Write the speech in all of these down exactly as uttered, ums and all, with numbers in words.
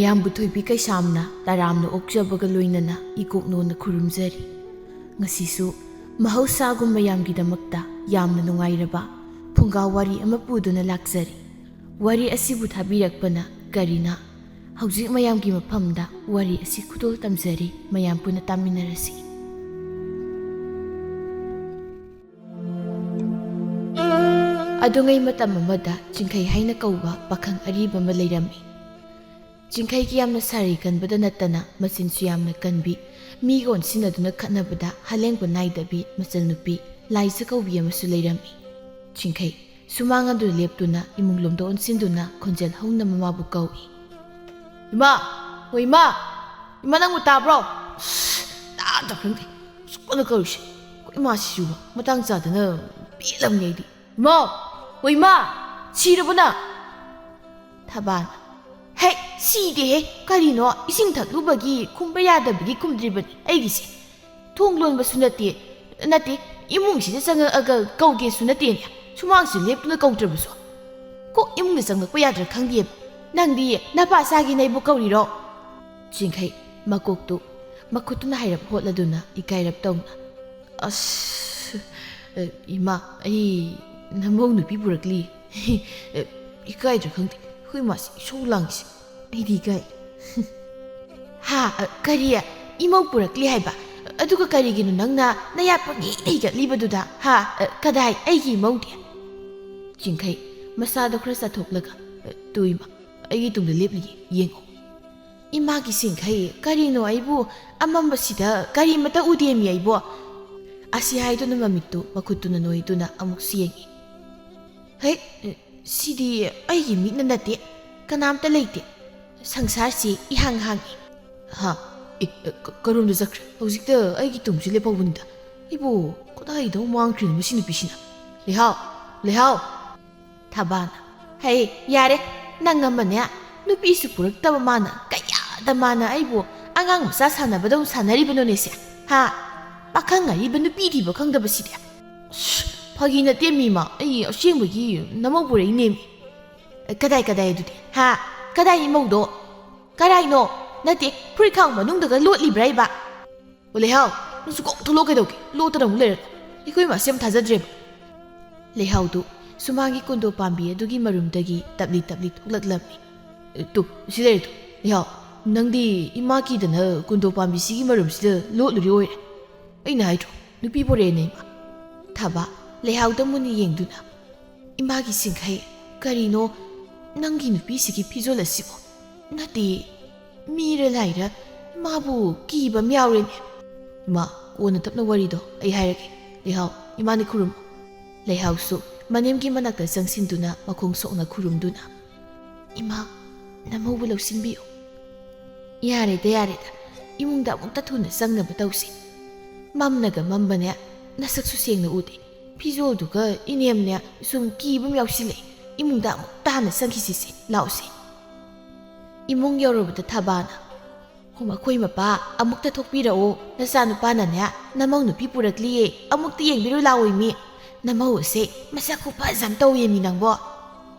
ꯃꯌꯥꯝꯕꯨ ꯊꯣꯏꯕꯤ ꯀꯩꯁꯥꯝꯅ ꯇꯔꯥꯝꯅ ꯑꯣꯛꯆꯕꯒ ꯂꯣꯏꯅꯅ ꯏꯀꯣꯛꯅꯣꯅ ꯈꯨꯔꯨꯝꯖꯔꯤ꯫ ꯉꯁꯤꯁꯨ ꯃꯍꯧꯁꯥꯒꯨꯝ ꯃꯌꯥꯝꯒꯤꯗꯃꯛꯇ ꯌꯥꯝꯅ ꯅꯨꯡꯉꯥꯏꯔꯕ ꯐꯨꯡꯒꯥ ꯋꯥꯔꯤ ꯑꯃ ꯄꯨꯗꯨꯅ ꯂꯥꯛꯆꯔꯤ꯫ ꯋꯥꯔꯤ ꯑꯁꯤꯕꯨ ꯊꯥꯕꯤꯔꯛꯄꯅ ꯀꯔꯤꯅ? ꯍꯧꯖꯤꯛ ꯃꯌꯥꯝꯒꯤ ꯃꯐꯝꯗ ꯋꯥꯔꯤ ꯑꯁꯤ ꯈꯨꯗꯣꯜ ꯇꯝꯖꯔꯤ, ꯃꯌꯥꯝ ꯄꯨꯟꯅ ꯇꯥꯃꯤꯟꯅꯔꯁꯤ꯫ ꯑꯗꯨꯉꯩ ꯃꯇꯝ ꯑꯃꯗ ꯆꯤꯡꯈꯩ ꯍꯥꯏꯅ ꯀꯧꯕ ꯄꯥꯈꯪ ꯑꯔꯤꯕ ꯑꯃ ꯂꯩꯔꯝꯃꯤ꯫ ꯆꯤꯡꯈꯩꯒꯤ ꯌꯥꯝꯅ ꯁꯥꯔꯤ ꯀꯟꯕꯗ ꯅꯠꯇꯅ ꯃꯆꯤꯟꯁꯨ ꯌꯥꯝꯅ ꯀꯟꯕꯤ, ꯃꯤꯒ ꯑꯣꯟꯁꯤꯟꯅꯗꯨꯅ ꯈꯠꯅꯕꯗ ꯍꯂꯦꯡꯕ ꯅꯥꯏꯗꯕꯤ ꯃꯆꯜꯅꯨꯄꯤ ꯂꯥꯏꯖ ꯀꯧꯕꯤ ꯑꯃꯁꯨ ꯂꯩꯔꯝꯃꯤ꯫ ꯆꯤꯡꯈꯩ ꯁꯨꯃꯥꯡ ꯑꯗꯨ ꯂꯦꯞꯇꯨꯅ ꯏꯃꯨꯡ ꯂꯣꯝꯗ ꯑꯣꯟꯁꯤꯟꯗꯨꯅ ꯈꯣꯟꯖꯦꯜ ꯍꯧꯅ ꯃꯃꯥꯕꯨ ꯀꯧꯏ꯫ "ꯏꯃꯥ! ꯍꯣ ꯏꯃꯥ! ꯏꯃꯥ, ꯅꯪꯕꯨ ꯇꯥꯕ꯭ꯔꯣ?" ꯇꯥꯗ꯭ꯔꯥ ꯈꯪꯗꯦ꯫ ꯑꯁꯨꯛ ꯀꯟꯅ ꯀꯧꯔꯤꯁꯦ꯫ ꯑꯩꯈꯣꯏ ꯏꯃꯥꯁꯤꯁꯨ ꯃꯇꯥꯡ ꯆꯥꯗꯅ ꯄꯦꯜꯂꯝꯅꯦ ꯑꯩꯗꯤ꯫ "ꯏꯃꯥ! ꯍꯣ ꯏꯃꯥ! ꯁꯤꯔꯕꯣ ꯅꯪ?" ꯊꯕꯥꯅ, "ꯍꯦ, ꯁꯤꯗꯦꯍꯦ꯫ ꯀꯔꯤꯅꯣ, ꯏꯁꯤꯡ ꯊꯛꯂꯨꯕꯒꯤ ꯈꯨꯝꯕ ꯌꯥꯗꯕꯒꯤ ꯈꯨꯝꯗ꯭ꯔꯤꯕꯅꯤ ꯑꯩꯒꯤꯁꯦ꯫ ꯊꯣꯡ ꯂꯣꯟꯕꯁꯨ ꯅꯠꯇꯦ, ꯅꯠꯇꯦ, ꯏꯃꯨꯡꯁꯤꯗ ꯆꯪꯉꯛꯑꯒ ꯀꯧꯒꯦꯁꯨ ꯅꯠꯇꯦꯅꯦ꯫ ꯁꯨꯃꯥꯡꯁꯤ ꯂꯦꯞꯇꯨꯅ ꯀꯧꯗ꯭ꯔꯕꯁꯨ꯫ ꯀꯣꯛ ꯏꯃꯨꯡꯗ ꯆꯪꯂꯛꯄ ꯌꯥꯗ꯭ꯔꯥ ꯈꯪꯗꯦꯕ꯫ ꯅꯪꯗꯤ ꯅꯄꯥ ꯆꯥꯒꯦꯅ ꯑꯩꯕꯨ ꯀꯧꯔꯤꯔꯣ?" ꯆꯤꯡꯈꯩ ꯃꯀꯣꯛꯇꯨ ꯃꯈꯨꯠꯇꯨꯅ ꯍꯥꯏꯔꯞ ꯍꯣꯠꯂꯗꯨꯅ ꯏꯀꯥꯏꯔꯞ ꯇꯧꯅ, "ꯑꯁ, ꯑ, ꯏꯃꯥ, ꯑꯩ ꯅꯃꯧ ꯅꯨꯄꯤ ꯄꯨꯔꯛꯂꯤ꯫ ꯑ, ꯏꯀꯥꯏꯗ꯭ꯔꯥ ꯈꯪꯗꯦ, ꯑꯩꯈꯣꯏ ꯏꯃꯥꯁꯤ ꯏꯁꯧ ꯂꯥꯡꯉꯤꯁꯦ꯫ ꯑꯩꯗꯤ ꯏꯀꯥꯏ꯫" "ꯍꯥ? ꯑ, ꯀꯔꯤ? ꯏꯃꯧ ꯄꯨꯔꯛꯂꯤ ꯍꯥꯏꯕ? ꯑꯗꯨꯒ ꯀꯔꯤꯒꯤꯅꯣ ꯅꯪꯅ ꯅꯌꯥ ꯄꯪꯍꯤ ꯍꯤꯒꯠꯂꯤꯕꯗꯨꯗ? ꯍꯥ? ꯑ, ꯀꯗꯥꯏ ꯑꯩꯒꯤ ꯏꯃꯧꯗꯤ?" ꯆꯤꯡꯈꯩ ꯃꯁꯥꯗꯣ ꯈꯔ ꯆꯥꯊꯣꯛꯂꯒ, "ꯑ, ꯇꯨ ꯏꯃꯥ, ꯑꯩꯒꯤ ꯇꯨꯡꯗ ꯂꯦꯞꯂꯤꯌꯦ, ꯌꯦꯡꯉꯣ꯫" "ꯏꯃꯥꯒꯤ ꯆꯤꯡꯈꯩ, ꯀꯔꯤꯅꯣ ꯑꯩꯕꯨ ꯑꯃꯝꯕꯁꯤꯗ ꯀꯔꯤꯃꯇ ꯎꯗꯦꯃꯤ ꯑꯩꯕꯨ?" ꯑꯁꯤ ꯍꯥꯏꯗꯨꯅ ꯃꯃꯤꯠꯇꯨ ꯃꯈꯨꯠꯇꯨꯅ ꯅꯣꯏꯗꯨꯅ ꯑꯃꯨꯛꯁꯨ ꯌꯦꯡꯉꯤ꯫ "ꯍꯦ, ꯁꯤꯗꯤ ꯑꯩꯒꯤ ꯃꯤꯠꯅ ꯅꯠꯇꯦ, ꯀꯅꯥꯝꯇ ꯂꯩꯇꯦ꯫ ꯁꯪꯁꯥꯔꯁꯤ ꯏꯍꯥꯡ ꯍꯥꯡꯉꯤ꯫" "ꯍꯥ? ꯑꯦ, ꯀ-, ꯀꯔꯣꯝꯗ ꯆꯠꯈ꯭ꯔꯦ? ꯍꯧꯖꯤꯛꯇ ꯑꯩꯒꯤ ꯇꯨꯡꯁꯤ ꯂꯦꯞꯍꯧꯕꯅꯤꯗ꯫ ꯑꯩꯕꯨ ꯀꯗꯥꯏꯗ ꯃꯥꯡꯈ꯭ꯔꯤꯅꯣ ꯃꯁꯤ ꯅꯨꯄꯤꯁꯤꯅ? ꯂꯩꯍꯥꯎ! ꯂꯩꯍꯥꯎ!" ꯊꯕꯥꯅ, "ꯍꯩ, ꯌꯥꯔꯦ, ꯅꯪ ꯑꯃꯅꯦ, ꯅꯨꯄꯤꯁꯨ ꯄꯨꯔꯛꯇꯕ ꯃꯥꯅ ꯀꯌꯥꯗ ꯃꯥꯅ ꯑꯩꯕꯨ ꯑꯉꯥꯡ ꯃꯆꯥ ꯁꯥꯟꯅꯕꯗꯧ ꯁꯥꯟꯅꯔꯤꯕꯅꯣꯅꯦ ꯁꯦ? ꯍꯥ? ꯄꯥꯈꯪ ꯑꯔꯤꯕ ꯅꯨꯄꯤ ꯊꯤꯕ ꯈꯪꯗꯕꯁꯤꯗꯤ꯫" "ꯑꯁ, ꯐꯥꯒꯤ ꯅꯠꯇꯦ ꯃꯤꯃ, ꯑꯩ ꯑꯁꯦꯡꯕꯒꯤ ꯅꯃꯧ ꯄꯨꯔꯛꯏꯅꯦꯃꯤ꯫" "ꯀꯗꯥꯏ, ꯀꯗꯥꯏ ꯑꯗꯨꯗꯤ? ꯍꯥ? ꯀꯗꯥꯏ ꯏꯃꯧꯗꯣ?" "ꯀꯔꯥꯏꯅꯣ? ꯅꯠꯇꯦ, ꯐꯨꯔꯤꯠꯈꯥꯎ ꯃꯅꯨꯡꯗꯒ ꯂꯣꯠꯂꯤꯕ꯭ꯔꯥ ꯏꯕ?" "ꯑꯣ ꯂꯩꯍꯥꯎ, ꯅꯪꯁꯨ ꯀꯣꯛ ꯊꯣꯛꯂꯛꯑꯣ ꯀꯩꯗꯧꯒꯦ? ꯂꯣꯠꯇꯅ ꯑꯃꯨꯛ ꯂꯩꯔꯒ꯫ ꯑꯩꯈꯣꯏ ꯃꯥꯁꯦ ꯌꯥꯝ ꯊꯥꯖꯗ꯭ꯔꯦꯕ꯫" ꯂꯩꯍꯥꯎꯗꯨ ꯁꯨꯃꯥꯡꯒꯤ ꯀꯨꯟꯗꯣ ꯄꯥꯝꯕꯤ ꯑꯗꯨꯒꯤ ꯃꯔꯨꯝꯗꯒꯤ ꯇꯞꯂꯤ ꯇꯞꯂꯤ ꯊꯣꯛꯂꯛꯂꯝꯃꯤ꯫ "ꯇꯨ, ꯁꯤ ꯂꯩꯔꯦ ꯇꯨ꯫ ꯂꯩꯍꯥꯎ, ꯅꯪꯗꯤ ꯏꯃꯥ ꯀꯤꯗꯅ ꯀꯨꯟꯗꯣ ꯄꯥꯝꯕꯤꯁꯤꯒꯤ ꯃꯔꯨꯝꯁꯤꯗ ꯂꯣꯠꯂꯨꯔꯤ ꯑꯣꯏꯔꯦ꯫ ꯑꯩꯅ ꯍꯥꯏꯗ꯭ꯔꯣ, ꯅꯨꯄꯤ ꯄꯣꯔꯛꯑꯦꯅ ꯏꯃꯥ?" ꯊꯥꯕ ꯂꯩꯍꯥꯎꯗ ꯃꯨꯟꯅ ꯌꯦꯡꯗꯨꯅ, "ꯏꯃꯥꯒꯤ ꯁꯤꯡꯈꯩ, ꯀꯔꯤꯅꯣ ꯅꯪꯒꯤ ꯅꯨꯄꯤꯁꯤꯒꯤ ꯐꯤꯖꯣꯜ ꯑꯁꯤꯕꯣ? ꯅꯠꯇꯦ, ꯃꯤꯔ ꯂꯥꯏꯔ ꯏꯃꯥꯕꯨ ꯀꯤꯕ ꯑꯃ ꯌꯥꯎꯔꯦꯅꯦ꯫" "ꯏꯃꯥ, ꯀꯣꯟꯅ ꯇꯞꯅ ꯋꯥꯔꯤꯗꯣ ꯑꯩ ꯍꯥꯏꯔꯒꯦ꯫ ꯂꯩꯍꯥꯎ, ꯏꯃꯥꯅꯤ ꯈꯨꯔꯨꯝꯃꯣ꯫" ꯂꯩꯍꯥꯎꯁꯨ ꯃꯅꯦꯝꯒꯤ ꯃꯅꯥꯛꯇ ꯆꯪꯁꯤꯟꯗꯨꯅ ꯃꯈꯣꯡ ꯁꯣꯛꯅ ꯈꯨꯔꯨꯝꯗꯨꯅ, "ꯏꯃꯥ, ꯅꯃꯧꯕꯨ ꯂꯧꯁꯤꯟꯕꯤꯌꯨ꯫" "ꯌꯥꯔꯦꯗ, ꯌꯥꯔꯦꯗ, ꯏꯃꯨꯡꯗ ꯑꯃꯨꯛꯇ ꯊꯨꯅ ꯆꯪꯅꯕ ꯇꯧꯁꯤ꯫ ꯃꯝꯅꯒ ꯃꯝꯕꯅꯦ, ꯅꯁꯛꯁꯨ ꯁꯦꯡꯅ ꯎꯗꯦ꯫ ꯐꯤꯖꯣꯜꯗꯨꯒ ꯏꯅꯦꯝꯅꯦ ꯁꯨꯝ ꯀꯤꯕ ꯑꯃ ꯌꯥꯎꯁꯤꯜꯂꯛꯑꯦ꯫ ꯏꯃꯨꯡꯗ ꯑꯃꯨꯛꯇ ꯍꯥꯟꯅ ꯆꯪꯈꯤꯁꯤꯁꯦ, ꯂꯥꯛꯑꯣꯁꯦ꯫" ꯏꯃꯨꯡ ꯌꯧꯔꯕꯗ ꯊꯥꯕꯅ, "ꯍꯣ, ꯃꯈꯣꯏ ꯃꯄꯥ, ꯑꯃꯨꯛꯇ ꯊꯣꯛꯄꯤꯔꯛꯑꯣ꯫ ꯅꯆꯥꯅꯨꯄꯥꯅꯅꯦ, ꯅꯃꯧ ꯅꯨꯄꯤ ꯄꯨꯔꯛꯂꯤꯌꯦ꯫ ꯑꯃꯨꯛꯇ ꯌꯦꯡꯕꯤꯔꯨ ꯂꯥꯛꯑꯣ ꯏꯃꯤ꯫ ꯅꯃꯧ ꯑꯁꯦ ꯃꯁꯛ ꯈꯨꯐꯖ ꯑꯃ ꯇꯧꯋꯦꯃꯤ ꯅꯪꯕꯣ꯫"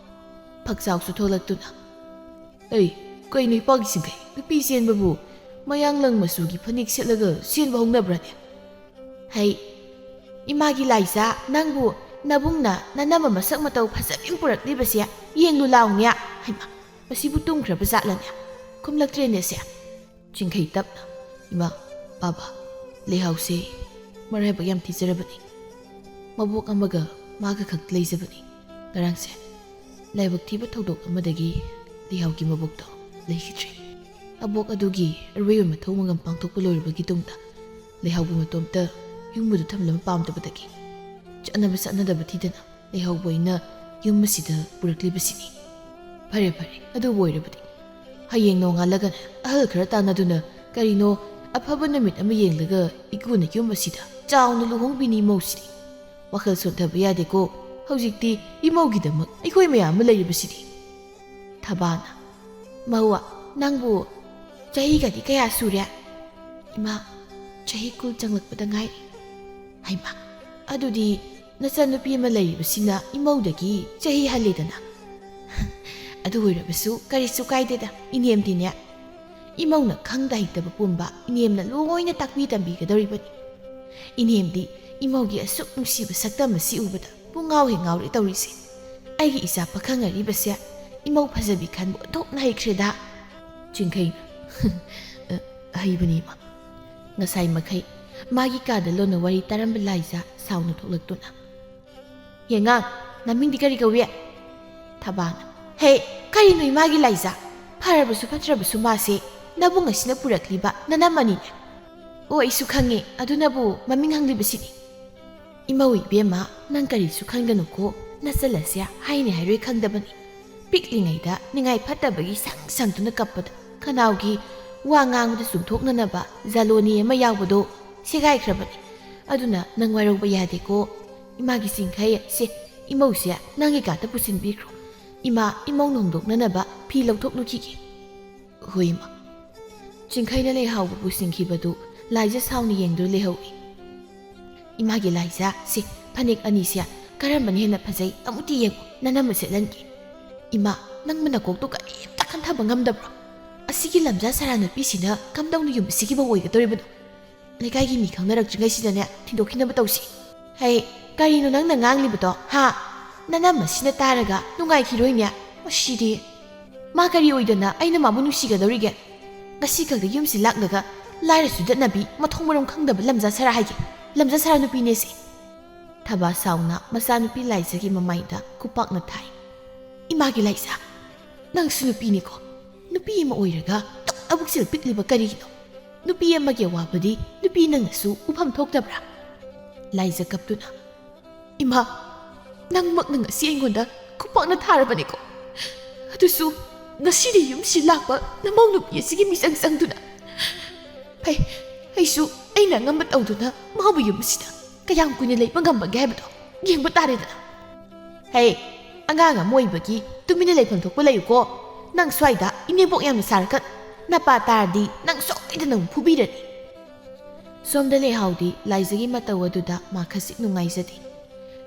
ꯐꯛꯆꯥꯎꯁꯨ ꯊꯣꯛꯂꯛꯇꯨꯅ, "ꯑꯩ, ꯀꯩꯅꯣ ꯏꯄꯥꯒꯤ ꯁꯤꯡꯈꯩ? ꯅꯨꯄꯤ ꯆꯦꯟꯕꯕꯨ ꯃꯌꯥꯡꯂꯪ ꯃꯆꯨꯒꯤ ꯐꯅꯦꯛ ꯁꯦꯠꯂꯒ ꯆꯦꯟꯕ ꯍꯧꯅꯕ꯭ꯔꯅꯦ? ꯍꯩ, ꯏꯃꯥꯒꯤ ꯂꯥꯏꯖꯥ, ꯅꯪꯕꯨ ꯅꯕꯨꯡꯅ ꯅꯅꯝꯃ ꯃꯁꯛ ꯃꯇꯧ ꯐꯖꯕꯤ ꯑꯃ ꯄꯨꯔꯛꯂꯤꯕꯁꯦ ꯌꯦꯡꯂꯨ ꯂꯥꯎꯅꯦ꯫" "ꯍꯩꯃꯥ, ꯃꯁꯤꯕꯨ ꯇꯨꯝꯈ꯭ꯔꯕ ꯖꯥꯠꯂꯅꯦ?" ꯈꯨꯝꯂꯛꯇ꯭ꯔꯦꯅꯦ ꯁꯦ꯫ ꯆꯤꯡꯈꯩ ꯇꯞꯅ, "ꯏꯃꯥ, ꯕꯥꯕꯥ, ꯂꯩꯍꯥꯎꯁꯦ ꯃꯔꯥꯏꯕꯛ ꯌꯥꯝ ꯊꯤꯖꯔꯕꯅꯤ꯫ ꯃꯕꯣꯛ ꯑꯃꯒ ꯃꯥꯒ ꯈꯛ ꯂꯩꯖꯕꯅꯤ꯫ ꯉꯔꯥꯡꯁꯦ ꯂꯥꯏꯕꯛ ꯊꯤꯕ ꯊꯧꯗꯣꯛ ꯑꯃꯗꯒꯤ ꯂꯩꯍꯥꯎꯒꯤ ꯃꯕꯣꯛꯇꯣ ꯂꯩꯈꯤꯗ꯭ꯔꯦ꯫ ꯑꯕꯣꯛ ꯑꯗꯨꯒꯤ ꯑꯔꯣꯏꯕ ꯃꯊꯧ ꯃꯉꯝ ꯄꯥꯡꯊꯣꯛꯄ ꯂꯣꯏꯔꯕꯒꯤ ꯇꯨꯡꯗ ꯂꯩꯍꯥꯎꯕꯨ ꯃꯇꯣꯝꯇ ꯌꯨꯝꯕꯨꯗ ꯊꯝꯂꯝꯕ ꯄꯥꯝꯗꯕꯗꯒꯤ ꯆꯠꯅꯕ ꯆꯠꯅꯗꯕ ꯊꯤꯗꯅ ꯂꯩꯍꯥꯎꯕ ꯑꯩꯅ ꯌꯨꯝ ꯑꯁꯤꯗ ꯄꯨꯔꯛꯂꯤꯕꯁꯤꯅꯤ꯫" "ꯐꯔꯦ, ꯐꯔꯦ, ꯑꯗꯨꯕꯨ ꯑꯣꯏꯔꯕꯗꯤ ꯍꯌꯦꯡ ꯅꯣꯡꯉꯥꯜꯂꯒꯅꯦ ꯑꯍꯜ ꯈꯔ ꯇꯥꯟꯅꯗꯨꯅ ꯀꯔꯤꯅꯣ ꯑꯐꯕ ꯅꯨꯃꯤꯠ ꯑꯃ ꯌꯦꯡꯂꯒ ꯏꯀꯨꯅ ꯌꯨꯝ ꯑꯁꯤꯗ ꯆꯥꯎꯅ ꯂꯨꯍꯣꯡꯕꯤꯅꯤ ꯏꯃꯧꯁꯤꯗꯤ꯫ ꯋꯥꯈꯜ ꯁꯣꯟꯊꯕ ꯌꯥꯗꯦꯀꯣ, ꯍꯧꯖꯤꯛꯇꯤ ꯏꯃꯧꯒꯤꯗꯃꯛ ꯑꯩꯈꯣꯏ ꯃꯌꯥꯝ ꯑꯃ ꯂꯩꯔꯤꯕꯁꯤꯗꯤ꯫" ꯊꯕꯥꯅ, "ꯃꯧ, ꯅꯪꯕꯨ ꯆꯍꯤꯒꯗꯤ ꯀꯌꯥ ꯁꯨꯔꯦ?" "ꯏꯃꯥ, ꯆꯍꯤ ꯀꯨꯟ ꯆꯪꯂꯛꯄꯗ ꯉꯥꯏꯔꯤ꯫" "ꯍꯩꯃꯥ, ꯑꯗꯨꯗꯤ ꯅꯆꯟꯅꯨꯄꯤ ꯑꯃ ꯂꯩꯔꯤꯕꯁꯤꯅ ꯏꯃꯧꯗꯒꯤ ꯆꯍꯤ ꯍꯜꯂꯦꯗꯅ꯫" "ꯑꯗꯨ ꯑꯣꯏꯔꯕꯁꯨ ꯀꯔꯤꯁꯨ ꯀꯥꯏꯗꯦꯗ, ꯏꯅꯦꯝꯗꯤꯅꯦ ꯏꯃꯧꯅ ꯈꯪꯗ ꯍꯩꯇꯕ ꯄꯨꯝꯕ ꯏꯅꯦꯝꯅ ꯂꯣꯏꯅ ꯇꯥꯛꯄꯤ ꯇꯝꯕꯤꯒꯗꯧꯔꯤꯕꯅꯤ꯫ ꯏꯅꯦꯝꯗꯤ ꯏꯃꯧꯒꯤ ꯑꯁꯨꯛ ꯅꯨꯡꯁꯤꯕ ꯁꯛꯇꯝ ꯑꯁꯤ ꯎꯕꯗ ꯄꯨꯡꯉꯥꯎ ꯍꯦꯛ ꯉꯥꯎꯔꯦ ꯇꯧꯔꯤꯁꯦ꯫ ꯑꯩꯒꯤ ꯏꯆꯥ ꯄꯥꯈꯪ ꯑꯔꯤꯕꯁꯦ ꯏꯃꯧ ꯐꯖꯕꯤ ꯈꯟꯕ ꯑꯣꯟꯊꯣꯛꯅ ꯍꯩꯈ꯭ꯔꯦꯗ꯫ ꯆꯤꯡꯈꯩꯅ, "ꯑ, ꯍꯩꯕꯅꯤ ꯏꯃꯥ"꯫ ꯉꯁꯥꯏ ꯃꯈꯩ ꯃꯥꯒꯤ ꯀꯥꯗ ꯂꯣꯟꯅ ꯋꯥꯔꯤ ꯇꯥꯔꯝꯕ ꯂꯥꯏꯖꯥ ꯁꯥꯎꯅ ꯊꯣꯛꯂꯛꯇꯨꯅ, "ꯌꯦꯉꯥꯡ, ꯅꯃꯤꯡꯗꯤ ꯀꯔꯤ ꯀꯧꯏ?" ꯊꯕꯥꯅ, "ꯍꯦ, ꯀꯔꯤꯅꯣ ꯏꯃꯥꯒꯤ ꯂꯥꯏꯖꯥ? ꯐꯔꯕꯁꯨ ꯐꯠꯇ꯭ꯔꯕꯁꯨ ꯃꯥꯁꯦ ꯅꯕꯨꯡ ꯑꯁꯤꯅ ꯄꯨꯔꯛꯂꯤꯕ ꯅꯅꯝꯃꯅꯤꯅꯦ꯫ ꯑꯣ, ꯑꯩꯁꯨ ꯈꯪꯉꯦ, ꯑꯗꯨꯅꯕꯨ ꯃꯃꯤꯡ ꯍꯪꯂꯤꯕꯁꯤꯅꯤ"꯫ "ꯏꯃꯧ ꯏꯕꯦꯝꯃ, ꯅꯪ ꯀꯔꯤꯁꯨ ꯈꯟꯒꯅꯨꯀꯣ, ꯅꯆꯜ ꯑꯁꯦ ꯍꯥꯏꯅꯤ ꯍꯥꯏꯔꯣꯏ ꯈꯪꯗꯕꯅꯤ꯫ ꯄꯤꯛꯂꯤꯉꯩꯗ ꯅꯤꯡꯉꯥꯏ ꯐꯠꯇꯕꯒꯤ ꯁꯪ ꯁꯪꯗꯨꯅ ꯀꯞꯄꯗ ꯈꯅꯥꯎꯒꯤ ꯋꯥ ꯉꯥꯡꯕꯗ ꯆꯨꯝꯊꯣꯛꯅꯅꯕ ꯖꯥꯂꯣꯅꯤ ꯑꯃ ꯌꯥꯎꯕꯗꯣ ꯁꯦꯒꯥꯏꯈ꯭ꯔꯕꯅꯤ꯫ ꯑꯗꯨꯅ ꯅꯪ ꯋꯥꯔꯧꯕ ꯌꯥꯗꯦꯀꯣ꯫ ꯏꯃꯥꯒꯤ ꯆꯤꯡꯈꯩ, ꯁꯦ, ꯏꯃꯧꯁꯦ ꯅꯪꯒꯤ ꯀꯥꯗ ꯄꯨꯁꯤꯟꯕꯤꯈ꯭ꯔꯣ꯫ ꯏꯃꯥ ꯏꯃꯧꯅ ꯍꯣꯡꯗꯣꯛꯅꯅꯕ ꯐꯤ ꯂꯧꯊꯣꯛꯂꯨꯈꯤꯒꯦ"꯫ "ꯍꯣꯏ, ꯏꯃꯥ"꯫ ꯆꯤꯡꯈꯩꯅ ꯂꯩꯍꯥꯎꯕ ꯄꯨꯁꯤꯟꯈꯤꯕꯗꯨ ꯂꯥꯏꯖꯥ ꯁꯥꯎꯅ ꯌꯦꯡꯗꯨꯅ ꯂꯩꯍꯧꯏ꯫ "ꯏꯃꯥꯒꯤ ꯂꯥꯏꯖꯥ, ꯁꯦ, ꯐꯅꯦꯛ ꯑꯅꯤꯁꯦ ꯀꯔꯝꯕꯅ ꯍꯦꯟꯅ ꯐꯖꯩ? ꯑꯃꯨꯛꯇ ꯌꯦꯡꯉꯨ, ꯅꯅꯝꯃ ꯁꯦꯠꯍꯟꯒꯦ"꯫ "ꯏꯃꯥ, ꯅꯪꯕꯨ ꯅꯀꯣꯛꯇꯣ ꯀꯔꯤꯝꯇ ꯈꯟꯊꯕ ꯉꯝꯗꯕ꯭ꯔꯣ? ꯑꯁꯤꯒꯤ ꯂꯝꯖꯥ ꯁꯔꯥ ꯅꯨꯄꯤꯁꯤꯅ ꯀꯝꯗꯧꯅ ꯌꯨꯝ ꯑꯁꯤꯒꯤꯕ ꯑꯣꯏꯒꯗꯧꯔꯤꯕꯅꯣ? ꯂꯩꯀꯥꯏꯒꯤ ꯃꯤ ꯈꯪꯅꯔꯛꯇ꯭ꯔꯤꯉꯩꯁꯤꯗꯅꯦ ꯊꯤꯟꯗꯣꯛꯈꯤꯅꯕ ꯇꯧꯁꯤ"꯫ "ꯍꯩ, ꯀꯔꯤꯅꯣ ꯅꯪꯅ ꯉꯥꯡꯂꯤꯕꯗꯣ, ꯍꯥ? ꯅꯅꯝꯃꯁꯤꯅ ꯇꯥꯔꯒ ꯅꯨꯡꯉꯥꯏꯈꯤꯔꯣꯏꯅꯦ꯫ ꯃꯁꯤꯗꯤ꯫ ꯃꯥ ꯀꯔꯤ ꯑꯣꯏꯗꯅ ꯑꯩꯅ ꯃꯥꯕꯨ ꯅꯨꯡꯁꯤꯒꯗꯧꯔꯤꯒꯦ? ꯉꯁꯤ ꯈꯛꯇ ꯌꯨꯝꯁꯤ ꯂꯥꯛꯂꯒ ꯂꯥꯏꯔ ꯆꯨꯗꯠꯅꯕꯤ, ꯃꯊꯣꯡ ꯃꯔꯝ ꯈꯪꯗꯕ ꯂꯝꯖꯥ ꯁꯔꯥ ꯍꯥꯏꯒꯦ꯫ ꯂꯝꯖꯥ ꯁꯔꯥ ꯅꯨꯄꯤꯅꯦ ꯁꯤ"꯫ ꯊꯕꯥ ꯁꯥꯎꯅ ꯃꯆꯥꯅꯨꯄꯤ ꯂꯥꯏꯖꯥꯒꯤ ꯃꯃꯥꯏꯗ ꯈꯨꯄꯥꯛꯅ ꯊꯥꯏ꯫ "ꯏꯃꯥꯒꯤ ꯂꯥꯏꯖꯥ, ꯅꯪꯁꯨ ꯅꯨꯄꯤꯅꯤꯀꯣ? ꯅꯨꯄꯤ ꯑꯃ ꯑꯣꯏꯔꯒ ꯗꯨꯛ ꯅꯕꯨꯛꯆꯦꯜ ꯄꯤꯛꯂꯤꯕ ꯀꯔꯤꯒꯤꯅꯣ? ꯅꯨꯄꯤ ꯑꯃꯒꯤ ꯑꯋꯥꯕꯗꯤ ꯅꯨꯄꯤ ꯅꯪꯅꯁꯨ ꯎꯐꯝ ꯊꯣꯛꯇꯕ꯭ꯔꯥ?" ꯂꯥꯏꯖꯥ ꯀꯞꯇꯨꯅ, "ꯏꯃꯥ, ꯅꯪꯃꯛꯅ ꯉꯁꯤ ꯑꯩꯉꯣꯟꯗ ꯈꯨꯄꯥꯛꯅ ꯊꯥꯔꯕꯅꯤꯀꯣ? ꯑꯗꯨꯁꯨ ꯉꯁꯤꯗꯤ ꯌꯨꯝꯁꯤ ꯂꯥꯛꯄ ꯅꯃꯧ ꯅꯨꯄꯤ ꯑꯁꯤꯒꯤ ꯃꯤꯆꯪ ꯆꯪꯗꯨꯅ꯫ ꯐꯩ, ꯑꯩꯁꯨ ꯑꯩꯅ ꯑꯉꯝꯕ ꯇꯧꯗꯨꯅ ꯃꯥꯕꯨ ꯌꯨꯝ ꯑꯁꯤꯗ ꯀꯌꯥꯝ ꯀꯨꯏꯅ ꯂꯩꯕ ꯉꯝꯕꯒꯦ ꯍꯥꯏꯕꯗꯣ ꯌꯦꯡꯕ ꯇꯥꯔꯦꯗꯅ"꯫ "ꯍꯦ, ꯑꯉꯥꯡ ꯑꯃ ꯑꯣꯏꯕꯒꯤ ꯇꯨꯃꯤꯟꯅ ꯂꯩꯐꯝ ꯊꯣꯛꯄ ꯂꯩꯌꯨꯀꯣ꯫ ꯅꯪ ꯁ꯭ꯋꯥꯏꯗ ꯏꯅꯦꯝꯕꯣꯛ ꯌꯥꯝꯅ ꯁꯥꯔꯛꯀꯅꯨ꯫ ꯅꯄꯥ ꯇꯥꯔꯗꯤ ꯅꯪ ꯁꯣꯏꯗꯅ ꯑꯃꯨꯛ ꯐꯨꯕꯤꯔꯅꯤ"꯫ ꯁꯣꯝꯗ ꯂꯩꯍꯥꯎꯗꯤ ꯂꯥꯏꯖꯥꯒꯤ ꯃꯇꯧ ꯑꯗꯨꯗ ꯃꯥ ꯈꯖꯤꯛ ꯅꯨꯡꯉꯥꯏꯖꯗꯦ꯫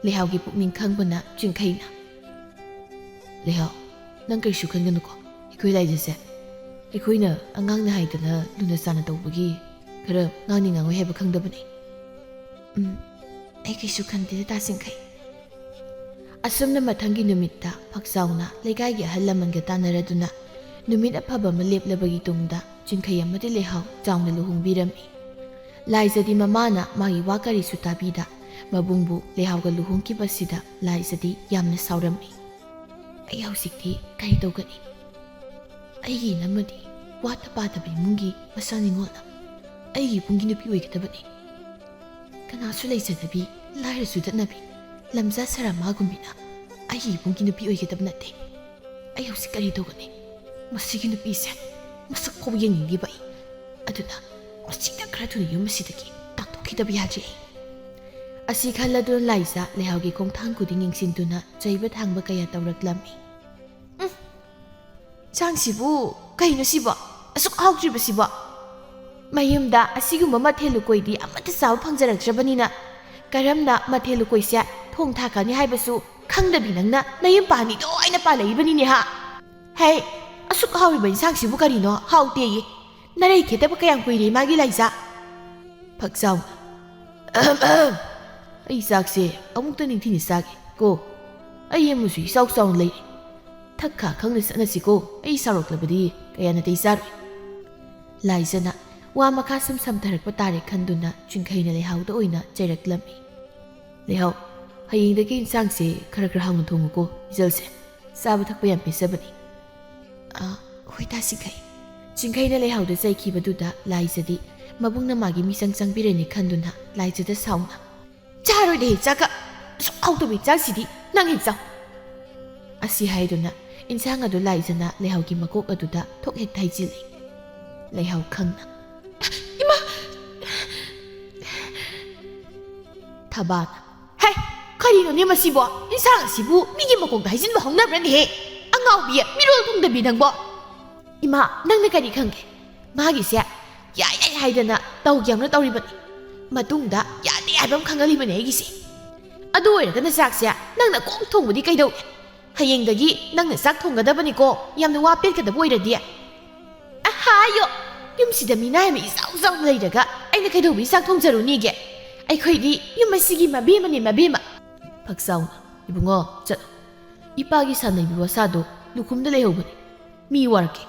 ꯂꯩꯍꯥꯎꯒꯤ ꯄꯨꯛꯅꯤꯡ ꯈꯪꯕꯅ ꯆꯤꯡꯈꯩꯅ, "ꯂꯩꯍꯥꯎ, ꯅꯪ ꯀꯔꯤꯁꯨ ꯈꯟꯒꯅꯨꯀꯣ꯫ ꯑꯩꯈꯣꯏ ꯂꯥꯏꯖꯥꯁꯦ ꯑꯩꯈꯣꯏꯅ ꯑꯉꯥꯡꯅ ꯍꯥꯏꯗꯅ ꯂꯨꯅ ꯆꯥꯟꯅ ꯇꯧꯕꯒꯤ ꯈꯔ ꯉꯥꯡꯅꯤ ꯉꯥꯡꯉꯣꯏ ꯍꯥꯏꯕ ꯈꯪꯗꯕꯅꯤ꯫ ꯎꯝ, ꯑꯩ ꯀꯩꯁꯨ ꯈꯟꯗꯦꯗ, ꯇꯥꯁꯤꯡꯈꯩ꯫ ꯑꯁꯨꯝꯅ ꯃꯊꯪꯒꯤ ꯅꯨꯃꯤꯠꯇ ꯐꯛꯆꯥꯎꯅ ꯂꯩꯀꯥꯏꯒꯤ ꯑꯍꯜ ꯂꯃꯟꯒ ꯇꯥꯟꯅꯔꯗꯨꯅ ꯅꯨꯃꯤꯠ ꯑꯐꯕ ꯑꯃ ꯂꯦꯞꯂꯕꯒꯤ ꯇꯨꯡꯗ ꯆꯤꯡꯈꯩ ꯑꯃꯗꯤ ꯂꯩꯍꯥꯎ ꯆꯥꯎꯅ ꯂꯨꯍꯣꯡꯕꯤꯔꯝꯃꯤ꯫ ꯂꯥꯏꯖꯗꯤ ꯃꯃꯥꯅ ꯃꯥꯒꯤ ꯋꯥ ꯀꯔꯤꯁꯨ ꯇꯥꯕꯤꯗ ꯃꯕꯨꯡꯕꯨ ꯂꯩꯍꯥꯎꯒ ꯂꯨꯍꯣꯡꯈꯤꯕꯁꯤꯗ ꯂꯥꯏꯖꯗꯤ ꯌꯥꯝꯅ ꯁꯥꯎꯔꯝꯃꯤ꯫ ꯑꯩ ꯍꯧꯖꯤꯛꯇꯤ ꯀꯔꯤ ꯇꯧꯒꯅꯤ? ꯑꯩꯒꯤ ꯏꯅꯝꯃꯗꯤ ꯋꯥꯠꯇ ꯄꯥꯗꯕ ꯏꯃꯨꯡꯒꯤ ꯃꯆꯥ ꯅꯤꯉꯣꯜꯅ ꯑꯩꯒꯤ ꯏꯕꯨꯡꯒꯤ ꯅꯨꯄꯤ ꯑꯣꯏꯒꯗꯕꯅꯤ꯫ ꯀꯅꯥꯁꯨ ꯂꯩꯖꯗꯕꯤ, ꯂꯥꯏꯔꯁꯨ ꯇꯠꯅꯕꯤ, ꯂꯝꯖꯥ ꯁꯔꯥꯃꯥꯒꯨꯝꯕꯤꯅ ꯑꯩꯒꯤ ꯏꯕꯨꯡꯒꯤ ꯅꯨꯄꯤ ꯑꯣꯏꯒꯗꯕ ꯅꯠꯇꯦ꯫ ꯑꯩ ꯍꯧꯖꯤꯛ ꯀꯔꯤ ꯇꯧꯒꯅꯤ? ꯃꯁꯤꯒꯤ ꯅꯨꯄꯤꯁꯦ ꯃꯁꯛ ꯐꯥꯎ ꯌꯦꯡꯅꯤꯡꯗꯦꯕ ꯑꯩ꯫ ꯑꯗꯨꯅ ꯃꯁꯤꯗ ꯈꯔ ꯊꯨꯅ ꯌꯨꯝ ꯑꯁꯤꯗꯒꯤ ꯇꯥꯟꯊꯣꯛꯈꯤꯗꯕ ꯌꯥꯗ꯭ꯔꯦ ꯑꯩ꯫ ꯑꯁꯤ ꯈꯜꯂꯗꯨꯅ ꯂꯥꯏꯖ ꯂꯩꯍꯥꯎꯒꯤ ꯈꯣꯡꯊꯥꯡ ꯈꯨꯗꯤꯡ ꯌꯦꯡꯁꯤꯟꯗꯨꯅ ꯆꯩꯕ ꯊꯥꯡꯕ ꯀꯌꯥ ꯇꯧꯔꯛꯂꯝꯃꯤ꯫ ꯎꯝ, ꯏꯟꯁꯥꯡꯁꯤꯕꯨ ꯀꯩꯅꯣ ꯁꯤꯕꯣ? ꯑꯁꯨꯛ ꯍꯥꯎꯇ꯭ꯔꯤꯕꯁꯤꯕꯣ? ꯃꯌꯨꯝꯗ ꯑꯁꯤꯒꯨꯝꯕ ꯃꯊꯦꯜ ꯂꯨꯀꯣꯏꯗꯤ ꯑꯃꯠꯇ ꯆꯥꯕ ꯐꯪꯖꯔꯛꯇ꯭ꯔꯕꯅꯤꯅ ꯀꯔꯝꯅ ꯃꯊꯦꯜ ꯂꯨꯀꯣꯏꯁꯦ ꯊꯣꯡ ꯊꯥꯛꯀꯅꯤ ꯍꯥꯏꯕꯁꯨ ꯈꯪꯗꯕꯤ ꯅꯪꯅ ꯅꯌꯨꯝ ꯄꯥꯟꯅꯤꯗꯣ ꯑꯩꯅ ꯄꯥꯜꯂꯛꯏꯕꯅꯤꯅꯦ ꯍꯥ? ꯍꯩ, ꯑꯁꯨꯛ ꯍꯥꯎꯔꯤꯕ ꯏꯟꯁꯥꯡꯁꯤꯕꯨ ꯀꯔꯤꯅꯣ? ꯍꯥꯎꯇꯦꯌꯦ꯫ ꯅꯔꯩ ꯈꯦꯠꯇꯕ ꯀꯌꯥꯝ ꯀꯨꯏꯔꯦ ꯏꯃꯥꯒꯤ ꯂꯥꯏꯖꯥ? ꯐꯛꯆꯥꯎꯅ, ꯑꯍꯝ, ꯑꯍꯝ꯫ ꯑꯩ ꯆꯥꯛꯁꯦ ꯑꯃꯨꯛꯇ ꯅꯤꯡꯊꯤꯅ ꯆꯥꯒꯦ ꯀꯣ꯫ ꯑꯩ ꯑꯃꯁꯨ ꯏꯆꯥꯎ ꯆꯥꯎꯅ ꯂꯩꯔꯤ꯫ ꯊꯛ ꯈꯥ ꯈꯪꯅ ꯆꯠꯅꯁꯤꯀꯣ꯫ ꯑꯩ ꯁꯥꯎꯔꯛꯂꯕꯗꯤ ꯀꯌꯥ ꯅꯥꯇꯩ ꯆꯥꯔꯣꯏ꯫ ꯂꯥꯏꯖꯅ ꯋꯥ ꯃꯈꯥ ꯁꯨꯝ ꯁꯝꯊꯔꯛꯄ ꯇꯥꯔꯦ ꯈꯟꯗꯨꯅ ꯆꯤꯡꯈꯩꯅ ꯂꯩꯍꯥꯎꯗ ꯑꯣꯏꯅ ꯆꯩꯔꯛꯂꯝꯃꯤ꯫ ꯂꯩꯍꯥꯎ, ꯍꯌꯦꯡꯗꯒꯤ ꯏꯟꯁꯥꯡꯁꯦ ꯈꯔ ꯈꯔ ꯍꯥꯎꯅ ꯊꯣꯡꯉꯨꯀꯣ, ꯏꯆꯜꯁꯦ꯫ ꯆꯥꯕ ꯊꯛꯄ ꯌꯥꯝ ꯄꯦꯠꯆꯕꯅꯤ꯫ ꯑ, ꯍꯣꯏ ꯇꯥ ꯆꯤꯡꯈꯩ꯫ ꯆꯤꯡꯈꯩꯅ ꯂꯩꯍꯥꯎꯗ ꯆꯩꯈꯤꯕꯗꯨꯗ ꯂꯥꯏꯖꯗꯤ ꯃꯕꯨꯡꯅ ꯃꯥꯒꯤ ꯃꯤꯆꯪ ꯆꯪꯕꯤꯔꯅꯤ ꯈꯟꯗꯨꯅ ꯂꯥꯏꯖꯗ ꯁꯥꯎꯅ, "ꯆꯥꯔꯣꯏꯗ ꯍꯦꯛ ꯆꯥꯛꯀ꯫ ꯑꯁꯨꯛ ꯍꯥꯎꯇꯕ ꯏꯟꯁꯥꯡꯁꯤꯗꯤ ꯅꯪ ꯍꯦꯛ ꯆꯥꯎ꯫" ꯑꯁꯤ ꯍꯥꯏꯗꯨꯅ ꯏꯟꯁꯥꯡ ꯑꯗꯨ ꯂꯥꯏꯖꯅ ꯂꯩꯍꯥꯎꯒꯤ ꯃꯀꯣꯛ ꯑꯗꯨꯗ ꯊꯣꯛ ꯍꯦꯛ ꯊꯩꯖꯤꯜꯂꯤ꯫ ꯂꯩꯍꯥꯎ ꯈꯪꯅ, "ꯏꯃꯥ!" ꯊꯕꯥꯅ, "ꯍꯦ, ꯀꯔꯤꯅꯣꯅꯦ ꯃꯁꯤꯕꯣ? ꯏꯟꯁꯥꯡ ꯑꯁꯤꯕꯨ ꯃꯤꯒꯤ ꯃꯀꯣꯛꯇ ꯍꯩꯖꯤꯟꯕ ꯍꯧꯅꯕ꯭ꯔꯅꯦꯍꯦ? ꯑꯉꯥꯎꯕꯤ, ꯃꯤꯔꯣꯜ ꯊꯨꯡꯗꯕꯤ ꯅꯪꯕꯣ!" "ꯏꯃꯥ, ꯅꯪꯅ ꯀꯔꯤ ꯈꯪꯒꯦ? ꯃꯥꯒꯤꯁꯦ ꯌꯥꯏ ꯌꯥꯏ ꯍꯥꯏꯗꯅ ꯇꯧꯒꯦ ꯌꯥꯝꯅ ꯇꯧꯔꯤꯕꯅꯤ꯫ ꯃꯇꯨꯡꯗ ꯌꯥꯗꯦ ꯍꯥꯏꯕ ꯑꯃ ꯈꯪꯍꯜꯂꯤꯕꯅꯦ ꯑꯩꯒꯤꯁꯦ꯫ ꯑꯗꯨ ꯑꯣꯏꯔꯒꯅ ꯆꯥꯛꯁꯦ ꯅꯪꯅ ꯀꯣꯛ ꯊꯣꯡꯕꯗꯤ ꯀꯩꯗꯧꯏ? ꯍꯌꯦꯡꯗꯒꯤ ꯅꯪꯅ ꯆꯥꯛ ꯊꯣꯡꯒꯗꯕꯅꯤꯀꯣ, ꯌꯥꯝꯅ ꯋꯥ ꯄꯦꯠꯀꯗꯕ ꯑꯣꯏꯔꯗꯤ꯫" ꯑꯥꯌꯣ! ꯌꯨꯝꯁꯤꯗ ꯃꯤꯅꯥꯏ ꯑꯃ ꯏꯆꯥꯎ ꯆꯥꯎꯅ ꯂꯩꯔꯒ ꯑꯩꯅ ꯀꯩꯗꯧꯕꯩ ꯆꯥꯛ ꯊꯣꯡꯖꯔꯨꯅꯤꯒꯦ? ꯑꯩꯈꯣꯏꯗꯤ ꯌꯨꯝ ꯑꯁꯤꯒꯤ ꯃꯕꯦꯝꯃꯅꯦ, ꯃꯕꯦꯝꯃ꯫ ꯐꯛꯆꯥꯎꯅ, "ꯏꯕꯨꯡꯉꯣ, ꯆꯠꯂꯣ꯫ ꯏꯄꯥꯒꯤ ꯁꯥꯟꯅꯩꯕꯤ ꯋꯥꯁꯥꯗꯣ ꯂꯨꯈꯨꯝꯗ ꯂꯩꯍꯧꯕꯅꯤ꯫ ꯃꯤ ꯋꯥꯔꯛꯀꯦ꯫"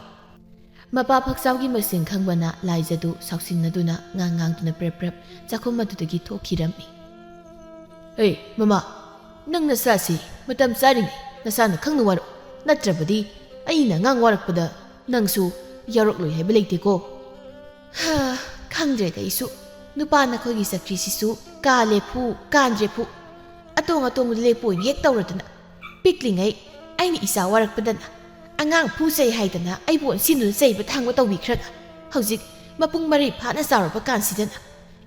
ꯃꯄꯥ ꯐꯛꯆꯥꯎꯒꯤ ꯃꯁꯤꯡ ꯈꯪꯕꯅ ꯂꯥꯏꯖꯗꯨ ꯁꯥꯎꯁꯤꯟꯅꯗꯨꯅ ꯉꯥꯡ ꯉꯥꯡꯗꯨꯅ ꯄ꯭ꯔꯦꯞ ꯄ꯭ꯔꯦꯞ ꯆꯥꯛꯈꯨꯝ ꯑꯗꯨꯗꯒꯤ ꯊꯣꯛꯈꯤꯔꯝꯃꯤ꯫ "ꯍꯦ, ꯃꯃꯥ, ꯅꯪ ꯅꯁꯥꯁꯤ ꯃꯇꯝ ꯆꯥꯔꯤꯉꯩ ꯅꯁꯥꯅ ꯈꯪꯅ ꯋꯥꯔꯛꯎ꯫ ꯅꯠꯇ꯭ꯔꯕꯗꯤ ꯑꯩꯅ ꯑꯉꯥꯡ ꯋꯥꯔꯛꯄꯗ ꯅꯪꯁꯨ ꯌꯥꯎꯔꯛꯂꯣꯏ ꯍꯥꯏꯕ ꯂꯩꯇꯦꯀꯣ꯫" ꯍꯥ, ꯈꯪꯗ꯭ꯔꯦꯗ ꯑꯩꯁꯨ꯫ ꯅꯨꯄꯥ ꯅꯈꯣꯏꯒꯤ ꯆꯀ꯭ꯔꯤꯁꯤꯁꯨ ꯀꯥ ꯂꯦꯞꯐꯨ, ꯀꯥꯟꯗ꯭ꯔꯦꯐꯨ꯫ ꯑꯇꯣꯡ ꯑꯇꯣꯡꯕꯗ ꯂꯦꯞꯄ ꯑꯣꯏꯅ ꯍꯦꯛ ꯇꯧꯔꯗꯅ꯫ ꯄꯤꯛꯂꯤꯉꯩ ꯑꯩꯅ ꯏꯆꯥ ꯋꯥꯔꯛꯄꯗꯅ ꯑꯉꯥꯡ ꯐꯨ ꯆꯩ ꯍꯥꯏꯗꯅ ꯑꯩꯕꯨ ꯑꯣꯟꯁꯤꯟꯗꯨꯅ ꯆꯩꯕ ꯊꯥꯡꯕ ꯇꯧꯕꯤꯈ꯭ꯔꯒ ꯍꯧꯖꯤꯛ ꯃꯄꯨꯡ ꯃꯔꯩ ꯐꯥꯅ ꯆꯥꯎꯔꯕ ꯀꯥꯟꯁꯤꯗꯅ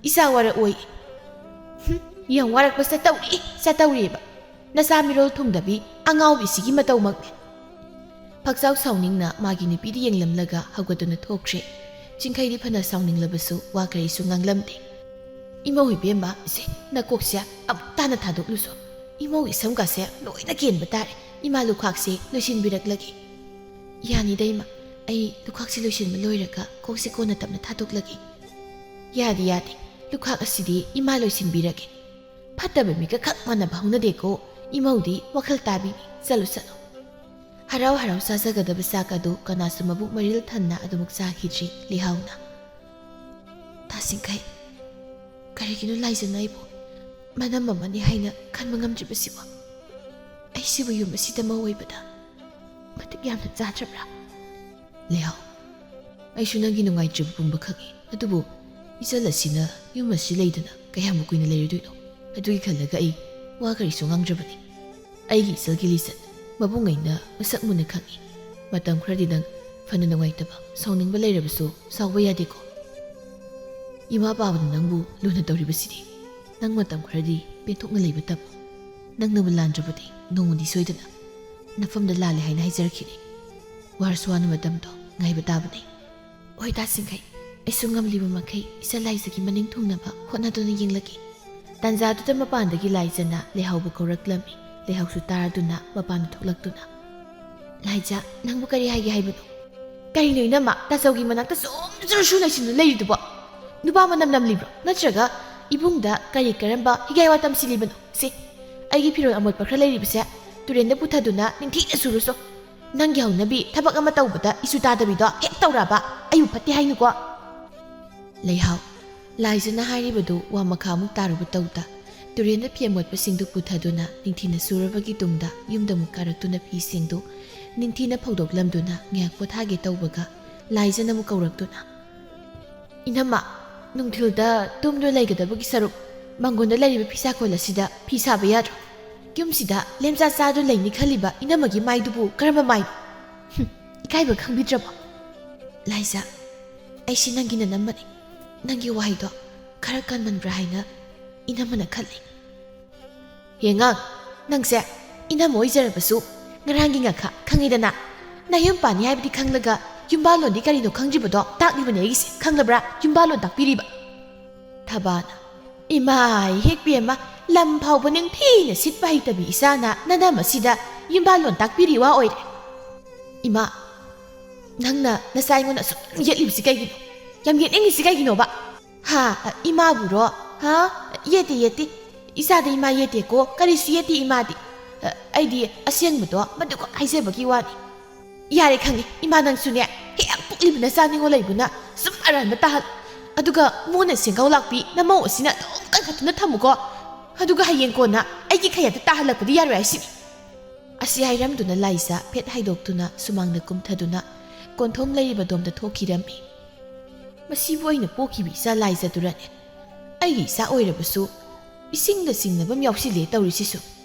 ꯏꯆꯥ ꯋꯥꯔꯛꯑꯣꯏ꯫ ꯍꯨꯝ, ꯌꯥꯝ ꯋꯥꯔꯛꯄ ꯆꯠꯇꯧꯔꯤ, ꯆꯠꯇꯧꯔꯤꯕ꯫ ꯅꯆꯥ ꯃꯤꯔꯣꯜ ꯊꯨꯡꯗꯕꯤ ꯑꯉꯥꯎꯕꯤꯁꯤꯒꯤ ꯃꯇꯧꯃꯛꯅꯦ꯫ ꯐꯛꯆꯥꯎ ꯁꯥꯎꯅꯤꯡꯅ ꯃꯥꯒꯤ ꯅꯨꯄꯤꯗ ꯌꯦꯡꯂꯝꯂꯒ ꯍꯧꯒꯠꯇꯨꯅ ꯊꯣꯛꯈ꯭ꯔꯦ꯫ ꯆꯤꯡꯈꯩꯗꯤ ꯐꯅ ꯁꯥꯎꯅꯤꯡꯂꯕꯁꯨ ꯋꯥ ꯀꯔꯤꯁꯨ ꯉꯥꯡꯂꯝꯗꯦ꯫ "ꯏꯃꯧ ꯏꯕꯦꯝꯃ, ꯏꯆꯦ, ꯅꯀꯣꯛꯁꯦ ꯑꯃꯨꯛ ꯇꯥꯅ ꯊꯥꯗꯣꯛꯂꯨꯁꯣ꯫ ꯏꯃꯧꯒꯤ ꯁꯝꯒꯥꯁꯦ ꯂꯣꯏꯅ ꯀꯦꯟꯕ ꯇꯥꯔꯦ꯫ ꯏꯃꯥ ꯂꯨꯈꯥꯛꯁꯦ ꯂꯣꯏꯁꯤꯟꯕꯤꯔꯛꯂꯒꯦ꯫" "ꯌꯥꯅꯤꯗ ꯏꯃꯥ, ꯑꯩ ꯂꯨꯈꯥꯛꯁꯦ ꯂꯣꯏꯁꯤꯟꯕ ꯂꯣꯏꯔꯒ ꯀꯣꯛꯁꯦ ꯀꯣꯟꯅ ꯇꯞꯅ ꯊꯥꯗꯣꯛꯂꯒꯦ꯫" "ꯌꯥꯗꯦ, ꯌꯥꯗꯦ, ꯂꯨꯈꯥꯛ ꯑꯁꯤꯗꯤ ꯏꯃꯥ ꯂꯣꯏꯁꯤꯟꯕꯤꯔꯒꯦ꯫ ꯐꯠꯇꯕ ꯃꯤꯒ ꯈꯛ ꯃꯥꯟꯅꯕ ꯍꯧꯅꯗꯦꯀꯣ꯫ ꯏꯃꯧꯗꯤ ꯋꯥꯈꯜ ꯇꯥꯕꯤꯅꯤ꯫ ꯆꯠꯂꯨ, ꯆꯠꯂꯨ꯫" ꯍꯔꯥꯎ ꯍꯔꯥꯎ ꯆꯥꯖꯒꯗꯕ ꯆꯥꯛ ꯑꯗꯨ ꯀꯅꯥꯁꯨ ꯃꯕꯨꯛ ꯃꯔꯤꯜ ꯊꯟꯅ ꯑꯗꯨꯃꯛ ꯆꯥꯈꯤꯗ꯭ꯔꯤ ꯂꯩꯍꯥꯎꯅ꯫ ꯇꯥꯁꯤꯡꯈꯩ, ꯀꯔꯤꯒꯤꯅꯣ ꯂꯥꯏꯖꯅ ꯑꯩꯕꯨ ꯃꯅꯝ ꯑꯃꯅꯤ ꯍꯥꯏꯅ ꯈꯟꯕ ꯉꯝꯗ꯭ꯔꯤꯕꯁꯤꯕꯣ? ꯑꯩꯁꯤꯕꯨ ꯌꯨꯝ ꯑꯁꯤꯗ ꯃꯧ ꯑꯣꯏꯕꯗ ꯃꯇꯤꯛ ꯌꯥꯝꯅ ꯆꯥꯗ꯭ꯔꯕ꯭ꯔꯥ? ꯂꯩꯍꯥꯎ, ꯑꯩꯁꯨ ꯅꯪꯒꯤ ꯅꯨꯡꯉꯥꯏꯇ꯭ꯔꯤꯕ ꯄꯨꯝꯕ ꯈꯪꯏ꯫ ꯑꯗꯨꯕꯨ ꯏꯆꯜ ꯑꯁꯤꯅ ꯌꯨꯝ ꯑꯁꯤ ꯂꯩꯗꯅ ꯀꯌꯥꯝ ꯀꯨꯏꯅ ꯂꯩꯔꯨꯗꯣꯏꯅꯣ? ꯑꯗꯨꯒꯤ ꯈꯜꯂꯒ ꯑꯩ ꯋꯥ ꯀꯔꯤꯁꯨ ꯉꯥꯡꯗ꯭ꯔꯕꯅꯤ꯫ ꯑꯩꯒꯤ ꯏꯆꯜꯒꯤ ꯂꯤꯆꯠ ꯃꯕꯨꯡꯉꯩꯅ ꯃꯁꯛ ꯃꯨꯟꯅ ꯈꯪꯏ꯫ ꯃꯇꯝ ꯈꯔꯗꯤ ꯅꯪ ꯐꯅ ꯅꯨꯡꯉꯥꯏꯇꯕ, ꯁꯥꯎꯅꯤꯡꯕ ꯂꯩꯔꯕꯁꯨ ꯁꯥꯎꯕ ꯌꯥꯗꯦꯀꯣ꯫ ꯏꯃꯥ ꯄꯥꯕꯅ ꯅꯪꯕꯨ ꯂꯨꯅ ꯇꯧꯔꯤꯕꯁꯤꯗꯤ꯫ ꯅꯪ ꯃꯇꯝ ꯈꯔꯗꯤ ꯄꯦꯟꯊꯣꯛꯅ ꯂꯩꯕ ꯇꯝꯃꯨ꯫ ꯅꯪꯅꯕꯨ ꯂꯥꯟꯗ꯭ꯔꯕꯗꯤ ꯅꯣꯡꯃꯗꯤ ꯁꯣꯏꯗꯅ ꯅꯐꯝꯗ ꯂꯥꯜꯂꯦ ꯍꯥꯏꯅ ꯍꯥꯏꯖꯔꯛꯈꯤꯅꯤ꯫ ꯋꯥꯔꯁꯨ ꯋꯥꯅ ꯃꯇꯝꯗꯣ ꯉꯥꯏꯕ ꯇꯥꯕꯅꯤ꯫ ꯍꯣꯏ ꯇꯥꯁꯤꯡꯈꯩ, ꯑꯩꯁꯨ ꯉꯝꯂꯤꯕ ꯃꯈꯩ ꯏꯆꯜ ꯂꯥꯏꯖꯒꯤ ꯃꯅꯤꯡ ꯊꯨꯡꯅꯕ ꯍꯣꯠꯅꯗꯨꯅ ꯌꯦꯡꯂꯒꯦ꯫ ꯇꯥꯟꯖꯥꯗꯨꯗ ꯃꯄꯥꯟꯗꯒꯤ ꯂꯥꯏꯖꯅ ꯂꯩꯍꯥꯎꯕꯨ ꯀꯧꯔꯛꯂꯝꯃꯤ꯫ ꯂꯩꯍꯥꯎꯁꯨ ꯇꯥꯔꯗꯨꯅ ꯃꯄꯥꯟꯗ ꯊꯣꯛꯂꯛꯇꯨꯅ, "ꯂꯥꯏꯖ, ꯅꯪꯕꯨ ꯀꯔꯤ ꯍꯥꯏꯒꯦ ꯍꯥꯏꯕꯅꯣ?" ꯀꯔꯤꯅꯣ ꯏꯅꯝꯃ, ꯇꯥꯆꯧꯒꯤ ꯃꯅꯥꯛꯇ ꯁꯨꯝ ꯖꯨꯔꯨ ꯁꯨ ꯂꯩꯁꯤꯟꯗꯨꯅ ꯂꯩꯔꯤꯗꯨꯕꯣ? ꯅꯨꯄꯥ ꯃꯅꯝ ꯅꯝꯂꯤꯕ꯭ꯔꯣ? ꯅꯠꯇ꯭ꯔꯒ ꯏꯕꯨꯡꯗ ꯀꯔꯤ ꯀꯔꯝꯕ ꯍꯤꯒꯥꯏ ꯋꯥ ꯇꯝꯁꯤꯜꯂꯤꯕꯅꯣ? ꯁꯤ, ꯑꯩꯒꯤ ꯐꯤꯔꯣꯜ ꯑꯃꯣꯠꯄ ꯈꯔ ꯂꯩꯔꯤꯕꯁꯦ ꯇꯨꯔꯦꯟꯗ ꯄꯨꯊꯗꯨꯅ ꯅꯤꯡꯊꯤꯅ ꯁꯨꯔꯨꯁꯣ꯫ ꯅꯪꯒꯤ ꯍꯧꯅꯕꯤ ꯊꯕꯛ ꯑꯃ ꯇꯧꯕꯗ ꯏꯁꯨ ꯇꯥꯗꯕꯤꯗꯣ ꯍꯦꯛ ꯇꯧꯔꯛꯑꯕ ꯑꯩꯕꯨ ꯐꯠꯇꯦ ꯍꯥꯏꯅꯨꯀꯣ꯫ ꯂꯩꯍꯥꯎ, ꯂꯥꯏꯖꯅ ꯍꯥꯏꯔꯤꯕꯗꯨ ꯋꯥ ꯃꯈꯥ ꯑꯃꯨꯛ ꯇꯥꯔꯨꯕ ꯇꯧꯗ, ꯇꯨꯔꯦꯟꯗ ꯐꯤ ꯑꯃꯣꯠꯄꯁꯤꯡꯗꯨ ꯄꯨꯊꯗꯨꯅ ꯅꯤꯡꯊꯤꯅ ꯁꯨꯔꯕꯒꯤ ꯇꯨꯡꯗ ꯌꯨꯝꯗ ꯑꯃꯨꯛ ꯀꯥꯔꯛꯇꯨꯅ ꯐꯤꯁꯤꯡꯗꯨ ꯅꯤꯡꯊꯤꯅ ꯐꯧꯗꯣꯛꯂꯝꯗꯨꯅ ꯉꯥꯏꯍꯥꯛ ꯄꯣꯊꯥꯒꯦ ꯇꯧꯕꯒ, ꯂꯥꯏꯖꯅ ꯑꯃꯨꯛ ꯀꯧꯔꯛꯇꯨꯅ, "ꯏꯅꯝꯃ, ꯅꯨꯡꯊꯤꯜꯗ ꯇꯨꯝꯗꯨꯅ ꯂꯩꯒꯗꯕꯒꯤ ꯁꯔꯨꯛ ꯃꯪꯒꯣꯟꯗ ꯂꯩꯔꯤꯕ ꯐꯤꯁꯥꯈꯣꯜ ꯑꯁꯤꯗ ꯐꯤ ꯁꯥꯕ ꯌꯥꯗ꯭ꯔꯣ? ꯌꯨꯝꯁꯤꯗ ꯂꯦꯝꯆꯥ ꯆꯥꯗꯨꯅ ꯂꯩꯅꯤ ꯈꯜꯂꯤꯕ ꯏꯅꯝꯃꯒꯤ ꯃꯥꯏꯗꯨꯕꯨ ꯀꯔꯝꯕ ꯃꯥꯏꯅꯣ? ꯍꯨꯝ, ꯏꯀꯥꯏꯕ ꯈꯪꯕꯤꯗ꯭ꯔꯕꯣ?" "ꯂꯥꯏꯖ, ꯑꯩꯁꯤ ꯅꯪꯒꯤ ꯅꯅꯝꯃꯅꯤ꯫ ꯅꯪꯒꯤ ꯋꯥꯍꯩꯗꯣ ꯈꯔ ꯀꯟꯃꯟꯕ꯭ꯔꯥ ꯍꯥꯏꯅ ꯏꯅꯝꯃꯅ ꯈꯜꯂꯤ꯫" "ꯍꯦꯉꯥꯡ, ꯅꯪꯁꯦ ꯏꯅꯝꯃ ꯑꯣꯏꯖꯔꯕꯁꯨ ꯉꯔꯥꯡꯒꯤ ꯉꯥꯈꯥ ꯈꯪꯉꯤꯗꯅ꯫ ꯅꯌꯨꯝ ꯄꯥꯟꯅꯤ ꯍꯥꯏꯕꯗꯤ ꯈꯪꯂꯒ ꯌꯨꯝꯕꯥꯜꯂꯣꯟꯗꯤ ꯀꯔꯤꯅꯣ ꯈꯪꯗ꯭ꯔꯤꯕꯗꯣ ꯇꯥꯛꯂꯤꯕꯅꯦ ꯑꯩꯒꯤꯁꯦ, ꯈꯪꯂꯕ꯭ꯔꯥ? ꯌꯨꯝꯕꯥꯜꯂꯣꯟ ꯇꯥꯛꯄꯤꯔꯤꯕ꯫" ꯊꯕꯥꯅ, "ꯏꯃꯥꯏ, ꯍꯦꯛ ꯄꯦꯝꯃ, ꯂꯝ ꯐꯥꯎꯕ ꯅꯤꯡꯊꯤꯅ ꯁꯤꯠꯄ ꯍꯩꯇꯕꯤ ꯏꯆꯥꯅ ꯅꯅꯝ ꯑꯁꯤꯗ ꯌꯨꯝꯕꯥꯜꯂꯣꯟ ꯇꯥꯛꯄꯤꯔꯤ ꯋꯥ ꯑꯣꯏꯔꯦ꯫" "ꯏꯃꯥ, ꯅꯪꯅ ꯅꯆꯥ ꯑꯩꯉꯣꯟꯗ ꯑꯁꯨꯛ ꯌꯦꯠꯂꯤꯕꯁꯤ ꯀꯩꯒꯤꯅꯣ? ꯌꯥꯝ ꯌꯦꯠꯅꯤꯡꯉꯤꯁꯤ ꯀꯩꯒꯤꯅꯣꯕ?" "ꯍꯥ, ꯏꯃꯥꯕꯨꯔꯣ? ꯍꯥ? ꯌꯦꯠꯇꯦ, ꯌꯦꯠꯇꯦ꯫ ꯏꯆꯥꯗ ꯏꯃꯥ ꯌꯦꯠꯇꯦꯀꯣ, ꯀꯔꯤꯁꯨ ꯌꯦꯠꯇꯦ ꯏꯃꯥꯗꯤ꯫ ꯑ, ꯑꯩꯗꯤ ꯑꯁꯦꯡꯕꯗꯣ ꯃꯗꯨꯈꯛ ꯍꯥꯏꯖꯕꯒꯤ ꯋꯥꯅꯤ꯫" "ꯌꯥꯔꯦ ꯈꯪꯉꯦ, ꯏꯃꯥ ꯅꯪꯁꯨꯅꯦ, ꯍꯦꯛ ꯄꯣꯛꯂꯤꯕ ꯅꯆꯥ ꯅꯤꯉꯣꯜ ꯂꯩꯕꯅ ꯁꯨꯝ ꯑꯔꯥꯟꯕ ꯇꯥꯍꯜ꯫ ꯑꯗꯨꯒ ꯃꯣꯟꯅ ꯁꯦꯡꯒꯧ ꯂꯥꯛꯄꯤ ꯅꯃꯧ ꯑꯁꯤꯅ ꯑꯗꯨꯝ ꯀꯟꯈꯠꯇꯨꯅ ꯊꯝꯃꯨꯀꯣ꯫ ꯑꯗꯨꯒ ꯍꯌꯦꯡ ꯀꯣꯟꯅ ꯑꯩꯒꯤ ꯈꯌꯥꯠꯇ ꯇꯥꯍꯜꯂꯛꯄꯗꯤ ꯌꯥꯔꯣꯏ ꯍꯥꯏꯁꯤꯅꯤ꯫" ꯑꯁꯤ ꯍꯥꯏꯔꯝꯗꯨꯅ ꯂꯥꯏꯖ ꯐꯦꯠ ꯍꯥꯏꯗꯣꯛꯇꯨꯅ ꯁꯨꯃꯥꯡꯗ ꯀꯨꯝꯊꯗꯨꯅ ꯀꯣꯟꯊꯣꯡ ꯂꯩꯔꯤꯕ ꯗꯣꯝꯗ ꯊꯣꯛꯈꯤꯔꯝꯃꯤ꯫ "ꯃꯁꯤꯕꯨ ꯑꯩꯅ ꯄꯣꯛꯈꯤꯕ ꯏꯆꯥ ꯂꯥꯏꯖꯗꯨꯔꯅꯦ? ꯑꯩꯒꯤ ꯏꯆꯥ ꯑꯣꯏꯔꯕꯁꯨ ꯏꯁꯤꯡꯗ ꯆꯤꯡꯅꯕ ꯑꯃ ꯌꯥꯎꯁꯤꯜꯂꯦ ꯇꯧꯔꯤꯁꯤꯁꯨ꯫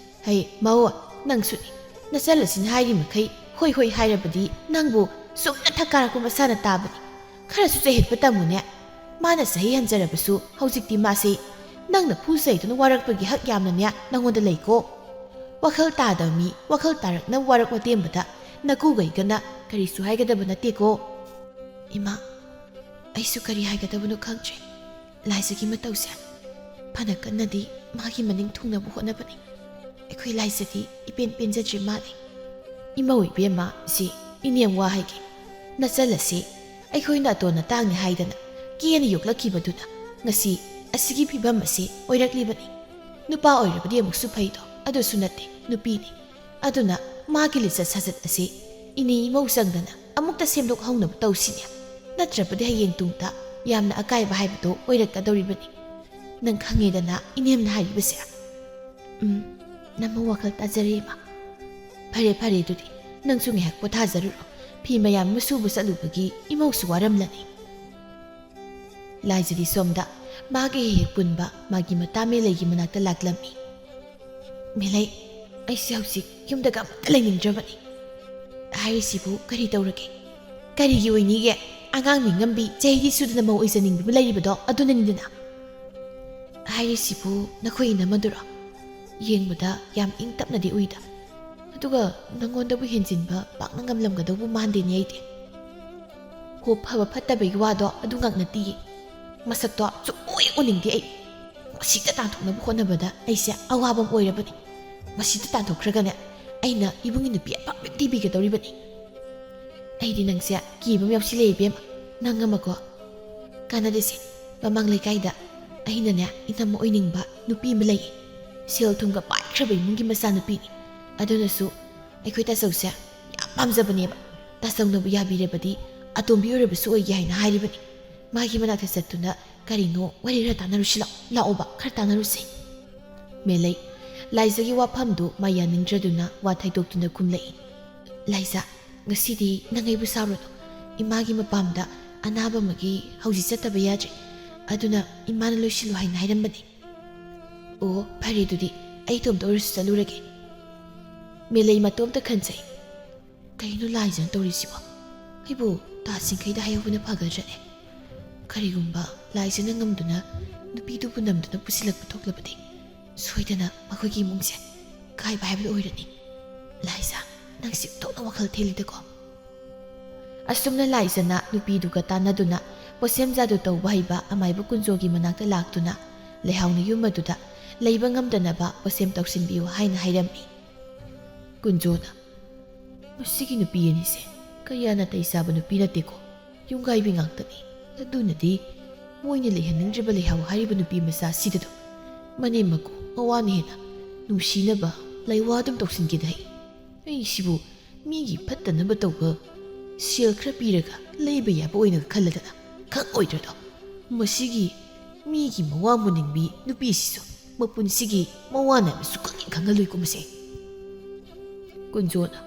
ꯍꯩ, ꯃꯧ, ꯅꯪꯁꯨꯅꯤ꯫ ꯅꯆꯜ ꯑꯁꯤꯅ ꯍꯥꯏꯔꯤ ꯃꯈꯩ ꯍꯣꯏ ꯍꯣꯏ ꯍꯥꯏꯔꯕꯗꯤ ꯅꯪꯕꯨ ꯁꯨꯝ ꯅꯊꯛ ꯀꯥꯔꯛꯄ ꯃꯁꯥꯅ ꯇꯥꯕꯅꯤ꯫ ꯈꯔꯁꯨ ꯆꯩꯍꯠꯄ ꯇꯝꯃꯨꯅꯦ꯫ ꯃꯥꯅ ꯆꯍꯤ ꯍꯟꯖꯔꯕꯁꯨ ꯍꯧꯖꯤꯛꯇꯤ ꯃꯥꯁꯦ ꯅꯪꯅ ꯐꯨ ꯆꯩꯗꯨꯅ ꯋꯥꯔꯛꯄꯒꯤ ꯍꯛ ꯌꯥꯝꯅꯅꯦ ꯅꯪꯉꯣꯟꯗ ꯂꯩꯀꯣ꯫ ꯋꯥꯈꯜ ꯇꯥꯗꯕ ꯃꯤ ꯋꯥꯈꯜ ꯇꯥꯔꯛꯅꯕ ꯋꯥꯔꯛ ꯋꯥꯇꯦꯝꯕꯗ ꯅꯀꯨꯒꯩꯒꯅ ꯀꯔꯤꯁꯨ ꯍꯥꯏꯒꯗꯕ ꯅꯠꯇꯦꯀꯣ꯫" "ꯏꯃꯥ, ꯑꯩꯁꯨ ꯀꯔꯤ ꯍꯥꯏꯒꯗꯕꯅꯣ ꯈꯪꯗ꯭ꯔꯦ꯫ ꯂꯥꯏꯖꯒꯤ ꯃꯇꯧꯁꯦ ꯐꯅ ꯀꯟꯅꯗꯤ ꯃꯥꯒꯤ ꯃꯅꯤꯡ ꯊꯨꯡꯅꯕ ꯍꯣꯠꯅꯕꯅꯤ꯫ ꯑꯩꯈꯣꯏ ꯂꯥꯏꯖꯗꯤ ꯏꯄꯦꯟ ꯄꯦꯟꯖꯗ꯭ꯔꯤ ꯃꯥꯜꯂꯤ꯫" "ꯏꯃꯧ ꯏꯕꯦꯝꯃ, ꯁꯤ ꯏꯅꯦꯝ ꯋꯥ ꯍꯥꯏꯒꯦ꯫ ꯅꯆꯜ ꯑꯁꯤ ꯑꯩꯈꯣꯏꯅ ꯑꯇꯣꯟ ꯑꯇꯥꯡꯅꯤ ꯍꯥꯏꯗꯅ ꯀꯦꯅ ꯌꯣꯛꯂꯛꯈꯤꯕꯗꯨꯅ ꯉꯁꯤ ꯑꯁꯤꯒꯤ ꯐꯤꯕꯝ ꯑꯁꯤ ꯑꯣꯏꯔꯛꯂꯤꯕꯅꯤ꯫ ꯅꯨꯄꯥ ꯑꯣꯏꯔꯕꯗꯤ ꯑꯃꯨꯛꯁꯨ ꯐꯩꯗꯣ, ꯑꯗꯨꯁꯨ ꯅꯠꯇꯦ, ꯅꯨꯄꯤꯅꯤ꯫ ꯑꯗꯨꯅ ꯃꯥꯒꯤ ꯂꯤꯆꯠ ꯁꯥꯖꯠ ꯑꯁꯤ ꯏꯅꯦ ꯏꯃꯧ ꯆꯪꯗꯅ ꯑꯃꯨꯛꯇ ꯁꯦꯝꯗꯣꯛꯍꯧꯅꯕ ꯇꯧꯁꯤꯅꯦ꯫ ꯅꯠꯇ꯭ꯔꯕꯗꯤ ꯍꯌꯦꯡ ꯇꯨꯡꯗ ꯌꯥꯝꯅ ꯑꯀꯥꯏꯕ ꯍꯥꯏꯕꯗꯨ ꯑꯣꯏꯔꯛꯀꯗꯧꯔꯤꯕꯅꯤ꯫ ꯅꯪ ꯈꯪꯉꯦꯗꯅ ꯏꯅꯦꯝꯅ ꯍꯥꯏꯔꯤꯕꯁꯦ꯫ ꯎꯝ, ꯅꯃꯧ ꯋꯥꯈꯜ ꯇꯥꯖꯔꯦ, ꯏꯃꯥ꯫ ꯐꯔꯦ, ꯐꯔꯦ, ꯑꯗꯨꯗꯤ ꯅꯪꯁꯨ ꯉꯥꯏꯍꯥꯛ ꯄꯣꯊꯥꯖꯔꯨꯔꯣ꯫ ꯐꯤ ꯃꯌꯥꯝ ꯑꯃ ꯁꯨꯕ ꯆꯠꯂꯨꯕꯒꯤ ꯏꯃꯧꯁꯨ ꯋꯥꯔꯝꯂꯅꯤ꯫ ꯂꯥꯏꯖꯗꯤ ꯁꯣꯝꯗ ꯃꯥꯒ ꯍꯦꯛ ꯍꯦꯛ ꯄꯨꯟꯕ ꯃꯥꯒꯤ ꯃꯇꯥ ꯃꯦꯂꯩꯒꯤ ꯃꯅꯥꯛꯇ ꯂꯥꯛꯂꯝꯃꯤ꯫ "ꯃꯦꯂꯩ, ꯑꯩꯁꯦ ꯍꯧꯖꯤꯛ ꯌꯨꯝꯗꯒ ꯑꯃꯠꯇ ꯂꯩꯅꯤꯡꯗ꯭ꯔꯕꯅꯤ꯫" "ꯍꯥꯏꯔꯤꯁꯤꯕꯨ ꯀꯔꯤ ꯇꯧꯔꯒꯦ? ꯀꯔꯤꯒꯤ ꯑꯣꯏꯅꯤꯒꯦ? ꯑꯉꯥꯡ ꯃꯤꯉꯝꯕꯤ, ꯆꯍꯤꯗꯤ ꯁꯨꯗꯅ ꯃꯧ ꯑꯣꯏꯖꯅꯤꯡꯕꯤ ꯑꯃ ꯂꯩꯔꯤꯕꯗꯣ ꯑꯗꯨꯅꯅꯤꯗꯅ꯫" "ꯍꯥꯏꯔꯤꯁꯤꯕꯨ ꯅꯈꯣꯏ ꯏꯅꯝꯃꯗꯨꯔꯣ? ꯌꯦꯡꯕꯗ ꯌꯥꯝ ꯏꯪ ꯇꯞꯅꯗꯤ ꯎꯏꯗ꯫ ꯑꯗꯨꯒ ꯅꯪꯉꯣꯟꯗꯕꯨ ꯍꯦꯟꯖꯤꯟꯕ ꯄꯥꯛꯅ ꯉꯝꯂꯝꯒꯗꯧꯕ ꯃꯥꯟꯗꯦꯅꯦ ꯑꯩꯗꯤ꯫" "ꯍꯣ, ꯐꯕ ꯐꯠꯇꯕꯒꯤ ꯋꯥꯗꯣ ꯑꯗꯨ ꯉꯥꯛ ꯅꯠꯇꯤꯌꯦ꯫ ꯃꯁꯛꯇꯣ ꯁꯨꯛꯎ ꯍꯦꯛ ꯎꯅꯤꯡꯗꯦ ꯑꯩ꯫ ꯃꯁꯤꯗ ꯇꯥꯟꯊꯣꯛꯅꯕ ꯍꯣꯠꯅꯕꯗ ꯑꯩꯁꯦ ꯑꯋꯥꯕ ꯑꯃ ꯑꯣꯏꯔꯕꯅꯤ꯫ ꯃꯁꯤꯗ ꯇꯥꯟꯊꯣꯛꯈ꯭ꯔꯒꯅꯦ, ꯑꯩꯅ ꯏꯕꯨꯡꯒꯤ ꯅꯨꯄꯤ ꯑꯐꯕ ꯊꯤꯕꯤꯒꯗꯧꯔꯤꯕꯅꯤ꯫ ꯑꯩꯗꯤ ꯅꯪꯁꯦ ꯀꯤꯕ ꯑꯃ ꯌꯥꯎꯁꯤꯜꯂꯛꯑꯦ, ꯏꯕꯦꯝꯃ, ꯅꯪ ꯑꯃꯀꯣ꯫ ꯀꯥꯟꯅꯗꯦꯁꯦ, ꯃꯃꯥꯡ ꯂꯩꯀꯥꯏꯗ ꯑꯩꯅꯅꯦ, ꯏꯅꯝꯃ ꯑꯣꯏꯅꯤꯡꯕ ꯅꯨꯄꯤ ꯑꯃ ꯂꯩꯌꯦ꯫ ꯁꯦꯜ ꯊꯨꯝꯒ ꯄꯥꯏꯈ꯭ꯔꯕ ꯏꯃꯨꯡꯒꯤ ꯃꯆꯥꯅꯨꯄꯤꯅꯤ꯫ ꯑꯗꯨꯅꯁꯨ ꯑꯩꯈꯣꯏ ꯇꯥꯆꯧꯁꯦ ꯌꯥꯝ ꯄꯥꯝꯖꯕꯅꯦꯕ꯫ ꯇꯥꯆꯧꯅꯕꯨ ꯌꯥꯕꯤꯔꯕꯗꯤ ꯑꯇꯣꯝꯕꯤ ꯑꯣꯏꯔꯕꯁꯨ ꯑꯣꯏꯒꯦ ꯍꯥꯏꯅ ꯍꯥꯏꯔꯤꯕꯅꯤ꯫ ꯃꯥꯒꯤ ꯃꯅꯥꯛꯇ ꯆꯠꯇꯨꯅ ꯀꯔꯤꯅꯣ ꯋꯥꯔꯤ ꯈꯔ ꯇꯥꯟꯅꯔꯨꯁꯤ ꯂꯥꯛꯑꯣ, ꯂꯥꯛꯑꯣꯕ, ꯈꯔ ꯇꯥꯟꯅꯔꯨꯁꯦ꯫" ꯃꯦꯂꯩ, ꯂꯥꯏꯖꯒꯤ ꯋꯥꯐꯝꯗꯨ ꯃꯥ ꯌꯥꯅꯤꯡꯗ꯭ꯔꯗꯨꯅ ꯋꯥ ꯊꯩꯗꯣꯛꯇꯨꯅ ꯈꯨꯝꯂꯛꯏ꯫ "ꯂꯥꯏꯖ, ꯉꯁꯤꯗꯤ ꯅꯪ ꯑꯩꯕꯨ ꯁꯥꯎꯔꯅꯨ꯫ ꯏꯃꯥꯒꯤ ꯃꯄꯥꯝꯗ ꯑꯅꯥꯕ ꯑꯃꯒꯤ ꯍꯧꯖꯤꯛ ꯆꯠꯇꯕ ꯌꯥꯗ꯭ꯔꯦ꯫ ꯑꯗꯨꯅ ꯏꯃꯥꯅ ꯂꯣꯏꯁꯤꯜꯂꯨ ꯍꯥꯏꯅ ꯍꯥꯏꯔꯝꯕꯅꯤ꯫" "ꯑꯣ, ꯐꯔꯦ, ꯑꯗꯨꯗꯤ ꯑꯩ ꯏꯇꯣꯝꯇ ꯑꯣꯏꯔꯁꯨ ꯆꯠꯂꯨꯔꯒꯦ꯫" ꯃꯦꯂꯩ ꯃꯇꯣꯝꯇ ꯈꯟꯖꯩ꯫ "ꯀꯩꯅꯣ ꯂꯥꯏꯖꯅ ꯇꯧꯔꯤꯁꯤꯕꯣ? ꯑꯩꯕꯨ ꯇꯥ ꯁꯤꯡꯈꯩꯗ ꯍꯥꯏꯍꯧꯕꯅ ꯐꯒꯗ꯭ꯔꯅꯦ? ꯀꯔꯤꯒꯨꯝꯕ ꯂꯥꯏꯖꯅ ꯉꯝꯗꯨꯅ ꯅꯨꯄꯤꯗꯨꯕꯨ ꯅꯝꯗꯨꯅ ꯄꯨꯁꯤꯜꯂꯛꯄ ꯊꯣꯛꯂꯕꯗꯤ ꯁꯣꯏꯗꯅ ꯃꯈꯣꯏꯒꯤ ꯏꯃꯨꯡꯁꯦ ꯀꯥꯏꯕ ꯍꯥꯏꯕꯗꯨ ꯑꯣꯏꯔꯅꯤ꯫ ꯂꯥꯏꯖ, ꯅꯪꯁꯤ ꯑꯣꯟꯊꯣꯛꯅ ꯋꯥꯈꯜ ꯊꯦꯜꯂꯤꯗꯀꯣ꯫" ꯑꯁꯨꯝꯅ ꯂꯥꯏꯖꯅ ꯅꯨꯄꯤꯗꯨꯒ ꯇꯥꯟꯅꯗꯨꯅ ꯄꯣꯠꯁꯦꯝ ꯖꯥꯗꯨ ꯇꯧꯕ ꯍꯩꯕ ꯑꯃꯥꯏꯕ ꯀꯨꯟꯖꯣꯒꯤ ꯃꯅꯥꯛꯇ ꯂꯥꯛꯇꯨꯅ ꯂꯩꯍꯥꯎꯅ ꯌꯨꯝ ꯑꯗꯨꯗ ꯂꯩꯕ ꯉꯝꯗꯅꯕ ꯄꯣꯠꯁꯦꯝ ꯇꯧꯁꯤꯟꯕꯤꯌꯨ ꯍꯥꯏꯅ ꯍꯥꯏꯔꯝꯃꯤ꯫ ꯀꯨꯟꯖꯣꯅ, "ꯃꯁꯤꯒꯤ ꯅꯨꯄꯤ ꯑꯅꯤꯁꯦ ꯀꯌꯥ ꯅꯥꯇꯩ ꯆꯥꯕ ꯅꯨꯄꯤ ꯅꯠꯇꯦꯀꯣ꯫ ꯌꯨꯝꯒꯥꯏꯕꯤ ꯉꯥꯛꯇꯅꯤ꯫ ꯑꯗꯨꯅꯗꯤ ꯃꯣꯏꯅ ꯂꯩꯍꯟꯅꯤꯡꯗ꯭ꯔꯤꯕ ꯂꯩꯍꯥꯎ ꯍꯥꯏꯔꯤꯕ ꯅꯨꯄꯤ ꯃꯆꯥ ꯑꯁꯤꯗꯗꯣ ꯃꯅꯦꯝ ꯃꯀꯨ ꯃꯋꯥꯅ ꯍꯦꯟꯅ ꯅꯨꯡꯁꯤꯅꯕ ꯂꯩꯋꯥ ꯑꯗꯨꯝ ꯇꯧꯁꯤꯟꯈꯤꯗ ꯍꯩ꯫ ꯑꯩꯁꯤꯕꯨ ꯃꯤꯒꯤ ꯐꯠꯇꯅꯕ ꯇꯧꯕ ꯁꯦꯜ ꯈꯔ ꯄꯤꯔꯒ ꯂꯩꯕ ꯌꯥꯕ ꯑꯣꯏꯅ ꯈꯜꯂꯗꯅ ꯈꯪ ꯑꯣꯏꯗ꯭ꯔꯗꯣ꯫ ꯃꯁꯤꯒꯤ ꯃꯤꯒꯤ ꯃꯋꯥ ꯃꯨꯅꯤꯡꯕꯤ ꯅꯨꯄꯤꯁꯤꯁꯨ ꯃꯄꯨꯟꯁꯤꯒꯤ ꯃꯋꯥ ꯅꯥꯏꯕ ꯁꯨꯛꯈꯪ ꯍꯦꯛ ꯈꯪꯍꯜꯂꯣꯏꯀꯣ ꯃꯁꯦ꯫ ꯀꯨꯟꯖꯣꯅ,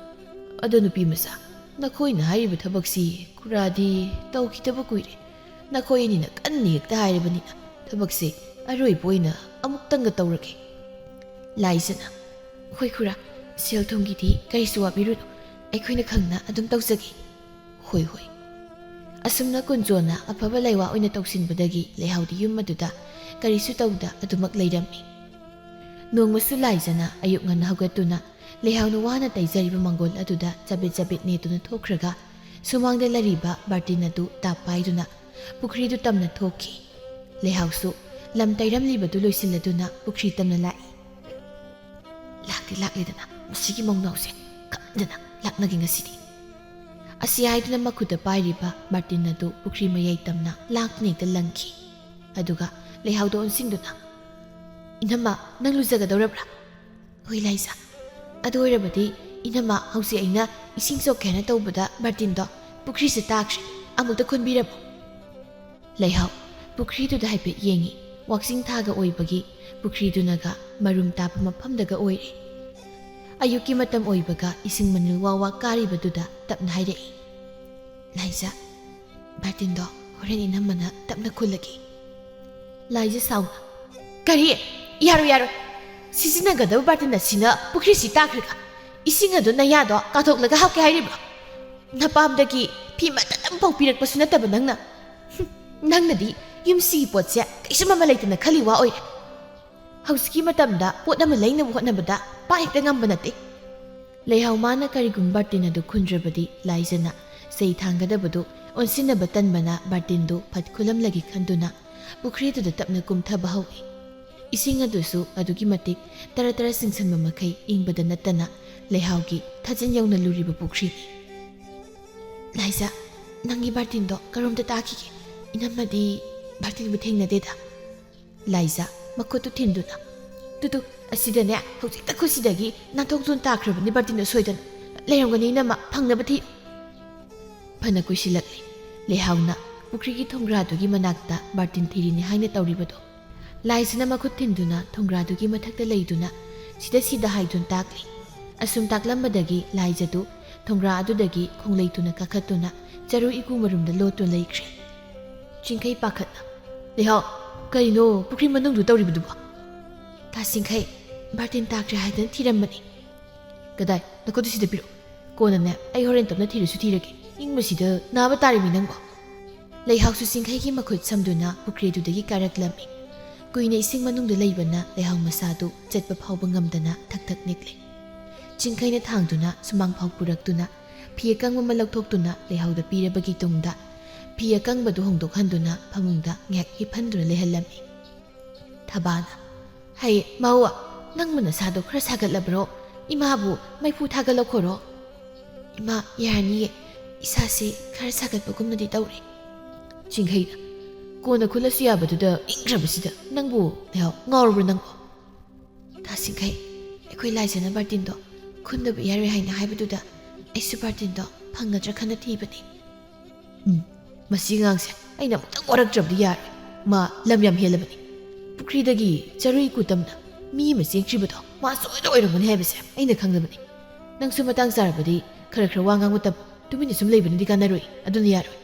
"ꯑꯗꯣ ꯅꯨꯄꯤ ꯃꯆꯥ, ꯅꯈꯣꯏꯅ ꯍꯥꯏꯔꯤꯕ ꯊꯕꯛꯁꯤ ꯈꯨꯔꯥꯗꯤ ꯇꯧꯈꯤꯗꯕ ꯀꯨꯏꯔꯦ꯫ ꯅꯈꯣꯏ ꯑꯅꯤꯅ ꯀꯟꯅ ꯍꯦꯛꯇ ꯍꯥꯏꯔꯕꯅꯤꯅ ꯊꯕꯛꯁꯦ ꯑꯔꯣꯏꯕ ꯑꯣꯏꯅ ꯑꯃꯨꯛꯇꯪꯒ ꯇꯧꯔꯒꯦ꯫" ꯂꯥꯏꯖꯅ, "ꯍꯣꯏ ꯈꯨꯔꯥ, ꯁꯦꯜ ꯊꯨꯝꯒꯤꯗꯤ ꯀꯔꯤꯁꯨ ꯋꯥꯕꯤꯔꯨꯅꯨ, ꯑꯩꯈꯣꯏꯅ ꯈꯪꯅ ꯑꯗꯨꯝ ꯇꯧꯖꯒꯦ꯫" "ꯍꯣꯏ ꯍꯣꯏ꯫" ꯑꯁꯨꯝꯅ ꯀꯨꯟꯖꯣꯅ ꯑꯐꯕ ꯂꯩꯋꯥ ꯑꯣꯏꯅ ꯇꯧꯁꯤꯟꯕꯗꯒꯤ ꯂꯩꯍꯥꯎꯗꯤ ꯌꯨꯝ ꯑꯗꯨꯗ ꯀꯔꯤꯁꯨ ꯇꯧꯗ ꯑꯗꯨꯃꯛ ꯂꯩꯔꯝꯃꯤ꯫ ꯅꯣꯡꯃꯁꯨ ꯂꯥꯏꯖꯅ ꯑꯌꯨꯛ ꯉꯟꯅ ꯍꯧꯒꯠꯇꯨꯅ ꯂꯩꯍꯥꯎꯅ ꯋꯥꯅ ꯇꯩꯖꯔꯤꯕ ꯃꯪꯒꯣꯜ ꯑꯗꯨꯗ ꯆꯕꯤꯠ ꯆꯕꯤꯠ ꯅꯦꯠꯇꯨꯅ ꯊꯣꯛꯈ꯭ꯔꯒ ꯁꯨꯃꯥꯡꯗ ꯂꯩꯔꯤꯕ ꯕꯥꯔꯇꯤꯟ ꯑꯗꯨ ꯇꯥꯞ ꯄꯥꯏꯗꯨꯅ ꯄꯨꯈ꯭ꯔꯤꯗꯨ ꯇꯝꯅ ꯊꯣꯛꯈꯤ꯫ ꯂꯩꯍꯥꯎꯁꯨ ꯂꯝ ꯇꯩꯔꯝꯂꯤꯕꯗꯨ ꯂꯣꯏꯁꯤꯜꯂꯗꯨꯅ ꯄꯨꯈ꯭ꯔꯤ ꯇꯝꯅ ꯂꯥꯛꯏ꯫ "ꯂꯥꯛꯇꯤ ꯂꯥꯛꯂꯦꯗꯅ, ꯃꯁꯤꯒꯤ ꯃꯧꯅꯥꯎꯁꯦ ꯀꯝꯗꯅ ꯂꯥꯛꯅꯒꯦ ꯉꯁꯤꯗꯤ?" ꯑꯁꯤ ꯍꯥꯏꯗꯨꯅ ꯃꯈꯨꯠꯇ ꯄꯥꯏꯔꯤꯕ ꯕꯥꯔꯇꯤꯟ ꯑꯗꯨ ꯄꯨꯈ꯭ꯔꯤ ꯃꯌꯥꯏ ꯇꯝꯅ ꯂꯥꯛꯇꯨꯅ ꯍꯦꯛꯇ ꯂꯪꯈꯤ꯫ ꯑꯗꯨꯒ ꯂꯩꯍꯥꯎꯗ ꯑꯣꯟꯁꯤꯟꯗꯨꯅ, "ꯏꯅꯝꯃ, ꯅꯪ ꯂꯨꯖꯒꯗꯧꯔꯕ꯭ꯔꯥ?" "ꯍꯣꯏ ꯂꯥꯏꯖ꯫ ꯑꯗꯨ ꯑꯣꯏꯔꯕꯗꯤ ꯏꯅꯝꯃ, ꯍꯧꯖꯤꯛ ꯑꯩꯅ ꯏꯁꯤꯡ ꯁꯣꯛꯀꯦ ꯍꯥꯏꯅ ꯇꯧꯕꯗ ꯕꯥꯔꯇꯤꯟꯗꯣ ꯄꯨꯈ꯭ꯔꯤꯁꯦ ꯇꯥꯈ꯭ꯔꯦ, ꯑꯃꯨꯛꯇ ꯈꯨꯟꯕꯤꯔꯝꯃꯨ꯫" ꯂꯩꯍꯥꯎ ꯄꯨꯈ꯭ꯔꯤꯗꯨꯗ ꯍꯥꯏꯐꯦꯠ ꯌꯦꯡꯉꯤ꯫ ꯋꯥꯛꯆꯤꯡ ꯊꯥꯒ ꯑꯣꯏꯕꯒꯤ ꯄꯨꯈ꯭ꯔꯤꯗꯨꯅꯒ ꯃꯔꯨꯝ ꯇꯥꯕ ꯃꯐꯝꯗꯒ ꯑꯣꯏꯔꯦ꯫ ꯑꯌꯨꯛꯀꯤ ꯃꯇꯝ ꯑꯣꯏꯕꯒ ꯏꯁꯤꯡ ꯃꯅꯤꯜ ꯋꯥ ꯋꯥ ꯀꯥꯔꯤꯕꯗꯨꯗ ꯇꯞꯅ ꯍꯥꯏꯔꯛꯏ, "ꯂꯥꯏꯖ, ꯕꯥꯔꯇꯤꯟꯗꯣ ꯍꯣꯔꯦꯟ ꯏꯅꯝꯃꯅ ꯇꯞꯅ ꯈꯨꯜꯂꯒꯦ꯫" ꯂꯥꯏꯖ ꯁꯥꯎꯅ, "ꯀꯔꯤ? ꯌꯥꯔꯣꯏ, ꯌꯥꯔꯣꯏ꯫ ꯁꯤꯖꯤꯟꯅꯒꯗꯕ ꯕꯥꯔꯇꯤꯟ ꯑꯁꯤꯅ ꯄꯨꯈ꯭ꯔꯤꯁꯤ ꯇꯥꯈ꯭ꯔꯒ ꯏꯁꯤꯡ ꯑꯗꯨ ꯅꯌꯥꯗꯣ ꯀꯥꯊꯣꯛꯂꯒ ꯍꯥꯞꯀꯦ ꯍꯥꯏꯔꯤꯕ꯭ꯔꯣ? ꯅꯄꯥꯝꯗꯒꯤ ꯐꯤ ꯃꯇꯠ ꯑꯃꯐꯥꯎ ꯄꯤꯔꯛꯄꯁꯨ ꯅꯠꯇꯕ ꯅꯪꯅ꯫ ꯍꯨꯝ, ꯅꯪꯅꯗꯤ ꯌꯨꯝꯁꯤꯒꯤ ꯄꯣꯠꯁꯦ ꯀꯩꯁꯨ ꯃꯃꯜ ꯂꯩꯇꯅ ꯈꯜꯂꯤ ꯋꯥ ꯑꯣꯏꯔꯦ꯫ ꯍꯧꯖꯤꯛꯀꯤ ꯃꯇꯝꯗ ꯄꯣꯠ ꯑꯃ ꯂꯩꯅꯕ ꯍꯣꯠꯅꯕꯗ ꯄꯥ ꯍꯦꯛꯇ ꯉꯝꯕ ꯅꯠꯇꯦ꯫" ꯂꯩꯍꯥꯎ ꯃꯥꯅ ꯀꯔꯤꯒꯨꯝꯕ ꯕꯥꯔꯇꯤꯟ ꯑꯗꯨ ꯈꯨꯟꯗ꯭ꯔꯕꯗꯤ ꯂꯥꯏꯖꯅ ꯆꯩ ꯊꯥꯡꯒꯗꯕꯗꯨ ꯑꯣꯟꯁꯤꯟꯅꯕ ꯇꯟꯕꯅ ꯕꯥꯔꯇꯤꯟꯗꯨ ꯐꯠ ꯈꯨꯜꯂꯝꯂꯒꯦ ꯈꯟꯗꯨꯅ ꯄꯨꯈ꯭ꯔꯤꯗꯨꯗ ꯇꯞꯅ ꯀꯨꯝꯊꯕ ꯍꯧꯏ꯫ ꯏꯁꯤꯡ ꯑꯗꯨꯁꯨ ꯑꯗꯨꯛꯀꯤ ꯃꯇꯤꯛ ꯇꯔꯥ ꯇꯔꯥ ꯆꯤꯡꯁꯤꯟꯕ ꯃꯈꯩ ꯏꯪꯕꯗ ꯅꯠꯇꯅ ꯂꯩꯍꯥꯎꯒꯤ ꯊꯥꯖꯤꯟ ꯌꯧꯅ ꯂꯨꯔꯤꯕ ꯄꯨꯈ꯭ꯔꯤꯅꯤ꯫ ꯂꯥꯏꯖꯥ, ꯅꯪꯒꯤ ꯕꯥꯔꯇꯤꯟꯗꯣ ꯀꯔꯣꯝꯗ ꯇꯥꯈꯤꯒꯦ? ꯏꯅꯝꯃꯗꯤ ꯕꯥꯔꯇꯤꯟꯕꯨ ꯊꯦꯡꯅꯗꯦꯗ꯫ ꯂꯥꯏꯖꯥ, ꯃꯈꯨꯠꯇꯨ ꯊꯤꯟꯗꯨꯅ, "ꯇꯨ ꯇꯨ, ꯑꯁꯤꯗꯅꯦ, ꯍꯧꯖꯤꯛꯇ ꯈꯨꯠꯁꯤꯗꯒꯤ ꯅꯥꯟꯊꯣꯛꯇꯨꯅ ꯇꯥꯈ꯭ꯔꯕꯅꯤ ꯕꯥꯔꯇꯤꯟꯗꯣ ꯁꯣꯏꯗꯅ꯫ ꯂꯩꯔꯝꯒꯅꯤ ꯏꯅꯝꯃ, ꯐꯪꯅꯕ ꯊꯤꯌꯨ꯫" ꯐꯅ ꯀꯨꯏꯁꯤꯜꯂꯛꯂꯤ꯫ ꯂꯩꯍꯥꯎꯅ ꯄꯨꯈ꯭ꯔꯤꯒꯤ ꯊꯣꯡꯒ꯭ꯔꯥꯗꯨꯒꯤ ꯃꯅꯥꯛꯇ ꯕꯥꯔꯇꯤꯟ ꯊꯤꯔꯤꯅꯤ ꯍꯥꯏꯅ ꯇꯧꯔꯤꯕꯗꯣ꯫ ꯂꯥꯏꯖꯥꯅ ꯃꯈꯨꯠ ꯊꯤꯟꯗꯨꯅ ꯊꯣꯡꯒ꯭ꯔꯥꯗꯨꯒꯤ ꯃꯊꯛꯇ ꯂꯩꯗꯨꯅ ꯁꯤꯗ ꯁꯤꯗ ꯍꯥꯏꯗꯨꯅ ꯇꯥꯛꯂꯤ꯫ ꯑꯁꯨꯝ ꯇꯥꯛꯂꯝꯕꯗꯒꯤ ꯂꯥꯏꯖꯥꯗꯨ ꯊꯣꯡꯒ꯭ꯔꯥ ꯑꯗꯨꯗꯒꯤ ꯈꯣꯡꯂꯩ ꯊꯨꯅ ꯀꯥꯈꯠꯇꯨꯅ ꯆꯔꯨ ꯏꯀꯨ ꯃꯔꯨꯝꯗ ꯂꯣꯠꯇꯨꯅ ꯂꯩꯈ꯭ꯔꯦ꯫ ꯆꯤꯡꯈꯩ ꯄꯥꯈꯠꯅ, "ꯂꯩꯍꯥꯎ, ꯀꯔꯤꯅꯣ ꯄꯨꯈ꯭ꯔꯤ ꯃꯅꯨꯡꯗꯨ ꯇꯧꯔꯤꯕꯗꯨꯕꯣ?" "ꯇꯥ ꯆꯤꯡꯈꯩ, ꯕꯥꯔꯇꯤꯟ ꯇꯥꯈ꯭ꯔꯦ ꯍꯥꯏꯗꯅ ꯊꯤꯔꯝꯕꯅꯤ꯫" "ꯀꯗꯥꯏ? ꯅꯈꯨꯠꯇꯨ ꯁꯤꯗ ꯄꯤꯔꯛꯎ꯫ ꯀꯣꯟꯅꯅꯦ, ꯑꯩ ꯍꯣꯔꯦꯟ ꯇꯞꯅ ꯊꯤꯔꯁꯨ ꯊꯤꯔꯒꯦ꯫ ꯏꯪꯕꯁꯤꯗ ꯅꯥꯕ ꯇꯥꯔꯦꯃꯤ ꯅꯪꯕꯣ꯫" ꯂꯩꯍꯥꯎꯁꯨ ꯆꯤꯡꯈꯩꯒꯤ ꯃꯈꯨꯠ ꯁꯝꯗꯨꯅ ꯄꯨꯈ꯭ꯔꯤꯗꯨꯗꯒꯤ ꯀꯥꯔꯛꯂꯝꯃꯤ꯫ ꯀꯨꯏꯅ ꯏꯁꯤꯡ ꯃꯅꯨꯡꯗ ꯂꯩꯕꯅ ꯂꯩꯍꯥꯎ ꯃꯁꯥꯗꯨ ꯆꯠꯄ ꯐꯥꯎꯕ ꯉꯝꯗꯅ ꯊꯛ ꯊꯛ ꯅꯤꯛꯂꯤ꯫ ꯆꯤꯡꯈꯩꯅ ꯊꯥꯡꯗꯨꯅ ꯁꯨꯃꯥꯡ ꯐꯥꯎ ꯄꯨꯔꯛꯇꯨꯅ ꯐꯤ ꯑꯀꯪꯕ ꯑꯃ ꯂꯧꯊꯣꯛꯇꯨꯅ ꯂꯩꯍꯥꯎꯗ ꯄꯤꯔꯕꯒꯤ ꯇꯨꯡꯗ ꯐꯤ ꯑꯀꯪꯕꯗꯨ ꯍꯣꯡꯗꯣꯛꯍꯟꯗꯨꯅ ꯐꯃꯨꯡꯗ ꯉꯥꯏꯍꯥꯛ ꯍꯤꯞꯍꯟꯗꯨꯅ ꯂꯩꯍꯜꯂꯝꯃꯤ꯫ ꯊꯕꯥꯅ, "ꯍꯩ, ꯃꯧ, ꯅꯪꯕꯨ ꯅꯁꯥꯗꯣ ꯈꯔ ꯁꯥꯒꯠꯂꯕ꯭ꯔꯣ? ꯏꯃꯥꯕꯨ ꯃꯩꯐꯨ ꯊꯥꯒꯠꯂꯛꯈꯣꯔꯣ?" "ꯏꯃꯥ, ꯌꯥꯔꯅꯤꯌꯦ꯫ ꯏꯁꯥꯁꯦ ꯈꯔ ꯁꯥꯒꯠꯄꯒꯨꯝꯅꯗꯤ ꯇꯧꯔꯦ꯫" ꯆꯤꯡꯈꯩꯅ, "ꯀꯣꯟꯅ ꯈꯨꯠꯂꯁꯨ ꯌꯥꯕꯗꯨꯗ ꯏꯪꯈ꯭ꯔꯕꯁꯤꯗ ꯅꯪꯕꯨ ꯂꯩꯍꯥꯎ ꯉꯥꯎꯔꯕ꯭ꯔꯣ ꯅꯪꯕꯨ?" "ꯇꯥ ꯆꯤꯡꯈꯩ, ꯑꯩꯈꯣꯏ ꯂꯥꯏꯖꯥꯅ ꯕꯥꯔꯇꯤꯟꯗꯣ ꯈꯨꯟꯗꯕ ꯌꯥꯔꯣꯏ ꯍꯥꯏꯅ ꯍꯥꯏꯕꯗꯨꯗ ꯑꯩꯁꯨ ꯕꯥꯔꯇꯤꯟꯗꯣ ꯐꯪꯒꯗ꯭ꯔꯥ ꯈꯟꯅ ꯊꯤꯕꯅꯤ꯫" "ꯎꯝ, ꯃꯁꯤ ꯑꯉꯥꯡꯁꯦ ꯑꯩꯅ ꯑꯃꯨꯛꯇꯪ ꯋꯥꯔꯛꯇ꯭ꯔꯕꯗꯤ ꯌꯥꯔꯣꯏ꯫ ꯃꯥ ꯂꯝ ꯌꯥꯝ ꯍꯦꯜꯂꯕꯅꯤ꯫ ꯄꯨꯈ꯭ꯔꯤꯗꯒꯤ ꯆꯔꯨ ꯏꯀꯨ ꯇꯝꯅ ꯃꯤ ꯑꯃ ꯆꯦꯟꯈ꯭ꯔꯤꯕꯗꯣ ꯃꯥ ꯁꯣꯏꯗꯅ ꯑꯣꯏꯔꯝꯒꯅꯤ ꯍꯥꯏꯕꯁꯦ ꯑꯩꯅ ꯈꯪꯂꯕꯅꯤ꯫ ꯅꯪꯁꯨ ꯃꯇꯥꯡ ꯆꯥꯔꯕꯗꯤ ꯈꯔ ꯈꯔ ꯋꯥ ꯉꯥꯡꯕ ꯇꯝꯃꯨ꯫ ꯇꯨꯃꯤꯟꯅ ꯁꯨꯝ ꯂꯩꯕꯅꯗꯤ ꯀꯥꯟꯅꯔꯣꯏ, ꯑꯗꯨꯅ ꯌꯥꯔꯣꯏ꯫"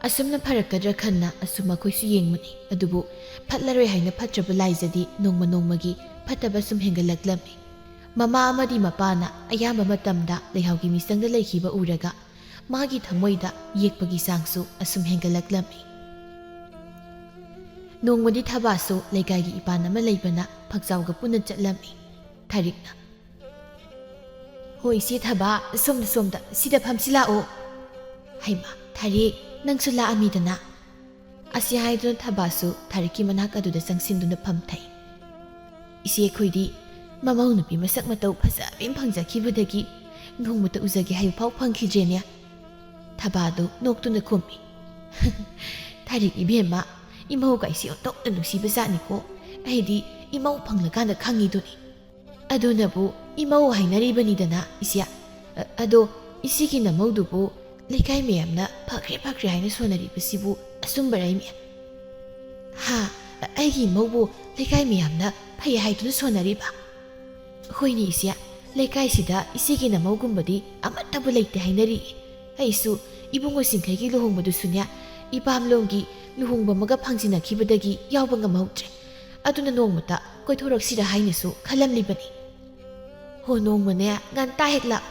ꯑꯁꯨꯝꯅ ꯐꯔꯛꯀꯗ꯭ꯔꯥ ꯈꯟꯅ ꯑꯁꯨꯝ ꯃꯈꯣꯏꯁꯨ ꯌꯦꯡꯕꯅꯤ꯫ ꯑꯗꯨꯕꯨ ꯐꯠꯂꯔꯣꯏ ꯍꯥꯏꯅ ꯐꯠꯇ꯭ꯔꯕ ꯂꯥꯏꯖꯥꯗꯤ ꯅꯣꯡꯃ ꯅꯣꯡꯃꯒꯤ ꯐꯠꯇꯕ ꯁꯨꯝ ꯍꯦꯟꯒꯠꯂꯛꯂꯝꯃꯤ꯫ ꯃꯃꯥ ꯑꯃꯗꯤ ꯃꯄꯥꯅ ꯑꯌꯥꯝꯕ ꯃꯇꯝꯗ ꯂꯩꯍꯥꯎꯒꯤ ꯃꯤꯆꯪꯗ ꯂꯩꯈꯤꯕ ꯎꯔꯒ ꯃꯥꯒꯤ ꯊꯃꯣꯏꯗ ꯌꯦꯛꯄꯒꯤ ꯆꯥꯡꯁꯨ ꯑꯁꯨꯝ ꯍꯦꯟꯒꯠꯂꯛꯂꯝꯃꯤ꯫ ꯅꯣꯡꯃꯗꯤ ꯊꯕꯥꯁꯨ ꯂꯩꯀꯥꯏꯒꯤ ꯏꯄꯥꯟ ꯑꯃ ꯂꯩꯕꯅ ꯐꯛꯆꯥꯎꯒ ꯄꯨꯟꯅ ꯆꯠꯂꯝꯃꯤ꯫ ꯊꯥꯔꯤꯛꯅ, "ꯍꯣ ꯏꯆꯦ ꯊꯕꯥ, ꯁꯣꯝꯗ, ꯁꯣꯝꯗ, ꯁꯤꯗ ꯐꯝꯁꯤ ꯂꯥꯛꯑꯣ꯫" "ꯍꯩꯃꯥ, ꯊꯥꯔꯤꯛ, ꯅꯪꯁꯨ ꯂꯥꯛꯑꯝꯃꯤꯗꯅ꯫" ꯑꯁꯤ ꯍꯥꯏꯗꯨꯅ ꯊꯕꯥꯁꯨ ꯊꯥꯔꯤꯛꯀꯤ ꯃꯅꯥꯛ ꯑꯗꯨꯗ ꯆꯪꯁꯤꯟꯗꯨꯅ ꯐꯝꯊꯩ꯫ "ꯏꯆꯦ, ꯑꯩꯈꯣꯏꯗꯤ ꯃꯃꯧ ꯅꯨꯄꯤ ꯃꯁꯛ ꯃꯇꯧ ꯐꯖꯕꯤ ꯑꯃ ꯐꯪꯖꯈꯤꯕꯗꯒꯤ ꯅꯣꯡꯃꯇ ꯎꯖꯒꯦ ꯍꯥꯏꯕ ꯐꯥꯎ ꯐꯪꯈꯤꯗ꯭ꯔꯦꯅꯦ꯫ ꯊꯕꯥꯗꯨ ꯅꯣꯛꯇꯨꯅ ꯈꯨꯝꯃꯤ꯫ "ꯊꯥꯔꯤꯛ ꯏꯕꯦꯝꯃ, ꯏꯃꯧ ꯀꯥꯏꯁꯤ ꯑꯣꯟꯊꯣꯛꯅ ꯅꯨꯡꯁꯤꯕ ꯖꯥꯠꯅꯤꯀꯣ꯫ ꯑꯩꯗꯤ ꯏꯃꯧ ꯐꯪꯂꯀꯥꯟꯗ ꯈꯪꯉꯤꯗꯨꯅꯤ꯫ ꯑꯗꯨꯅꯕꯨ ꯏꯃꯧ ꯍꯥꯏꯅꯔꯤꯕꯅꯤꯗꯅ ꯏꯆꯦ꯫ ꯑ-, ꯑꯗꯣ ꯏꯆꯦꯒꯤ ꯅꯃꯧꯗꯨꯕꯨ ꯂꯩꯀꯥꯏ ꯃꯌꯥꯝꯅ ꯐꯈ꯭ꯔꯦ ꯐꯈ꯭ꯔꯦ ꯍꯥꯏꯅ ꯁꯣꯟꯅꯔꯤꯕꯁꯤꯕꯨ ꯑꯆꯨꯝꯕꯔꯥ ꯏꯃꯦ?" "ꯍꯥ? ꯑ-, ꯑꯩꯒꯤ ꯏꯃꯧꯕꯨ ꯂꯩꯀꯥꯏ ꯃꯌꯥꯝꯅ ꯐꯩ ꯍꯥꯏꯗꯨꯅ ꯁꯣꯟꯅꯔꯤꯕ?" "ꯍꯣꯏꯅꯦ ꯏꯆꯦ, ꯂꯩꯀꯥꯏꯁꯤꯗ ꯏꯆꯦꯒꯤ ꯅꯃꯧꯒꯨꯝꯕꯗꯤ ꯑꯃꯠꯇꯕꯨ ꯂꯩꯇꯦ ꯍꯥꯏꯅꯔꯤ꯫ ꯑꯩꯁꯨ ꯏꯕꯨꯡꯉꯣꯁꯤꯡꯈꯩꯒꯤ ꯂꯨꯍꯣꯡꯕꯗꯨꯁꯨꯅꯦ, ꯏꯄꯥꯝꯂꯣꯝꯒꯤ ꯂꯨꯍꯣꯡꯕ ꯑꯃꯒ ꯐꯥꯡꯖꯤꯟꯅꯈꯤꯕꯗꯒꯤ ꯌꯥꯎꯕ ꯉꯝꯍꯧꯗ꯭ꯔꯦ꯫ ꯑꯗꯨꯅ ꯅꯣꯡꯃꯇ ꯀꯣꯏꯊꯣꯔꯛꯁꯤꯔ ꯍꯥꯏꯅꯁꯨ ꯈꯜꯂꯝꯂꯤꯕꯅꯤ꯫" "ꯍꯣ, ꯅꯣꯡꯃꯅꯦ ꯉꯟꯇꯥ ꯍꯦꯛ ꯂꯥꯛ,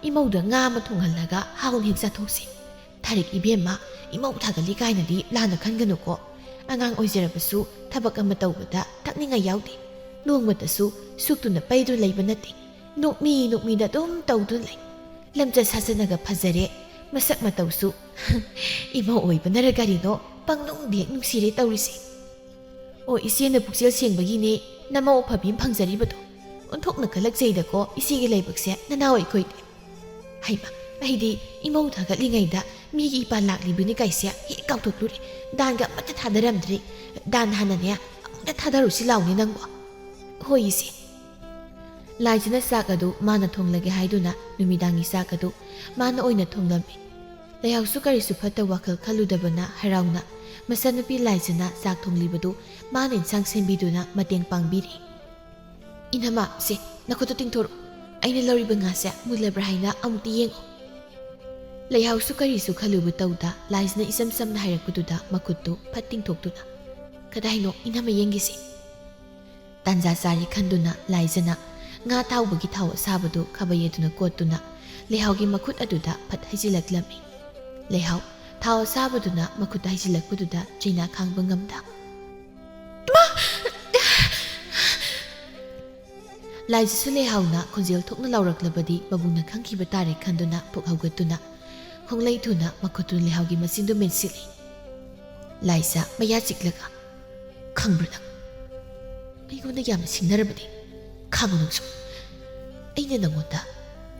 ꯏꯃꯧꯗ ꯉꯥ ꯑꯃ ꯊꯣꯡꯍꯜꯂꯒ ꯍꯥꯎꯅ ꯍꯦꯛ ꯆꯥꯊꯣꯛꯁꯤ꯫ ꯊꯥꯔꯤꯛ ꯏꯕꯦꯝꯃ, ꯏꯃꯧ ꯊꯥꯒꯠꯂꯤ ꯀꯥꯏꯅꯗꯤ ꯂꯥꯟꯅ ꯈꯟꯒꯅꯨꯀꯣ꯫ ꯑꯉꯥꯡ ꯑꯣꯏꯖꯔꯕꯁꯨ ꯊꯕꯛ ꯑꯃ ꯇꯧꯕꯗ ꯊꯛꯅꯤꯡꯉꯥꯏ ꯌꯥꯎꯗꯦ꯫ ꯅꯣꯡꯃꯇꯁꯨ ꯁꯨꯛꯇꯨꯅ ꯄꯩꯗꯨꯅ ꯂꯩꯕ ꯅꯠꯇꯦ꯫ ꯅꯣꯛꯃꯤ ꯅꯣꯛꯃꯤꯗ ꯑꯗꯨꯝ ꯇꯧꯗꯨꯅ ꯂꯩ꯫ ꯂꯝꯆꯠ ꯁꯥꯖꯠꯅꯒ ꯐꯖꯔꯦ, ꯃꯁꯛ ꯃꯇꯧꯁꯨ꯫ ꯏꯃꯧ ꯑꯣꯏꯕꯅꯔ ꯀꯔꯤꯅꯣ, ꯄꯪꯅꯨꯡꯗ ꯍꯦꯛ ꯅꯨꯡꯁꯤꯔꯦ ꯇꯧꯔꯤꯁꯦ꯫ ꯑꯣ, ꯏꯆꯦꯅ ꯄꯨꯛꯆꯦꯜ ꯁꯦꯡꯕꯒꯤꯅꯦ ꯅꯃꯧ ꯑꯐꯕꯤ ꯑꯃ ꯐꯪꯖꯔꯤꯕꯗꯣ꯫ ꯑꯣꯟꯊꯣꯛꯅ ꯀꯜꯂꯛꯆꯩꯗꯀꯣ ꯏꯆꯦꯒꯤ ꯂꯥꯏꯕꯛꯁꯦ, ꯅꯅꯥꯎ ꯑꯩꯈꯣꯏꯗꯤ꯫" "ꯍꯩꯃ, ꯑꯩꯗꯤ ꯏꯃꯧ ꯊꯥꯒꯠꯂꯤꯉꯩꯗ ꯃꯤꯒꯤ ꯏꯄꯥꯜ ꯂꯥꯛꯂꯤꯕꯅꯤ ꯀꯥꯏꯁꯦ ꯍꯦꯛ ꯀꯥꯎꯊꯣꯛꯂꯨꯔꯦ꯫ ꯗꯥꯟꯒ ꯑꯃꯠꯇ ꯊꯥꯗꯔꯝꯗ꯭ꯔꯦ꯫ ꯗꯥꯟ ꯍꯥꯟꯅꯅꯦ ꯑꯃꯨꯛꯇ ꯊꯥꯗꯔꯨꯁꯤ ꯂꯥꯎꯅꯦ ꯅꯪꯕꯣ꯫" "ꯍꯣꯏ ꯏꯆꯦ꯫" ꯂꯥꯏꯖꯅ ꯆꯥꯛ ꯑꯗꯨ ꯃꯥꯅ ꯊꯣꯡꯂꯒꯦ ꯍꯥꯏꯗꯨꯅ ꯅꯨꯃꯤꯗꯥꯡꯒꯤ ꯆꯥꯛ ꯑꯗꯨ ꯃꯥꯅ ꯑꯣꯏꯅ ꯊꯣꯡꯂꯝꯃꯤ꯫ ꯂꯩꯍꯥꯎꯁꯨ ꯀꯔꯤꯁꯨ ꯐꯠꯇ ꯋꯥꯈꯜ ꯈꯜꯂꯨꯗꯕꯅ ꯍꯔꯥꯎꯅ ꯃꯆꯥꯅꯨꯄꯤ ꯂꯥꯏꯖꯅ ꯆꯥꯛ ꯊꯣꯡꯂꯤꯕꯗꯨ ꯃꯥꯅ ꯏꯟꯁꯥꯡ ꯁꯦꯝꯕꯤꯗꯨꯅ ꯃꯇꯦꯡ ꯄꯥꯡꯕꯤꯔꯤ꯫ "ꯏꯅꯝꯃ, ꯁꯦ, ꯅꯈꯨꯠꯇꯨ ꯇꯤꯡꯊꯣꯔꯛꯎ꯫ ꯑꯩꯅ ꯂꯧꯔꯤꯕ ꯉꯥꯁꯦ ꯃꯨꯜꯂꯕ꯭ꯔꯥ ꯍꯥꯏꯅ ꯑꯃꯨꯛꯇ ꯌꯦꯡꯉꯨ꯫" ꯂꯩꯍꯥꯎꯁꯨ ꯀꯔꯤꯁꯨ ꯈꯜꯂꯨꯕ ꯇꯧꯗ ꯂꯥꯏꯖꯅ ꯏꯆꯝ ꯆꯝꯅ ꯍꯥꯏꯔꯛꯄꯗꯨꯗ ꯃꯈꯨꯠꯇꯨ ꯐꯠ ꯇꯤꯡꯊꯣꯛꯇꯨꯅ, "ꯀꯗꯥꯏꯅꯣ ꯏꯅꯝꯃ ꯌꯦꯡꯒꯦꯁꯦ?" ꯇꯥꯟꯖꯥ ꯆꯥꯔꯦ ꯈꯟꯗꯨꯅ ꯂꯥꯏꯖꯅ ꯉꯥ ꯇꯥꯎꯕꯒꯤ ꯊꯥꯎ ꯑꯁꯥꯕꯗꯨ ꯈꯥꯕꯩ ꯑꯗꯨꯅ ꯀꯣꯠꯇꯨꯅ ꯂꯩꯍꯥꯎꯒꯤ ꯃꯈꯨꯠ ꯑꯗꯨꯗ ꯐꯠ ꯍꯩꯖꯤꯜꯂꯛꯂꯝꯃꯤ꯫ ꯂꯩꯍꯥꯎ ꯊꯥꯎ ꯑꯁꯥꯕꯗꯨꯅ ꯃꯈꯨꯠꯇ ꯍꯩꯖꯤꯜꯂꯛꯄꯗꯨꯗ ꯆꯩꯅꯥ ꯈꯥꯡꯕ ꯉꯝꯗ, "ꯏꯃꯥ!" ꯂꯥꯏꯖꯁꯨ ꯂꯩꯍꯥꯎꯅ ꯈꯣꯟꯖꯦꯜ ꯊꯣꯛꯅ ꯂꯥꯎꯔꯛꯂꯕꯗꯤ ꯃꯕꯨꯡꯅ ꯈꯪꯈꯤꯕ ꯇꯥꯔꯦ ꯈꯟꯗꯨꯅ ꯄꯨꯛ ꯍꯧꯒꯠꯇꯨꯅ ꯈꯣꯡꯂꯩ ꯊꯨꯅ ꯃꯈꯨꯠꯇꯨꯅ ꯂꯩꯍꯥꯎꯒꯤ ꯃꯆꯤꯟꯗꯨ ꯃꯦꯟꯁꯤꯜꯂꯤ꯫ ꯂꯥꯏꯖ ꯃꯌꯥ ꯆꯤꯛꯂꯒ, "ꯈꯪꯕ꯭ꯔꯥ ꯅꯪ? ꯑꯩꯉꯣꯟꯗ ꯌꯥꯝꯅ ꯁꯤꯡꯅꯔꯕꯅꯤ꯫ ꯈꯥꯡꯉꯨ ꯅꯪꯁꯨ꯫ ꯑꯩꯅ ꯅꯪꯉꯣꯟꯗ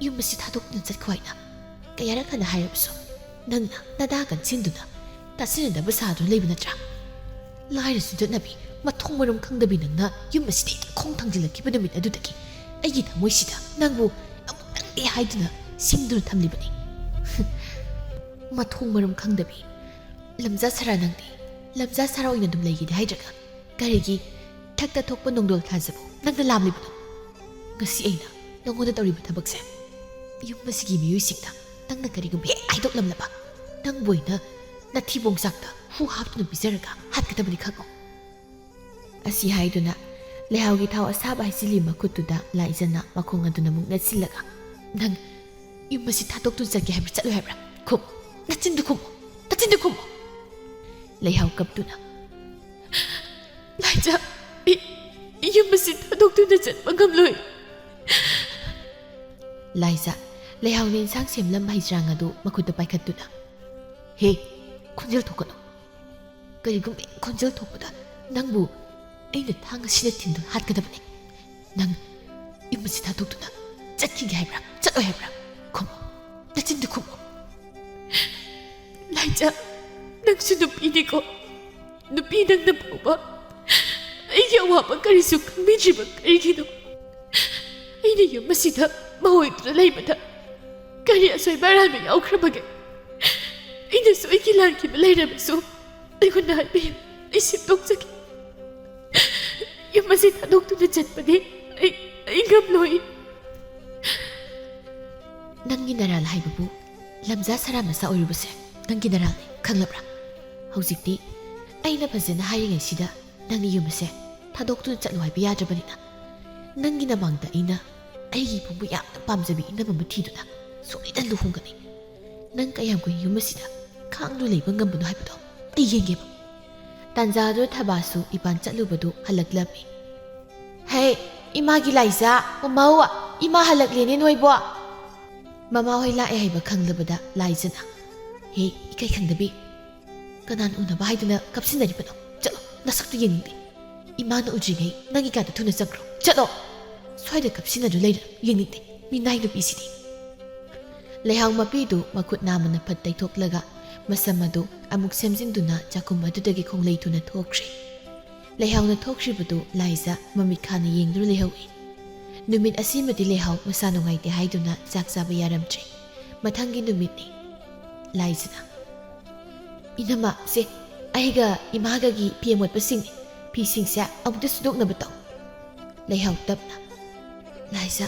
ꯌꯨꯝ ꯑꯁꯤ ꯊꯥꯗꯣꯛꯇꯨꯅ ꯆꯠꯈꯣ ꯍꯥꯏꯅ ꯀꯌꯥꯔꯛ ꯍꯟꯅ ꯍꯥꯏꯔꯕꯁꯨ ꯅꯪꯅ ꯅꯗꯥ ꯀꯟꯁꯤꯟꯗꯨꯅ ꯇꯥꯁꯤꯟꯅꯗꯕ ꯁꯥꯗꯨꯅ ꯂꯩꯕ ꯅꯠꯇ꯭ꯔꯥ? ꯂꯥꯏꯔꯁꯨ ꯆꯠꯅꯕꯤ, ꯃꯊꯣꯡ ꯃꯔꯝ ꯈꯪꯗꯕꯤ ꯅꯪꯅ ꯌꯨꯝ ꯑꯁꯤꯗ ꯈꯣꯡ ꯊꯥꯡꯖꯤꯜꯂꯛꯈꯤꯕ ꯅꯨꯃꯤꯠ ꯑꯗꯨꯗꯒꯤ ꯑꯩꯒꯤ ꯊꯃꯣꯏꯁꯤꯗ ꯅꯪꯕꯨ ꯑꯃꯨꯛꯇꯪꯗꯤ ꯍꯥꯏꯗꯨꯅ ꯁꯤꯡꯗꯨꯅ ꯊꯝꯂꯤꯕꯅꯤ꯫ ꯃꯊꯣꯡ ꯃꯔꯝ ꯈꯪꯗꯕꯤ, ꯂꯝꯖꯥ ꯁꯥꯔꯥ ꯅꯪꯗꯤ꯫ ꯂꯝꯖꯥ ꯁꯥꯔꯥ ꯑꯣꯏꯅ ꯑꯗꯨꯝ ꯂꯩꯒꯦꯗꯤ ꯍꯥꯏꯗ꯭ꯔꯒ ꯀꯔꯤꯒꯤ ꯊꯛꯇ ꯊꯣꯛꯄ ꯅꯣꯡꯗꯣꯜ ꯊꯥꯖꯕ ꯅꯪꯅ ꯂꯥꯝꯂꯤꯕꯅꯣ? ꯉꯁꯤ ꯑꯩꯅ ꯅꯪꯉꯣꯟꯗ ꯇꯧꯔꯤꯕ ꯊꯕꯛꯁꯦ ꯌꯨꯝ ꯑꯁꯤꯒꯤ ꯃꯤꯑꯣꯏꯁꯤꯡꯗ ꯅꯪꯅ ꯀꯔꯤꯒꯨꯝꯕ ꯍꯦꯛ ꯍꯥꯏꯗꯣꯛꯂꯝꯂꯕ ꯅꯪꯕꯨ ꯑꯩꯅ ꯅꯊꯤꯕꯣꯡ ꯆꯥꯛꯇ ꯍꯨ ꯍꯥꯞꯇꯨꯅ ꯄꯤꯖꯔꯒ ꯍꯥꯠꯀꯗꯕꯅꯤ ꯈꯪꯉꯣ꯫ ꯑꯁꯤ ꯍꯥꯏꯗꯨꯅ ꯂꯩꯍꯥꯎꯒꯤ ꯊꯥꯎ ꯑꯁꯥꯕ ꯍꯩꯖꯤꯜꯂꯤ ꯃꯈꯨꯠꯇꯨꯗ ꯂꯥꯏꯖꯅ ꯃꯈꯣꯡ ꯑꯗꯨꯅ ꯑꯃꯨꯛ ꯅꯦꯠꯁꯤꯜꯂꯒ, "ꯅꯪ ꯌꯨꯝ ꯑꯁꯤ ꯊꯥꯗꯣꯛꯇꯨꯅ ꯆꯠꯀꯦ ꯍꯥꯏꯕ꯭ꯔꯥ, ꯆꯠꯂꯣꯏ ꯍꯥꯏꯕ꯭ꯔꯥ? ꯈꯨꯝ, ꯅꯆꯤꯟꯗꯨ ꯈꯨꯝꯃꯣ, ꯅꯆꯤꯟꯗꯨ ꯈꯨꯝꯃꯣ!" ꯂꯩꯍꯥꯎ ꯀꯞꯇꯨꯅ, "ꯂꯥꯏꯖ, ꯑꯩ ꯌꯨꯝ ꯑꯁꯤ ꯊꯥꯗꯣꯛꯇꯨꯅ ꯆꯠꯄ ꯉꯝꯂꯣꯏ꯫" ꯂꯥꯏꯖ, ꯂꯩꯍꯥꯎꯅ ꯏꯟꯁꯥꯡ ꯁꯦꯝꯂꯝꯕ ꯍꯩꯖ꯭ꯔꯥꯡ ꯑꯗꯨ ꯃꯈꯨꯠꯇ ꯄꯥꯏꯈꯠꯇꯨꯅ, "ꯍꯦ, ꯈꯣꯟꯖꯦꯜ ꯊꯣꯛꯀꯅꯨ꯫ ꯀꯔꯤꯒꯨꯝꯕ ꯈꯣꯟꯖꯦꯜ ꯊꯣꯛꯄꯗ ꯅꯪꯕꯨ ꯑꯩꯅ ꯊꯥꯡ ꯑꯁꯤꯅ ꯊꯤꯟꯗꯨꯅ ꯍꯥꯠꯀꯗꯕꯅꯤ꯫ ꯅꯪ ꯌꯨꯝ ꯑꯁꯤ ꯊꯥꯗꯣꯛꯇꯨꯅ ꯆꯠꯈꯤꯒꯦ ꯍꯥꯏꯕ꯭ꯔꯥ, ꯆꯠꯂꯣꯏ ꯍꯥꯏꯕ꯭ꯔꯥ? ꯈꯨꯝꯃꯣ, ꯅꯆꯤꯟꯗꯨ ꯈꯨꯝꯃꯣ꯫" "ꯂꯥꯏꯖ, ꯅꯪꯁꯨ ꯅꯨꯄꯤꯅꯤꯀꯣ꯫ ꯅꯨꯄꯤ ꯅꯪꯅ ꯐꯥꯎꯕ ꯑꯩꯒꯤ ꯑꯋꯥꯕ ꯀꯔꯤꯁꯨ ꯈꯪꯕꯤꯗ꯭ꯔꯤꯕ ꯀꯔꯤꯒꯤꯅꯣ? ꯑꯩꯅ ꯌꯨꯝ ꯑꯁꯤꯗ ꯃꯧ ꯑꯣꯏꯗꯨꯅ ꯂꯩꯕꯗ ꯀꯔꯤ ꯑꯁꯣꯏꯕ ꯑꯔꯥꯟꯕ ꯌꯥꯎꯈ꯭ꯔꯕꯒꯦ? ꯑꯩꯅ ꯁꯣꯏꯈꯤ ꯂꯥꯟꯈꯤꯕ ꯂꯩꯔꯕꯁꯨ ꯑꯩꯉꯣꯟꯗ ꯍꯥꯏꯕꯤꯌꯨ, ꯑꯩ ꯁꯦꯝꯗꯣꯛꯆꯒꯦ꯫ ꯌꯨꯝ ꯑꯁꯤ ꯊꯥꯗꯣꯛꯇꯨꯅ ꯆꯠꯄꯗꯤ ꯑꯩ, ꯑꯩ ꯉꯝꯂꯣꯏ꯫" "ꯅꯪꯒꯤ ꯅꯔꯥꯜ ꯍꯥꯏꯕꯕꯨ ꯂꯝꯖꯥ ꯁꯔꯥ ꯃꯆꯥ ꯑꯣꯏꯔꯨꯕꯁꯦ ꯅꯪꯒꯤ ꯅꯔꯥꯜꯅꯤ, ꯈꯪꯂꯕ꯭ꯔꯥ? ꯍꯧꯖꯤꯛꯇꯤ ꯑꯩꯅ ꯐꯖꯅ ꯍꯥꯏꯔꯤꯉꯩꯁꯤꯗ ꯅꯪꯅ ꯌꯨꯝ ꯑꯁꯦ ꯊꯥꯗꯣꯛꯇꯨꯅ ꯆꯠꯂꯨ ꯍꯥꯏꯕ ꯌꯥꯗ꯭ꯔꯕꯅꯤꯅ, ꯅꯪꯒꯤ ꯅꯃꯥꯡꯗ ꯑꯩꯅ ꯑꯩꯒꯤ ꯏꯕꯨꯡꯕꯨ ꯌꯥꯝꯅ ꯄꯥꯝꯖꯕꯤ ꯏꯅꯝ ꯑꯃ ꯊꯤꯗꯨꯅ ꯁꯣꯏꯗꯅ ꯂꯨꯍꯣꯡꯒꯅꯤ꯫ ꯅꯪ ꯀꯌꯥꯝ ꯀꯨꯏꯅ ꯌꯨꯝ ꯑꯁꯤꯗ ꯈꯥꯡꯗꯨꯅ ꯂꯩꯕ ꯉꯝꯕꯅꯣ ꯍꯥꯏꯕꯗꯣ ꯑꯩ ꯌꯦꯡꯒꯦꯕ꯫" ꯇꯥꯟꯖꯥꯗꯨꯗ ꯊꯕꯥꯁꯨ ꯏꯄꯥꯟ ꯆꯠꯂꯨꯕꯗꯨ ꯍꯜꯂꯛꯂꯝꯃꯤ꯫ "ꯍꯦ, ꯏꯃꯥꯒꯤ ꯂꯥꯏꯖ, ꯃꯃꯧ, ꯏꯃꯥ ꯍꯜꯂꯛꯂꯦꯅꯦ ꯅꯣꯏꯕꯣ!" ꯃꯃꯥ ꯍꯣꯏ ꯂꯥꯛꯑꯦ ꯍꯥꯏꯕ ꯈꯪꯂꯕꯗ ꯂꯥꯏꯖꯅ, "ꯍꯦ, ꯏꯀꯥꯏ ꯈꯪꯗꯕꯤ, ꯀꯅꯥꯅ ꯎꯅꯕ ꯍꯥꯏꯗꯨꯅ ꯀꯞꯁꯤꯟꯅꯔꯤꯕꯅꯣ? ꯆꯠꯂꯣ, ꯅꯁꯛꯇꯨ ꯌꯦꯡꯅꯤꯡꯗꯦ꯫ ꯏꯃꯥꯅ ꯎꯗ꯭ꯔꯤꯉꯩ ꯅꯪꯒꯤ ꯀꯥꯗ ꯊꯨꯅ ꯆꯪꯈ꯭ꯔꯣ꯫ ꯆꯠꯂꯣ! ꯁ꯭ꯋꯥꯏꯗ ꯀꯞꯁꯤꯟꯅꯗꯨꯅ ꯂꯩꯔ ꯌꯦꯡꯅꯤꯡꯗꯦ, ꯃꯤꯅꯥꯏ ꯅꯨꯄꯤꯁꯤꯗꯤ꯫" ꯂꯩꯍꯥꯎ ꯃꯄꯤꯗꯨ ꯃꯈꯨꯠ ꯅꯥꯝꯃꯅ ꯐꯠ ꯇꯩꯊꯣꯛꯂꯒ ꯃꯁꯝ ꯑꯗꯨ ꯑꯃꯨꯛ ꯁꯦꯝꯖꯤꯟꯗꯨꯅ ꯆꯥꯛꯈꯨꯝ ꯑꯗꯨꯗꯒꯤ ꯈꯣꯡꯂꯩ ꯊꯨꯅ ꯊꯣꯛꯈ꯭ꯔꯦ꯫ ꯂꯩꯍꯥꯎꯅ ꯊꯣꯛꯈ꯭ꯔꯤꯕꯗꯨ ꯂꯥꯏꯖ ꯃꯃꯤꯠ ꯈꯥꯅ ꯌꯦꯡꯗꯨꯅ ꯂꯩꯍꯧꯏ꯫ ꯅꯨꯃꯤꯠ ꯑꯁꯤꯃꯗꯤ ꯂꯩꯍꯥꯎ ꯃꯁꯥ ꯅꯨꯡꯉꯥꯏꯇꯦ ꯍꯥꯏꯗꯨꯅ ꯆꯥꯛ ꯆꯥꯕ ꯌꯥꯔꯝꯗ꯭ꯔꯦ꯫ ꯃꯊꯪꯒꯤ ꯅꯨꯃꯤꯠꯅꯤ꯫ ꯂꯥꯏꯖꯅ, "ꯏꯅꯝꯃ, ꯁꯦ, ꯑꯩꯒ ꯏꯃꯥꯒꯒꯤ ꯐꯤ ꯑꯃꯣꯠꯄꯁꯤꯡꯅꯤ꯫ ꯐꯤꯁꯤꯡꯁꯦ ꯑꯃꯨꯛꯇ ꯁꯨꯗꯣꯛꯅꯕ ꯇꯧ꯫" ꯂꯩꯍꯥꯎ ꯇꯞꯅ, "ꯂꯥꯏꯖ,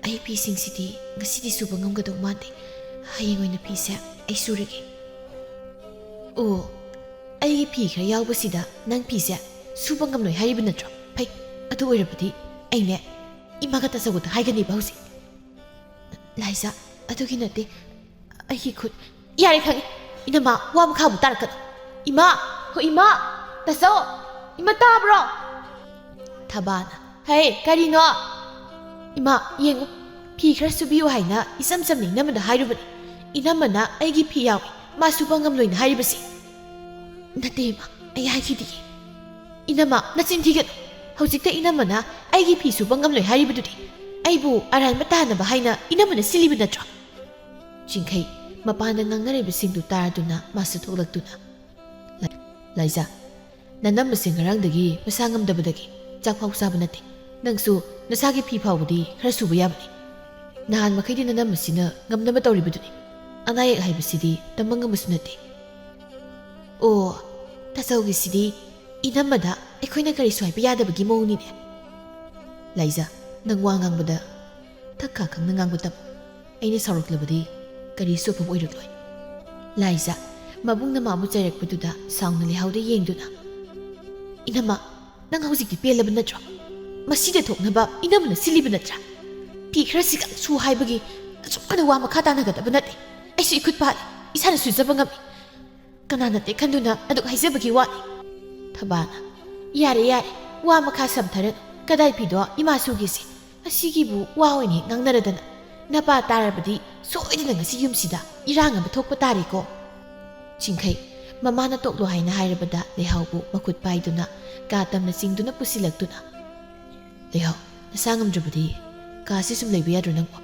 ꯑꯩ ꯐꯤꯁꯤꯡꯁꯤꯗꯤ ꯉꯁꯤꯗꯤ ꯁꯨꯕ ꯉꯝꯒꯗꯧ ꯃꯥꯟꯗꯦ꯫ ꯍꯌꯦꯡ ꯑꯣꯏꯅ ꯐꯤꯁꯦ ꯑꯩ ꯁꯨꯔꯒꯦ꯫" "ꯑꯣ, ꯑꯩꯒꯤ ꯐꯤ ꯈꯔ ꯌꯥꯎꯕꯁꯤꯗ ꯅꯪ ꯐꯤꯁꯦ ꯁꯨꯕ ꯉꯝꯂꯣꯏ ꯍꯥꯏꯔꯤꯕ ꯅꯠꯇ꯭ꯔꯣ? ꯐꯩ, ꯑꯗꯨ ꯑꯣꯏꯔꯕꯗꯤ ꯑꯩꯅꯦ ꯏꯃꯥꯒ ꯇꯥꯆꯧꯒꯗ ꯍꯥꯏꯒꯅꯤꯕ ꯍꯧꯖꯤꯛ꯫" "ꯂꯥꯏꯖ, ꯑꯗꯨꯒꯤ ꯅꯠꯇꯦ, ꯑꯩꯒꯤ ꯈꯨꯠ꯫" "ꯌꯥꯔꯦ, ꯈꯪꯉꯦ꯫ ꯏꯅꯝꯃ, ꯋꯥ ꯃꯈꯥ ꯑꯃꯨꯛ ꯇꯥꯔꯛꯀꯅꯨ꯫ ꯏꯃꯥ! ꯍꯣ, ꯏꯃꯥ! ꯇꯥꯆꯧ! ꯏꯃꯥ, ꯇꯥꯕ꯭ꯔꯣ?" ꯊꯕꯥꯅ, "ꯍꯦ, ꯀꯔꯤꯅꯣ?" "ꯏꯃꯥ, ꯌꯦꯡꯉꯨ, ꯐꯤ ꯈꯔ ꯁꯨꯕꯤꯌꯨ ꯍꯥꯏꯅ ꯏꯆꯝ ꯆꯝꯅ ꯏꯅꯝꯃꯗ ꯍꯥꯏꯔꯨꯕꯅꯤ꯫ ꯏꯅꯝꯃꯅ ꯑꯩꯒꯤ ꯐꯤ ꯌꯥꯎꯏ, ꯃꯥ ꯁꯨꯕ ꯉꯝꯂꯣꯏꯅ ꯍꯥꯏꯔꯤꯕꯁꯤ꯫" "ꯅꯠꯇꯦ ꯏꯃꯥ, ꯑꯩ ꯍꯥꯏꯈꯤꯗꯤꯌꯦ꯫" "ꯏꯅꯝꯃ, ꯅꯆꯤꯟ ꯊꯤꯒꯅꯨ꯫ ꯍꯧꯖꯤꯛꯇ ꯏꯅꯝꯃꯅ ꯑꯩꯒꯤ ꯐꯤ ꯁꯨꯕ ꯉꯝꯂꯣꯏ ꯍꯥꯏꯔꯤꯕꯗꯨꯗꯤ꯫ ꯑꯩꯕꯨ ꯑꯔꯥꯟꯕ ꯇꯥꯅꯕ ꯍꯥꯏꯅ ꯏꯅꯝꯃꯅ ꯁꯤꯜꯂꯤꯕ ꯅꯠꯇ꯭ꯔꯣ?" ꯆꯤꯡꯈꯩ ꯃꯄꯥꯟꯗ ꯉꯥꯡꯅꯔꯤꯕꯁꯤꯡꯗꯨ ꯇꯥꯔꯗꯨꯅ ꯃꯥꯁꯨ ꯊꯣꯛꯂꯛꯇꯨꯅ, "ꯂꯥꯏ-, ꯂꯥꯏꯖ, ꯅꯅꯝꯃꯁꯦ ꯉꯔꯥꯡꯗꯒꯤ ꯃꯁꯥ ꯉꯝꯗꯕꯗꯒꯤ ꯆꯥꯛ ꯐꯥꯎ ꯆꯥꯕ ꯅꯠꯇꯦ꯫ ꯅꯪꯁꯨ ꯅꯁꯥꯒꯤ ꯐꯤ ꯐꯥꯎꯕꯗꯤ ꯈꯔ ꯁꯨꯕ ꯌꯥꯕꯅꯤ꯫ ꯅꯍꯥꯟ ꯃꯈꯩꯗꯤ ꯅꯅꯝꯃꯁꯤꯅ ꯉꯝꯅꯕ ꯇꯧꯔꯤꯕꯗꯨꯅꯤ꯫ ꯑꯅꯥ ꯑꯌꯦꯛ ꯍꯥꯏꯕꯁꯤꯗꯤ ꯇꯝꯕ ꯉꯝꯕꯁꯨ ꯅꯠꯇꯦ꯫" "ꯑꯣ, ꯇꯥꯆꯧꯒꯤꯁꯤꯗꯤ ꯏꯅꯝꯃꯗ ꯑꯩꯈꯣꯏꯅ ꯀꯔꯤꯁꯨ ꯍꯥꯏꯕ ꯌꯥꯗꯕꯒꯤ ꯃꯑꯣꯡꯅꯤꯅꯦ꯫" "ꯂꯥꯏꯖ, ꯅꯪ ꯋꯥ ꯉꯥꯡꯕꯗ ꯊꯛ ꯈꯥ ꯈꯪꯅ ꯉꯥꯡꯕ ꯇꯝꯃꯨ꯫ ꯑꯩꯅ ꯁꯥꯎꯔꯛꯂꯕꯗꯤ ꯀꯔꯤꯁꯨ ꯑꯐꯕ ꯑꯣꯏꯔꯛꯂꯣꯏ꯫" ꯂꯥꯏꯖ ꯃꯕꯨꯡꯅ ꯃꯥꯕꯨ ꯆꯩꯔꯛꯄꯗꯨꯗ ꯁꯥꯎꯅ ꯂꯩꯍꯥꯎꯗ ꯌꯦꯡꯗꯨꯅ, "ꯏꯅꯝꯃ, ꯅꯪ ꯍꯧꯖꯤꯛꯇꯤ ꯄꯦꯜꯂꯕ ꯅꯠꯇ꯭ꯔꯣ? ꯃꯁꯤꯗ ꯊꯣꯛꯅꯕ ꯏꯅꯝꯃꯅ ꯁꯤꯜꯂꯤꯕ ꯅꯠꯇ꯭ꯔꯥ? ꯐꯤ ꯈꯔ ꯁꯤꯈꯛ ꯁꯨ ꯍꯥꯏꯕꯒꯤ ꯑꯁꯨꯛ ꯀꯟꯅ ꯋꯥ ꯃꯈꯥ ꯇꯥꯅꯒꯗꯕ ꯅꯠꯇꯦ꯫ ꯑꯩꯁꯨ ꯏꯈꯨꯠ ꯄꯥꯜꯂꯤ, ꯏꯁꯥꯅ ꯁꯨꯖꯕ ꯉꯝꯃꯤ꯫ ꯀꯅꯥ ꯅꯠꯇꯦ ꯈꯟꯗꯨꯅ ꯑꯗꯨꯛ ꯍꯥꯏꯖꯕꯒꯤ ꯋꯥꯅꯤ꯫" ꯊꯕꯥꯅ, "ꯌꯥꯔꯦ, ꯌꯥꯔꯦ, ꯋꯥ ꯃꯈꯥ ꯁꯝꯊꯔꯅꯨ꯫ ꯀꯗꯥꯏ ꯐꯤꯗꯣ ꯏꯃꯥ ꯁꯨꯒꯦꯁꯦ? ꯑꯁꯤꯒꯤꯕꯨ ꯋꯥ ꯑꯣꯏꯅ ꯍꯦꯛ ꯉꯥꯡꯅꯔꯗꯅ꯫ ꯅꯄꯥ ꯇꯥꯔꯕꯗꯤ ꯁꯣꯏꯗꯅ ꯉꯁꯤ ꯌꯨꯝꯁꯤꯗ ꯏꯔꯥꯡ ꯑꯃ ꯊꯣꯛꯄ ꯇꯥꯔꯦꯀꯣ꯫" ꯆꯤꯡꯈꯩ ꯃꯃꯥꯅ ꯇꯣꯛꯂꯣ ꯍꯥꯏꯅ ꯍꯥꯏꯔꯕꯗ ꯂꯩꯍꯥꯎꯕꯨ ꯃꯈꯨꯠ ꯄꯥꯏꯗꯨꯅ ꯀꯥ ꯇꯝꯅ ꯆꯤꯡꯗꯨꯅ ꯄꯨꯁꯤꯜꯂꯛꯇꯨꯅ, "ꯂꯩꯍꯥꯎ, ꯅꯁꯥ ꯉꯝꯗ꯭ꯔꯕꯗꯤ ꯀꯥꯁꯤ ꯁꯨꯝ ꯂꯩꯕ ꯌꯥꯗ꯭ꯔꯣ ꯅꯪꯕꯣ?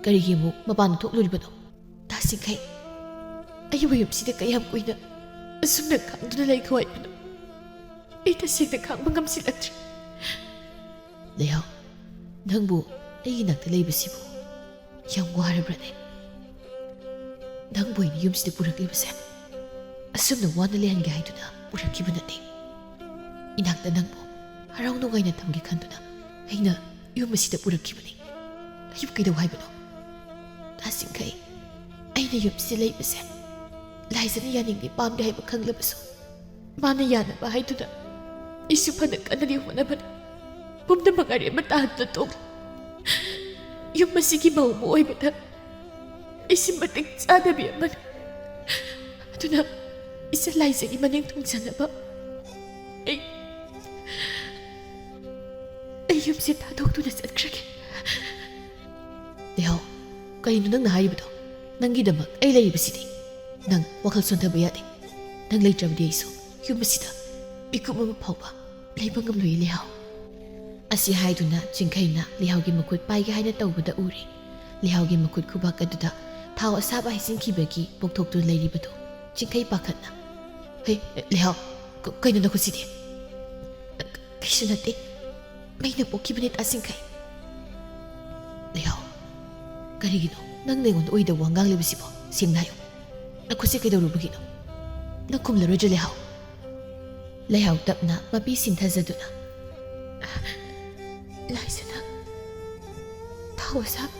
ꯀꯔꯤꯒꯤ ꯑꯃꯨꯛ ꯃꯄꯥꯟꯗ ꯊꯣꯛꯂꯨꯔꯤꯕꯅꯣ?" ꯆꯤꯡꯈꯩ, ꯑꯩꯕꯨ ꯌꯨꯝꯁꯤꯗ ꯀꯌꯥꯝ ꯀꯨꯏꯅ ꯑꯁꯨꯝꯅ ꯈꯥꯡꯗꯨꯅ ꯂꯩꯈꯣ ꯍꯥꯏꯕꯅꯣ? ꯑꯩ ꯇꯁꯦꯡꯅ ꯈꯥꯡꯕ ꯉꯝꯁꯤꯜꯂꯛꯇ꯭ꯔꯦ꯫ ꯂꯩꯍꯥꯎ, ꯅꯪꯕꯨ ꯑꯩꯒꯤ ꯅꯥꯛꯇ ꯂꯩꯕꯁꯤꯕꯨ ꯌꯥꯝ ꯋꯥꯔꯕ꯭ꯔꯅꯦ? ꯅꯪꯕꯨ ꯑꯩꯅ ꯌꯨꯝꯁꯤꯗ ꯄꯨꯔꯛꯂꯤꯕꯁꯦ ꯑꯁꯨꯝꯅ ꯋꯥꯅ ꯂꯩꯍꯟꯒꯦ ꯍꯥꯏꯗꯨꯅ ꯄꯨꯔꯛꯈꯤꯕ ꯅꯠꯇꯦ꯫ ꯏꯅꯥꯛꯇ ꯅꯪꯕꯨ ꯍꯔꯥꯎ ꯅꯨꯡꯉꯥꯏꯅ ꯊꯝꯒꯦ ꯈꯟꯗꯨꯅ ꯑꯩꯅ ꯌꯨꯝ ꯑꯁꯤꯗ ꯄꯨꯔꯛꯈꯤꯕꯅꯤ꯫ ꯑꯩꯕꯨ ꯀꯩꯗꯧ ꯍꯥꯏꯕꯅꯣ? ꯇꯥ ꯆꯤꯡꯈꯩ, ꯑꯩꯅ ꯌꯨꯝꯁꯤꯗ ꯂꯩꯕꯁꯦ ꯂꯥꯏꯖꯅ ꯌꯥꯅꯤꯡꯗꯦ ꯄꯥꯝꯗꯦ ꯍꯥꯏꯕ ꯈꯪꯂꯕꯁꯨ, ꯃꯥꯅ ꯌꯥꯅꯕ ꯍꯥꯏꯗꯨꯅ ꯑꯩꯁꯨ ꯐꯅ ꯀꯟꯅꯗꯤ ꯍꯣꯠꯅꯕꯅꯤ꯫ ꯄꯨꯝꯅꯃꯛ ꯑꯔꯦꯝꯕ ꯇꯥꯍꯟꯗꯨꯅ ꯇꯣꯛꯂꯤ꯫ ꯌꯨꯝ ꯑꯁꯤꯒꯤ ꯃꯧ ꯑꯃ ꯑꯣꯏꯕꯗ ꯑꯩꯁꯤ ꯃꯇꯤꯛ ꯆꯥꯗꯕꯤ ꯑꯃꯅꯤ꯫ ꯑꯗꯨꯅ ꯏꯆꯟ ꯂꯥꯏꯖꯒꯤ ꯃꯅꯤꯡ ꯊꯨꯡꯖꯅꯕ ꯑꯩ, ꯑꯩ ꯌꯨꯝꯁꯦ ꯊꯥꯗꯣꯛꯇꯨꯅ ꯆꯠꯈ꯭ꯔꯒꯦ꯫ ꯂꯩꯍꯥꯎ, ꯀꯔꯤꯅꯣ ꯅꯪꯅ ꯍꯥꯏꯔꯤꯕꯗꯣ? ꯅꯪꯒꯤꯗꯃꯛ ꯑꯩ ꯂꯩꯔꯤꯕꯁꯤꯗꯤ꯫ ꯅꯪ ꯋꯥꯈꯜ ꯁꯣꯟꯊꯕ ꯌꯥꯗꯦ꯫ ꯅꯪ ꯂꯩꯇ꯭ꯔꯕꯗꯤ ꯑꯩꯁꯨ ꯌꯨꯝ ꯑꯁꯤꯗ ꯃꯤꯀꯨꯞ ꯑꯃ ꯐꯥꯎꯕ ꯂꯩꯕ ꯉꯝꯂꯣꯏ, ꯂꯩꯍꯥꯎ꯫ ꯑꯁꯤ ꯍꯥꯏꯗꯨꯅ ꯆꯤꯡꯈꯩꯅ ꯂꯩꯍꯥꯎꯒꯤ ꯃꯈꯨꯠ ꯄꯥꯏꯒꯦ ꯍꯥꯏꯅ ꯇꯧꯕꯗ ꯎꯔꯦ꯫ ꯂꯩꯍꯥꯎꯒꯤ ꯃꯈꯨꯠ ꯈꯨꯕꯥꯛ ꯑꯗꯨꯗ ꯊꯥꯎ ꯑꯁꯥꯕ ꯍꯩꯖꯤꯟꯈꯤꯕꯒꯤ ꯄꯣꯛꯊꯣꯛꯇꯨꯅ ꯂꯩꯔꯤꯕꯗꯨ ꯆꯤꯡꯈꯩ ꯄꯥꯈꯠꯅ, "ꯍꯦ, ꯂꯩꯍꯥꯎ, ꯀ-, ꯀꯩꯅꯣ ꯅꯈꯨꯠꯁꯤꯗꯤ?" "ꯀꯩꯁꯨ ꯅꯠꯇꯦ, ꯃꯩꯅ ꯄꯣꯛꯈꯤꯕꯅꯦ ꯇꯥ ꯆꯤꯡꯈꯩ꯫" "ꯂꯩꯍꯥꯎ, ꯀꯔꯤꯒꯤꯅꯣ ꯅꯪꯅ ꯑꯩꯉꯣꯟꯗ ꯑꯣꯏꯗꯕ ꯋꯥ ꯉꯥꯡꯂꯤꯕꯁꯤꯕꯣ? ꯁꯦꯡꯅ ꯍꯥꯏꯌꯨ, ꯅꯈꯨꯠꯁꯦ ꯀꯩꯗꯧꯔꯨꯕꯒꯤꯅꯣ? ꯅꯪ ꯈꯨꯝꯂꯔꯣꯏꯗ꯭ꯔꯥ, ꯂꯩꯍꯥꯎ?" ꯂꯩꯍꯥꯎ ꯇꯞꯅ ꯃꯄꯤ ꯁꯤꯟꯊꯖꯗꯨꯅ, "ꯂꯥꯏꯖꯅ ꯊꯥꯎ ꯑꯁꯥꯕ꯫"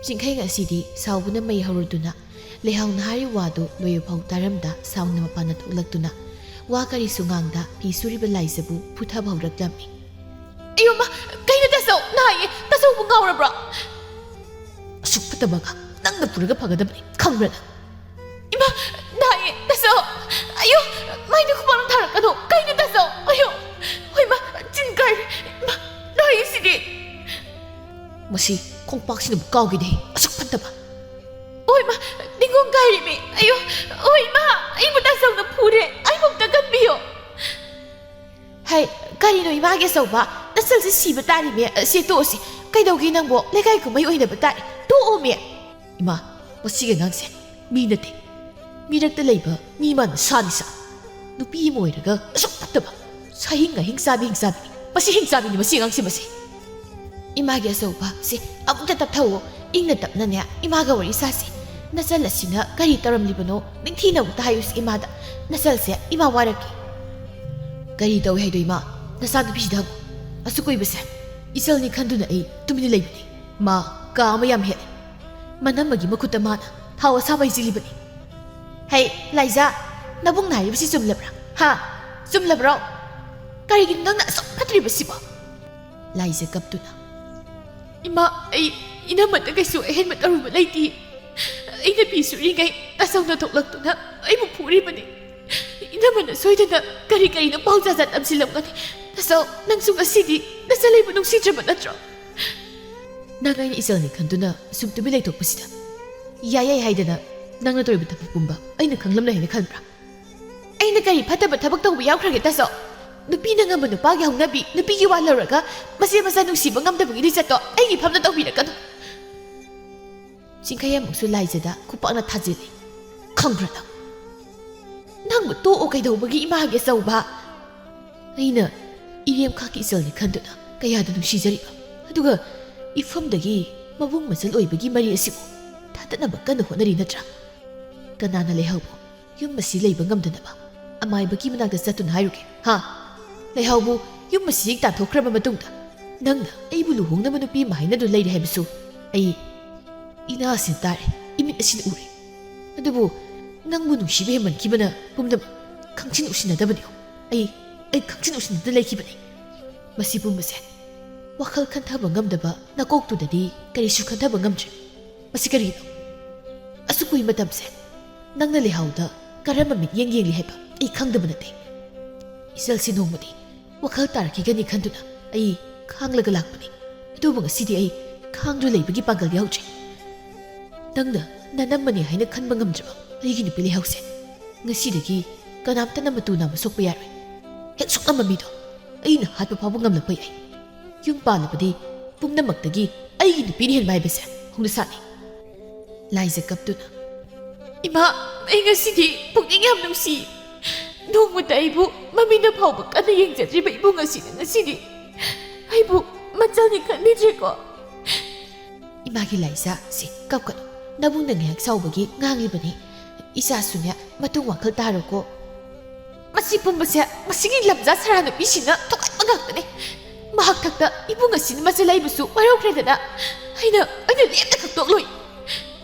ꯆꯤꯡꯈꯩ ꯉꯁꯤꯗꯤ ꯁꯥꯎꯕꯅ ꯃꯩ ꯍꯧꯔꯗꯨꯅ ꯂꯩꯍꯥꯎꯅ ꯍꯥꯏꯔꯤꯕ ꯋꯥꯗꯨ ꯂꯣꯏꯕ ꯐꯥꯎ ꯇꯥꯔꯝꯗ ꯁꯥꯎꯅ ꯃꯄꯥꯟꯗ ꯊꯣꯛꯂꯛꯇꯨꯅ ꯋꯥ ꯀꯔꯤꯁꯨ ꯉꯥꯡꯗ ꯐꯤ ꯁꯨꯔꯤꯕ ꯂꯥꯏꯖꯕꯨ ꯐꯨꯊꯕ ꯍꯧꯔꯛꯂꯝꯃꯤ꯫ "ꯑꯌꯣ ꯃꯥ, ꯀꯩꯅꯣ ꯇꯥꯆꯧ? ꯅꯥꯏꯌꯦ, ꯇꯥꯆꯧꯕꯨ ꯉꯥꯎꯔꯕ꯭ꯔꯣ?" "ꯑꯁꯨꯛ ꯐꯠꯇꯕ ꯑꯉꯥꯡ ꯅꯪꯅ ꯄꯨꯔꯒ ꯐꯒꯗꯕꯅꯤ, ꯈꯪꯕ꯭ꯔꯥ ꯅꯪ?" "ꯏꯃꯥ, ꯅꯥꯏꯌꯦ ꯇꯥꯆꯧ꯫ ꯑꯌꯣ, ꯃꯥꯏꯗ ꯈꯨꯕꯥꯛꯅ ꯊꯥꯔꯛꯀꯅꯨ꯫ ꯀꯩꯅꯣ ꯇꯥꯆꯧ? ꯑꯌꯣ, ꯍꯣꯏ ꯃꯥ, ꯆꯤꯟ ꯀꯥꯏꯔꯦ꯫ ꯏꯃꯥ, ꯅꯥꯏꯌꯦ ꯁꯤꯗꯤ꯫" "ꯃꯁꯤ ꯈꯣꯡꯄꯥꯛꯁꯤꯅꯕꯨ ꯀꯥꯎꯈꯤꯗꯦ, ꯑꯁꯨꯛ ꯐꯠꯇꯕ꯫" "ꯍꯣꯏ ꯃꯥ, ꯅꯤꯡꯈꯣꯡ ꯀꯥꯏꯔꯤꯃꯤ꯫ ꯑꯌꯣ, ꯍꯣꯏ ꯏꯃꯥ, ꯑꯩꯕꯨ ꯇꯥꯆꯧꯅ ꯐꯨꯔꯦ꯫ ꯑꯩꯕꯨ ꯑꯝꯇ ꯀꯟꯕꯤꯌꯣ꯫" "ꯍꯩ, ꯀꯔꯤꯅꯣ ꯏꯃꯥꯒꯤ ꯑꯆꯧꯕ? ꯅꯆꯜꯁꯤ ꯁꯤꯕ ꯇꯥꯔꯤꯃꯤ꯫ ꯁꯤ ꯇꯣꯛꯑꯁꯤ꯫ ꯀꯩꯗꯧꯒꯦ ꯅꯪꯕꯣ? ꯂꯩꯀꯥꯏ ꯀꯨꯝꯍꯩ ꯑꯣꯏꯅꯕ ꯇꯥꯔꯦ꯫ ꯇꯣꯛꯑꯣꯃꯤ꯫" "ꯏꯃꯥ, ꯃꯁꯤꯒꯤ ꯑꯉꯥꯡꯁꯦ ꯃꯤ ꯅꯠꯇꯦ꯫ ꯃꯤꯔꯛꯇ ꯂꯩꯕ ꯃꯤ ꯃꯥꯟꯕ ꯁꯥꯅꯤ ꯁꯥ꯫ ꯅꯨꯄꯤ ꯑꯃ ꯑꯣꯏꯔꯒ ꯑꯁꯨꯛ ꯐꯠꯇꯕ꯫ ꯁꯥꯍꯤꯡ ꯑꯍꯤꯡ ꯆꯥꯕꯤ ꯍꯤꯡ ꯆꯥꯕꯤꯅꯤ꯫ ꯃꯁꯤ ꯍꯤꯡ ꯆꯥꯕꯤꯅꯤ, ꯃꯁꯤ ꯑꯉꯥꯡꯁꯦ, ꯃꯁꯤ꯫ ꯏꯃꯥꯒꯤ ꯑꯆꯧꯕ, ꯁꯦ, ꯑꯃꯨꯛꯇ ꯇꯞꯊꯧꯑꯣ꯫ ꯏꯪꯅ ꯇꯞꯅꯅꯦ ꯏꯃꯥꯒ ꯋꯥꯔꯤ ꯁꯥꯁꯤ꯫ ꯅꯆꯜ ꯑꯁꯤꯅ ꯀꯔꯤ ꯇꯧꯔꯝꯂꯤꯕꯅꯣ ꯅꯤꯡꯊꯤꯅ ꯑꯃꯨꯛꯇ ꯍꯥꯏꯌꯨꯁꯤ ꯏꯃꯥꯗ꯫ ꯅꯆꯜꯁꯦ ꯏꯃꯥ ꯋꯥꯔꯛꯀꯦ꯫ ꯀꯔꯤ ꯇꯧꯏ ꯍꯥꯏꯗꯣ ꯏꯃꯥ? ꯅꯆꯥꯅꯨꯄꯤꯁꯤꯗ ꯍꯪꯉꯨ꯫ ꯑꯁꯨꯛ ꯀꯨꯏꯕꯁꯦ ꯏꯆꯜꯅꯤ ꯈꯟꯗꯨꯅ ꯑꯩ ꯇꯨꯃꯤꯟꯅ ꯂꯩꯕꯅꯤ꯫ ꯃꯥ ꯀꯥ ꯑꯃ ꯌꯥꯝ ꯍꯦꯜꯂꯦ꯫ ꯃꯅꯝꯃꯒꯤ ꯃꯈꯨꯠꯇ ꯃꯥꯅ ꯊꯥꯎ ꯑꯁꯥꯕ ꯍꯩꯖꯤꯜꯂꯤꯕꯅꯤ꯫ ꯍꯩ, ꯂꯥꯏꯖꯥ, ꯅꯕꯨꯡꯅ ꯍꯥꯏꯔꯤꯕꯁꯤ ꯆꯨꯝꯂꯕ꯭ꯔꯥ? ꯍꯥ? ꯆꯨꯝꯂꯕ꯭ꯔꯣ? ꯀꯔꯤꯒꯤꯅꯣ ꯅꯪꯅ ꯑꯁꯨꯛ ꯐꯠꯇ꯭ꯔꯤꯕꯁꯤꯕꯣ? ꯂꯥꯏꯖꯥ ꯀꯞꯇꯨꯅ, ꯏꯃꯥ, ꯑꯩ ꯏꯅꯝꯃꯗ ꯀꯩꯁꯨ ꯑꯍꯦꯟꯕ ꯇꯧꯔꯨꯕ ꯂꯩꯇꯦ꯫ ꯑꯩꯅ ꯐꯤ ꯁꯨꯔꯤꯉꯩ ꯇꯥꯆꯧꯅ ꯊꯣꯛꯂꯛꯇꯨꯅ ꯑꯩꯕꯨ ꯐꯨꯔꯤꯕꯅꯤ꯫ ꯏꯅꯝꯃꯅ ꯁꯣꯏꯗꯅ ꯀꯔꯤ ꯀꯔꯤꯅꯣ ꯄꯥꯎ ꯖꯥꯠ ꯖꯥꯠ ꯇꯝꯁꯤꯜꯂꯝꯒꯅꯤ꯫ ꯇꯥꯆꯧ, ꯅꯪꯁꯨ ꯉꯁꯤꯗꯤ ꯅꯆꯜ ꯑꯩꯕꯨ ꯅꯨꯡꯁꯤꯗ꯭ꯔꯕ ꯅꯠꯇ꯭ꯔꯣ? ꯅꯪ ꯑꯩꯅ ꯏꯆꯜꯅꯤ ꯈꯟꯗꯨꯅ ꯁꯨꯝ ꯇꯨꯃꯤꯟ ꯂꯩꯊꯣꯛꯄꯁꯤꯗ ꯌꯥꯏ ꯌꯥꯏ ꯍꯥꯏꯗꯅ ꯅꯪꯅ ꯇꯧꯔꯤꯕ ꯊꯕꯛ ꯄꯨꯝꯕ ꯑꯩꯅ ꯈꯪꯂꯝꯂꯣꯏ ꯍꯥꯏꯅ ꯈꯟꯕ꯭ꯔꯥ? ꯑꯩꯅ ꯀꯔꯤ ꯐꯠꯇꯕ ꯊꯕꯛ ꯇꯧꯕ ꯌꯥꯎꯈ꯭ꯔꯒꯦ ꯇꯥꯆꯧ? ꯅꯨꯄꯤꯅ ꯉꯝꯕ ꯅꯨꯄꯥꯒꯤ ꯍꯧꯅꯕꯤ, ꯅꯨꯄꯤꯒꯤ ꯋꯥ ꯂꯧꯔꯒ ꯃꯆꯦ ꯃꯆꯥ ꯅꯨꯡꯁꯤꯕ ꯉꯝꯗꯕꯒꯤ ꯂꯤꯆꯠꯇꯣ ꯑꯩꯒꯤ ꯐꯝꯗ ꯇꯧꯕꯤꯔꯛꯀꯅꯨ꯫ ꯆꯤꯡꯈꯩ ꯑꯃꯨꯛꯁꯨ ꯂꯥꯏꯖꯗ ꯈꯨꯄꯥꯛꯅ ꯊꯥꯖꯤꯜꯂꯤ꯫ ꯈꯪꯕ꯭ꯔꯥ ꯅꯪ? ꯅꯪꯕꯨ ꯇꯣꯛꯑꯣ ꯀꯩꯗꯧꯕꯒꯤ ꯏꯃꯥꯒꯤ ꯑꯆꯧꯕ? ꯑꯩꯅ ꯏꯔꯦꯝꯈꯥꯛꯀꯤ ꯏꯆꯜꯅꯤ ꯈꯟꯗꯨꯅ ꯀꯌꯥꯗ ꯅꯨꯡꯁꯤꯖꯔꯤꯕ, ꯑꯗꯨꯒ ꯏꯐꯝꯗꯒꯤ ꯃꯕꯨꯡ ꯃꯆꯜ ꯑꯣꯏꯕꯒꯤ ꯃꯔꯤ ꯑꯁꯤꯕꯨ ꯊꯥꯗꯠꯅꯕ ꯀꯟꯅ ꯍꯣꯠꯅꯔꯤ ꯅꯠꯇ꯭ꯔꯥ? ꯀꯅꯥꯅ ꯂꯩꯍꯥꯎꯕꯨ ꯌꯨꯝ ꯑꯁꯤ ꯂꯩꯕ ꯉꯝꯗꯅꯕ ꯑꯃꯥꯏꯕꯒꯤ ꯃꯅꯥꯛꯇ ꯆꯠꯇꯨꯅ ꯍꯥꯏꯔꯨꯒꯦ? ꯍꯥ? ꯂꯩꯍꯥꯎꯕꯨ ꯌꯨꯝ ꯑꯁꯤ ꯍꯦꯛ ꯇꯥꯟꯊꯣꯛꯈ꯭ꯔꯕ ꯃꯇꯨꯡꯗ ꯅꯪꯅ ꯑꯩꯕꯨ ꯂꯨꯍꯣꯡꯅꯕ ꯅꯨꯄꯤ ꯑꯃ ꯍꯥꯏꯅꯗꯨꯅ ꯂꯩꯔꯦ ꯍꯥꯏꯕꯁꯨ ꯑꯩ ꯏꯅꯥꯁꯤꯅ ꯇꯥꯔꯦ, ꯏꯃꯤꯠ ꯑꯁꯤꯅ ꯎꯔꯦ꯫ ꯑꯗꯨꯕꯨ ꯅꯪꯕꯨ ꯅꯨꯡꯁꯤꯕ ꯍꯦꯟꯃꯟꯈꯤꯕꯅ ꯄꯨꯝꯅꯃꯛ ꯈꯪꯖꯤꯟ ꯎꯁꯤꯟꯅꯗꯕꯅꯤ꯫ ꯑꯩ, ꯑꯩ ꯈꯪꯖꯤꯟ ꯎꯁꯤꯟꯅꯗ ꯂꯩꯈꯤꯕꯅꯤ꯫ ꯃꯁꯤ ꯄꯨꯝꯕꯁꯦ ꯋꯥꯈꯜ ꯈꯟꯊꯕ ꯉꯝꯗꯕ ꯅꯀꯣꯛꯇꯨꯗꯗꯤ ꯀꯔꯤꯁꯨ ꯈꯟꯊꯕ ꯉꯝꯗ꯭ꯔꯦ꯫ ꯃꯁꯤ ꯀꯔꯤꯅꯣ? ꯑꯁꯨꯛ ꯀꯨꯏ ꯃꯇꯝꯁꯦ ꯅꯪꯅ ꯂꯩꯍꯥꯎꯗ ꯀꯔꯝꯕ ꯃꯤꯠꯌꯦꯡ ꯌꯦꯡꯂꯤ ꯍꯥꯏꯕ ꯑꯩ ꯈꯪꯗꯕ ꯅꯠꯇꯦ꯫ ꯏꯆꯜꯁꯤ ꯅꯣꯡꯃꯗꯤ ꯋꯥꯈꯜ ꯇꯥꯔꯛꯈꯤꯒꯅꯤ ꯈꯟꯗꯨꯅ ꯑꯩ ꯈꯥꯡꯂꯒ ꯂꯥꯛꯄꯅꯤ꯫ ꯑꯗꯨꯕꯨ ꯉꯁꯤꯗꯤ ꯑꯩ ꯈꯥꯡꯗꯨꯅ ꯂꯩꯕꯒꯤ ꯄꯥꯡꯒꯜ ꯌꯥꯎꯗ꯭ꯔꯦ꯫ ꯅꯪꯅ ꯅꯅꯝꯃꯅꯤ ꯍꯥꯏꯅ ꯈꯟꯕ ꯉꯝꯗ꯭ꯔꯕ ꯑꯩꯒꯤ ꯅꯨꯄꯤ ꯂꯩꯍꯥꯎꯁꯦ ꯉꯁꯤꯗꯒꯤ ꯀꯅꯥꯝꯇꯅ ꯃꯇꯨ ꯅꯥꯝꯃ ꯁꯣꯛꯄ ꯌꯥꯔꯣꯏ꯫ ꯍꯦꯛ ꯁꯣꯛꯂꯝꯕ ꯃꯤꯗꯣ ꯑꯩꯅ ꯍꯥꯠꯄ ꯐꯥꯎꯕ ꯉꯝꯂꯛꯄ ꯌꯥꯏ꯫ ꯌꯨꯝ ꯄꯥꯜꯂꯕꯗꯤ ꯄꯨꯝꯅꯃꯛꯇꯒꯤ ꯑꯩꯒꯤ ꯅꯨꯄꯤꯅ ꯍꯦꯟꯕ ꯍꯥꯏꯕꯁꯦ ꯍꯧꯅꯁꯥꯅꯤ꯫ ꯂꯥꯏꯖ ꯀꯞꯇꯨꯅ, "ꯏꯃꯥ, ꯑꯩ ꯉꯁꯤꯗꯤ ꯄꯨꯛꯅꯤꯡ ꯌꯥꯝ ꯅꯨꯡꯁꯤ꯫ ꯅꯣꯡꯃꯇ ꯑꯩꯕꯨ ꯃꯃꯤꯅ ꯐꯥꯎꯕ ꯀꯟꯅ ꯌꯦꯡꯖꯗ꯭ꯔꯤꯕ ꯏꯕꯨꯡ ꯑꯁꯤꯅ ꯉꯁꯤꯗꯤ ꯑꯩꯕꯨ ꯃꯆꯥꯅꯤ ꯈꯟꯕꯤꯗ꯭ꯔꯦꯀꯣ?" "ꯏꯃꯥꯒꯤ ꯂꯥꯏꯖꯥ, ꯁꯤ ꯀꯞꯀꯅꯨ꯫ ꯅꯕꯨꯡꯅ ꯉꯥꯏꯍꯥꯛ ꯁꯥꯎꯕꯒꯤ ꯉꯥꯡꯂꯤꯕꯅꯤ꯫ ꯏꯆꯥꯁꯨꯅꯦ, ꯃꯇꯨꯡ ꯋꯥꯈꯜ ꯇꯥꯔꯣꯀꯣ꯫ ꯃꯁꯤ ꯄꯨꯝꯕꯁꯦ ꯃꯁꯤꯒꯤ ꯂꯝꯖꯥ ꯁꯔꯥ ꯅꯨꯄꯤꯁꯤꯅ ꯊꯣꯛꯍꯟꯕ ꯉꯥꯛꯇꯅꯤ꯫ ꯃꯍꯥꯛ ꯊꯛꯇ ꯏꯕꯨꯡ ꯑꯁꯤꯅ ꯃꯆꯜ ꯂꯩꯕꯁꯨ ꯋꯥꯔꯧꯈ꯭ꯔꯦꯗꯅ꯫ ꯑꯩꯅ, ꯑꯩꯅ ꯂꯦꯝꯅ ꯈꯛꯇꯣꯛꯂꯣꯏ꯫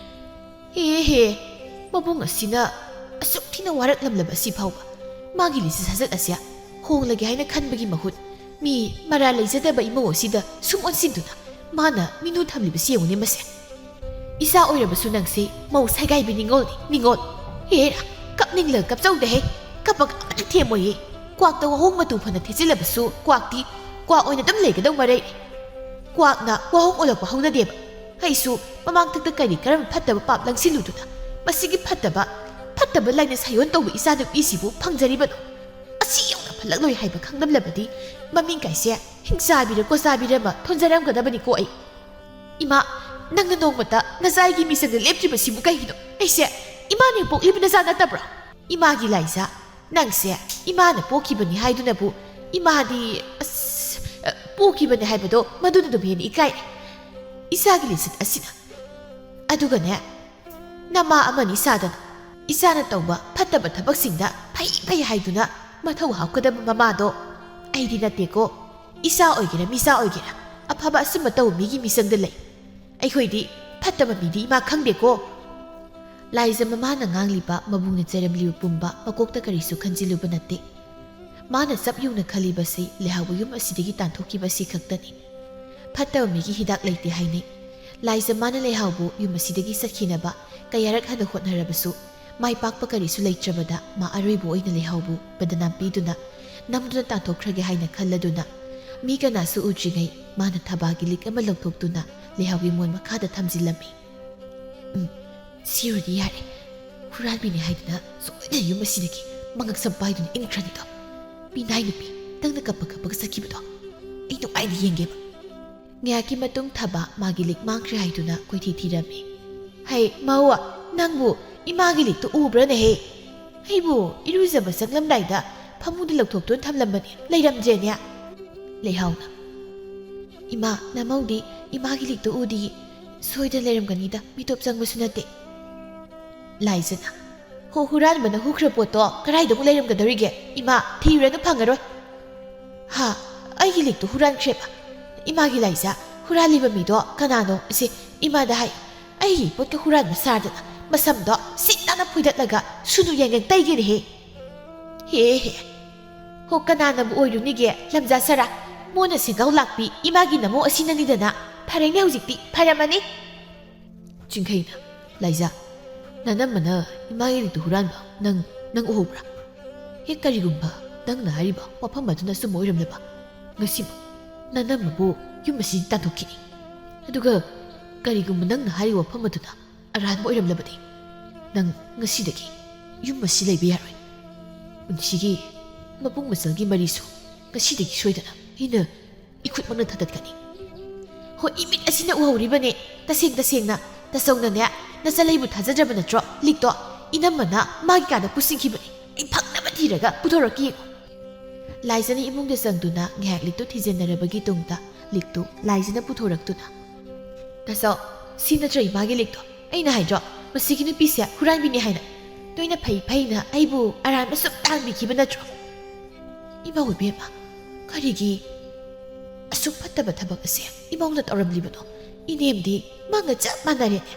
ꯑꯦꯍꯦ, ꯃꯕꯨꯡ ꯑꯁꯤꯅ ꯑꯁꯨꯛ ꯊꯤꯅ ꯋꯥꯔꯛꯂꯝꯂꯕ ꯑꯁꯤ ꯐꯥꯎꯕ ꯃꯥꯒꯤ ꯂꯤꯆꯠ ꯁꯥꯖꯠ ꯑꯁꯦ ꯍꯣꯡꯂꯒꯦ ꯍꯥꯏꯅ ꯈꯟꯕꯒꯤ ꯃꯍꯨꯠ, ꯃꯤ ꯃꯔꯥ ꯂꯩꯖꯗꯕ ꯏꯃꯧ ꯑꯁꯤꯗ ꯁꯨꯝ ꯑꯣꯟꯁꯤꯟꯗꯨꯅ ꯃꯥꯅ ꯃꯤꯅꯨ ꯊꯝꯂꯤꯕꯁꯤ ꯌꯦꯡꯉꯨꯅꯦ ꯃꯁꯦ꯫ ꯏꯆꯥ ꯑꯣꯏꯔꯕꯁꯨ ꯅꯪꯁꯦ ꯃꯧ ꯁꯥꯏꯒꯥꯏꯕꯤ ꯅꯤꯉꯣꯜꯅꯤ, ꯅꯤꯉꯣꯜ꯫ ꯍꯦꯔꯥ, ꯀꯞꯅꯤꯡꯂꯒ ꯀꯞꯆꯧꯗꯦꯍꯦ꯫ ꯀꯞꯄꯒ ꯑꯃꯇ ꯊꯦꯝꯃꯣꯏꯌꯦ꯫ ꯀ꯭ꯋꯥꯛꯇ ꯋꯥꯍꯣꯡ ꯃꯇꯨ ꯐꯅ ꯊꯦꯠꯆꯤꯜꯂꯕꯁꯨ ꯀ꯭ꯋꯥꯛꯇꯤ ꯀ꯭ꯋꯥꯛ ꯑꯣꯏꯅ ꯑꯗꯨꯝ ꯂꯩꯒꯗꯧ ꯃꯔꯩ꯫ ꯀ꯭ꯋꯥꯛꯅ ꯋꯥꯍꯣꯡ ꯑꯣꯜꯂꯛꯄ ꯍꯧꯅꯗꯦꯕ꯫ ꯑꯩꯁꯨ ꯃꯃꯥꯡꯊꯛꯇ ꯀꯔꯤ ꯀꯔꯝꯕ ꯐꯠꯇꯕ ꯄꯥꯞ ꯂꯪꯁꯤꯜꯂꯨꯗꯨꯅ ꯃꯁꯤꯒꯤ ꯐꯠꯇꯕ, ꯐꯠꯇꯕ ꯂꯥꯏꯅ ꯁꯥꯏꯌꯣꯟ ꯇꯧꯕ ꯏꯆꯥꯅꯨꯄꯤꯁꯤꯕꯨ ꯐꯪꯖꯔꯤꯕꯅꯣ? ꯑꯁꯤ ꯌꯧꯅ ꯐꯠꯂꯛꯂꯣꯏ ꯍꯥꯏꯕ ꯈꯪꯂꯝꯂꯕꯗꯤ ꯃꯃꯤꯡ ꯀꯥꯏꯁꯦ ꯍꯤꯡꯆꯥꯕꯤꯔ ꯀꯣꯆꯥꯕꯤꯔ ꯑꯃ ꯊꯣꯟꯖꯔꯝꯒꯗꯕꯅꯤꯀꯣ ꯑꯩ꯫ ꯏꯃꯥ, ꯅꯪꯅ ꯅꯣꯡꯃꯇ ꯅꯆꯥꯒꯤ ꯃꯤꯆꯪꯗ ꯂꯦꯞꯇ꯭ꯔꯤꯕꯁꯤꯕꯨ ꯀꯩꯒꯤꯅꯣ? ꯑꯩꯁꯦ ꯏꯃꯥꯅ ꯍꯦꯛ ꯄꯣꯛꯂꯤꯕ ꯅꯆꯥ ꯅꯠꯇꯕ꯭ꯔꯣ? ꯏꯃꯥꯒꯤ ꯂꯥꯏꯖꯥ, ꯅꯪꯁꯦ ꯏꯃꯥꯅ ꯄꯣꯛꯈꯤꯕꯅꯤ ꯍꯥꯏꯗꯨꯅꯕꯨ, ꯏꯃꯥꯗꯤ, ꯑꯁ, ꯑ, ꯄꯣꯛꯈꯤꯕꯅꯤ ꯍꯥꯏꯕꯗꯣ ꯃꯗꯨꯅ ꯑꯗꯨꯝ ꯍꯦꯟꯅ ꯏꯀꯥꯏ꯫ ꯏꯆꯥꯒꯤ ꯂꯤꯆꯠ ꯑꯁꯤꯅ꯫ ꯑꯗꯨꯒꯅꯦ, ꯅꯃꯥ ꯑꯃꯅꯤ ꯁꯥꯗꯅ ꯏꯆꯥꯅ ꯇꯧꯕ ꯐꯠꯇꯕ ꯊꯕꯛꯁꯤꯡꯗ ꯐꯩ ꯐꯩ ꯍꯥꯏꯗꯨꯅ ꯃꯊꯧ ꯍꯥꯞꯀꯗꯕ ꯃꯃꯥꯗꯣ ꯑꯩꯗꯤ ꯅꯠꯇꯦꯀꯣ꯫ ꯏꯆꯥ ꯑꯣꯏꯒꯦꯔꯥ ꯃꯤꯆꯥ ꯑꯣꯏꯒꯦꯔꯥ, ꯑꯐꯕ ꯑꯆꯨꯝꯕ ꯇꯧꯕ ꯃꯤꯒꯤ ꯃꯤꯆꯪꯗ ꯂꯩ꯫ ꯑꯩꯈꯣꯏꯗꯤ ꯐꯠꯇꯕ ꯃꯤꯗꯤ ꯏꯃꯥ ꯈꯪꯗꯦꯀꯣ꯫ ꯂꯥꯏꯖ ꯃꯃꯥꯅ ꯉꯥꯡꯂꯤꯕ, ꯃꯕꯨꯡꯅ ꯆꯩꯔꯝꯂꯤꯕ ꯄꯨꯝꯕ ꯃꯀꯣꯛꯇ ꯀꯔꯤꯁꯨ ꯈꯟꯖꯤꯜꯂꯨꯕ ꯅꯠꯇꯦ꯫ ꯃꯥꯅ ꯆꯞ ꯌꯨꯡꯅ ꯈꯜꯂꯤꯕꯁꯤ ꯂꯩꯍꯥꯎꯕ ꯌꯨꯝ ꯑꯁꯤꯗꯒꯤ ꯇꯥꯟꯊꯣꯛꯈꯤꯕ ꯑꯁꯤ ꯈꯛꯇꯅꯤ꯫ ꯐꯠꯇꯕ ꯃꯤꯒꯤ ꯍꯤꯗꯥꯛ ꯂꯩꯇꯦ ꯍꯥꯏꯅꯩ꯫ ꯂꯥꯏꯖ ꯃꯥꯅ ꯂꯩꯍꯥꯎꯕꯨ ꯌꯨꯝ ꯑꯁꯤꯗꯒꯤ ꯆꯠꯈꯤꯅꯕ ꯀꯌꯥꯔꯛ ꯍꯟꯅ ꯍꯣꯠꯅꯔꯕꯁꯨ, ꯃꯥꯏ ꯄꯥꯛꯄ ꯀꯔꯤꯁꯨ ꯂꯩꯇ꯭ꯔꯕꯗ ꯃꯥ ꯑꯔꯣꯏꯕ ꯑꯣꯏꯅ ꯂꯩꯍꯥꯎꯕꯨ ꯕꯗꯅꯥꯝ ꯄꯤꯗꯨꯅ ꯅꯝꯗꯨꯅ ꯇꯥꯟꯊꯣꯛꯈ꯭ꯔꯒꯦ ꯍꯥꯏꯅ ꯈꯜꯂꯗꯨꯅ ꯃꯤ ꯀꯅꯥꯁꯨ ꯎꯗ꯭ꯔꯤꯉꯩ ꯃꯥꯅ ꯊꯕꯥꯒꯤ ꯂꯤꯛ ꯑꯃ ꯂꯧꯊꯣꯛꯇꯨꯅ ꯂꯩꯍꯥꯎꯒꯤ ꯃꯣꯟ ꯃꯈꯥꯗ ꯊꯝꯖꯤꯜꯂꯝꯃꯤ꯫ "ꯎꯝ, ꯁꯤꯔꯨꯗꯤ ꯌꯥꯔꯦ꯫ ꯍꯨꯔꯥꯟꯕꯤꯅꯤ ꯍꯥꯏꯗꯨꯅ ꯁꯣꯏꯗꯅ ꯌꯨꯝ ꯑꯁꯤꯗꯒꯤ ꯃꯉꯛ ꯁꯝ ꯄꯥꯏꯗꯨꯅ ꯏꯟꯈ꯭ꯔꯅꯤꯗꯣ꯫ ꯃꯤꯅꯥꯏ ꯅꯨꯄꯤ, ꯅꯪꯅ ꯀꯞꯄ ꯀꯞꯄꯒ ꯆꯠꯈꯤꯕꯗꯣ ꯑꯩ ꯅꯨꯡꯉꯥꯏꯅ ꯌꯦꯡꯒꯦꯕ"꯫ ꯉꯥꯏꯍꯥꯛꯀꯤ ꯃꯇꯨꯡ ꯊꯕꯥ ꯃꯥꯒꯤ ꯂꯤꯛ ꯃꯥꯡꯈ꯭ꯔꯦ ꯍꯥꯏꯗꯨꯅ ꯀꯣꯏꯊꯤ ꯊꯤꯔꯝꯃꯤ꯫ "ꯍꯩ, ꯃꯧ, ꯅꯪꯕꯨ ꯏꯃꯥꯒꯤ ꯂꯤꯛꯇꯨ ꯎꯕ꯭ꯔꯅꯦꯍꯦ? ꯑꯩꯕꯨ ꯏꯔꯨꯖꯕ ꯆꯪꯂꯝꯗꯥꯏꯗ ꯐꯃꯨꯡꯗ ꯂꯧꯊꯣꯛꯇꯨꯅ ꯊꯝꯂꯝꯕꯅꯤ, ꯂꯩꯔꯝꯗ꯭ꯔꯦꯅꯦ?" ꯂꯩꯍꯥꯎꯅ, "ꯏꯃꯥ, ꯅꯃꯧꯗꯤ ꯏꯃꯥꯒꯤ ꯂꯤꯛꯇꯨ ꯎꯗꯤꯌꯦ꯫ ꯁꯣꯏꯗꯅ ꯂꯩꯔꯝꯒꯅꯤꯗ, ꯃꯤꯇꯣꯞ ꯆꯪꯕꯁꯨ ꯅꯠꯇꯦ꯫" ꯂꯥꯏꯖꯅ, "ꯍꯣ, ꯍꯨꯔꯥꯟꯕꯅ ꯍꯨꯈ꯭ꯔ ꯄꯣꯠꯇꯣ ꯀꯗꯥꯏꯗ ꯑꯃꯨꯛ ꯂꯩꯔꯝꯒꯗꯧꯔꯤꯒꯦ? ꯏꯃꯥ, ꯊꯤꯔꯨꯔꯅꯨ, ꯐꯪꯉꯔꯣꯏ꯫" "ꯍꯥ? ꯑꯩꯒꯤ ꯂꯤꯛꯇꯨ ꯍꯨꯔꯥꯟꯈ꯭ꯔꯦꯕ?" "ꯏꯃꯥꯒꯤ ꯂꯥꯏꯖ, ꯍꯨꯔꯥꯜꯂꯤꯕ ꯃꯤꯗꯣ ꯀꯅꯥꯅꯣ? ꯏꯆꯦ, ꯏꯃꯥꯗ ꯍꯥꯏ꯫ ꯑꯩꯒꯤ ꯄꯣꯠꯀ ꯍꯨꯔꯥꯟꯕ ꯁꯥꯗꯅ ꯃꯁꯝꯗꯣ ꯁꯤꯠ ꯅꯥꯟꯅ ꯐꯣꯏꯗꯠꯂꯒ ꯁꯨꯅꯨ ꯌꯥꯏꯉꯪ ꯇꯩꯒꯦꯅꯦꯍꯦ꯫ ꯍꯦ ꯍꯦ꯫ ꯍꯣ, ꯀꯅꯥꯅꯕꯨ ꯑꯣꯏꯔꯨꯅꯤꯒꯦ, ꯂꯝꯖꯥ ꯁꯔꯥ? ꯃꯣꯟꯅ ꯁꯦꯡꯒꯥꯎ ꯂꯥꯛꯄꯤ ꯏꯃꯥꯒꯤ ꯅꯃꯧ ꯑꯁꯤꯅꯅꯤꯗꯅ꯫ ꯐꯔꯦꯅꯦ ꯍꯧꯖꯤꯛꯇꯤ, ꯐꯔꯝꯃꯅꯤ꯫" ꯆꯤꯡꯈꯩꯅ, "ꯂꯥꯏꯖ, ꯅꯅꯝꯃꯅ ꯏꯃꯥꯒꯤ ꯂꯤꯛꯇꯨ ꯍꯨꯔꯥꯟꯕ ꯅꯪ, ꯅꯪ ꯎꯍꯧꯕ꯭ꯔꯥ? ꯍꯦꯛ ꯀꯔꯤꯒꯨꯝꯕ ꯅꯪꯅ ꯍꯥꯏꯔꯤꯕ ꯋꯥꯐꯝ ꯑꯗꯨꯅ ꯑꯆꯨꯝꯕ ꯑꯣꯏꯔꯝꯂꯕ, ꯉꯁꯤꯃꯛ ꯅꯅꯝꯃꯕꯨ ꯌꯨꯝ ꯑꯁꯤ ꯇꯥꯟꯊꯣꯛꯈꯤꯅꯤ꯫ ꯑꯗꯨꯒ ꯀꯔꯤꯒꯨꯝꯕ ꯅꯪꯅ ꯍꯥꯏꯔꯤꯕ ꯋꯥꯐꯝ ꯑꯗꯨꯅ ꯑꯔꯥꯟꯕ ꯑꯣꯏꯔꯝꯂꯕꯗꯤ, ꯅꯪ ꯉꯁꯤꯗꯒꯤ ꯌꯨꯝ ꯑꯁꯤ ꯂꯩꯕ ꯌꯥꯔꯣꯏ꯫ ꯄꯨꯟꯁꯤꯒꯤ ꯃꯄꯨꯡ ꯃꯆꯜꯒꯤ ꯃꯔꯤꯁꯨ ꯉꯁꯤꯗꯒꯤ ꯁꯣꯏꯗꯅ ꯑꯩꯅ ꯏꯈꯨꯠꯃꯛꯅ ꯊꯥꯗꯠꯀꯅꯤ꯫ ꯍꯣꯏ, ꯏꯃꯤꯠ ꯑꯁꯤꯅ ꯎꯍꯧꯔꯤꯕꯅꯦ꯫ ꯇꯁꯦꯡ ꯇꯁꯦꯡꯅ, ꯇꯆꯧꯅꯅꯦ, ꯅꯆꯜꯂꯩꯕꯨ ꯊꯥꯖꯗ꯭ꯔꯕ ꯅꯠꯇ꯭ꯔꯣ? ꯂꯤꯛꯇꯣ ꯏꯅꯝꯃꯅ ꯃꯥꯒꯤ ꯀꯥꯗ ꯄꯨꯁꯤꯟꯈꯤꯕꯅꯦ꯫ ꯑꯩ ꯐꯪꯅꯕ ꯊꯤꯔꯒ ꯄꯨꯊꯣꯔꯛꯀꯦ ꯌꯦꯡꯉꯣ꯫" ꯂꯥꯏꯖꯅ ꯏꯃꯨꯡꯗ ꯆꯪꯗꯨꯅ ꯉꯥꯏꯍꯥꯛ ꯂꯤꯛꯇꯨ ꯊꯤꯖꯤꯟꯅꯔꯕꯒꯤ ꯇꯨꯡꯗ ꯂꯤꯛꯇꯨ ꯂꯥꯏꯖꯅ ꯄꯨꯊꯣꯔꯛꯇꯨꯅ, "ꯇꯆꯧ, ꯁꯤ ꯅꯠꯇ꯭ꯔꯣ ꯏꯃꯥꯒꯤ ꯂꯤꯛꯇꯣ? ꯑꯩꯅ ꯍꯥꯏꯗ꯭ꯔꯣ, ꯃꯁꯤꯒꯤ ꯅꯨꯄꯤꯁꯦ ꯍꯨꯔꯥꯟꯕꯤꯅꯤ ꯍꯥꯏꯅ? ꯅꯣꯏꯅ ꯐꯩ ꯐꯩꯅ ꯑꯩꯕꯨ ꯑꯔꯥꯟꯕ ꯁꯨꯝ ꯇꯥꯍꯟꯕꯤꯈꯤꯕ ꯅꯠꯇ꯭ꯔꯣ?" "ꯏꯃꯥ ꯑꯣꯏꯕꯦꯝꯃ, ꯀꯔꯤꯒꯤ ꯑꯁꯨꯛ ꯐꯠꯇꯕ ꯊꯕꯛ ꯑꯁꯦ ꯏꯃꯧꯅ ꯇꯧꯔꯝꯂꯤꯕꯅꯣ? ꯏꯅꯦꯝꯗꯤ ꯃꯥꯒ ꯆꯞ ꯃꯥꯟꯅꯔꯦꯅꯦ꯫"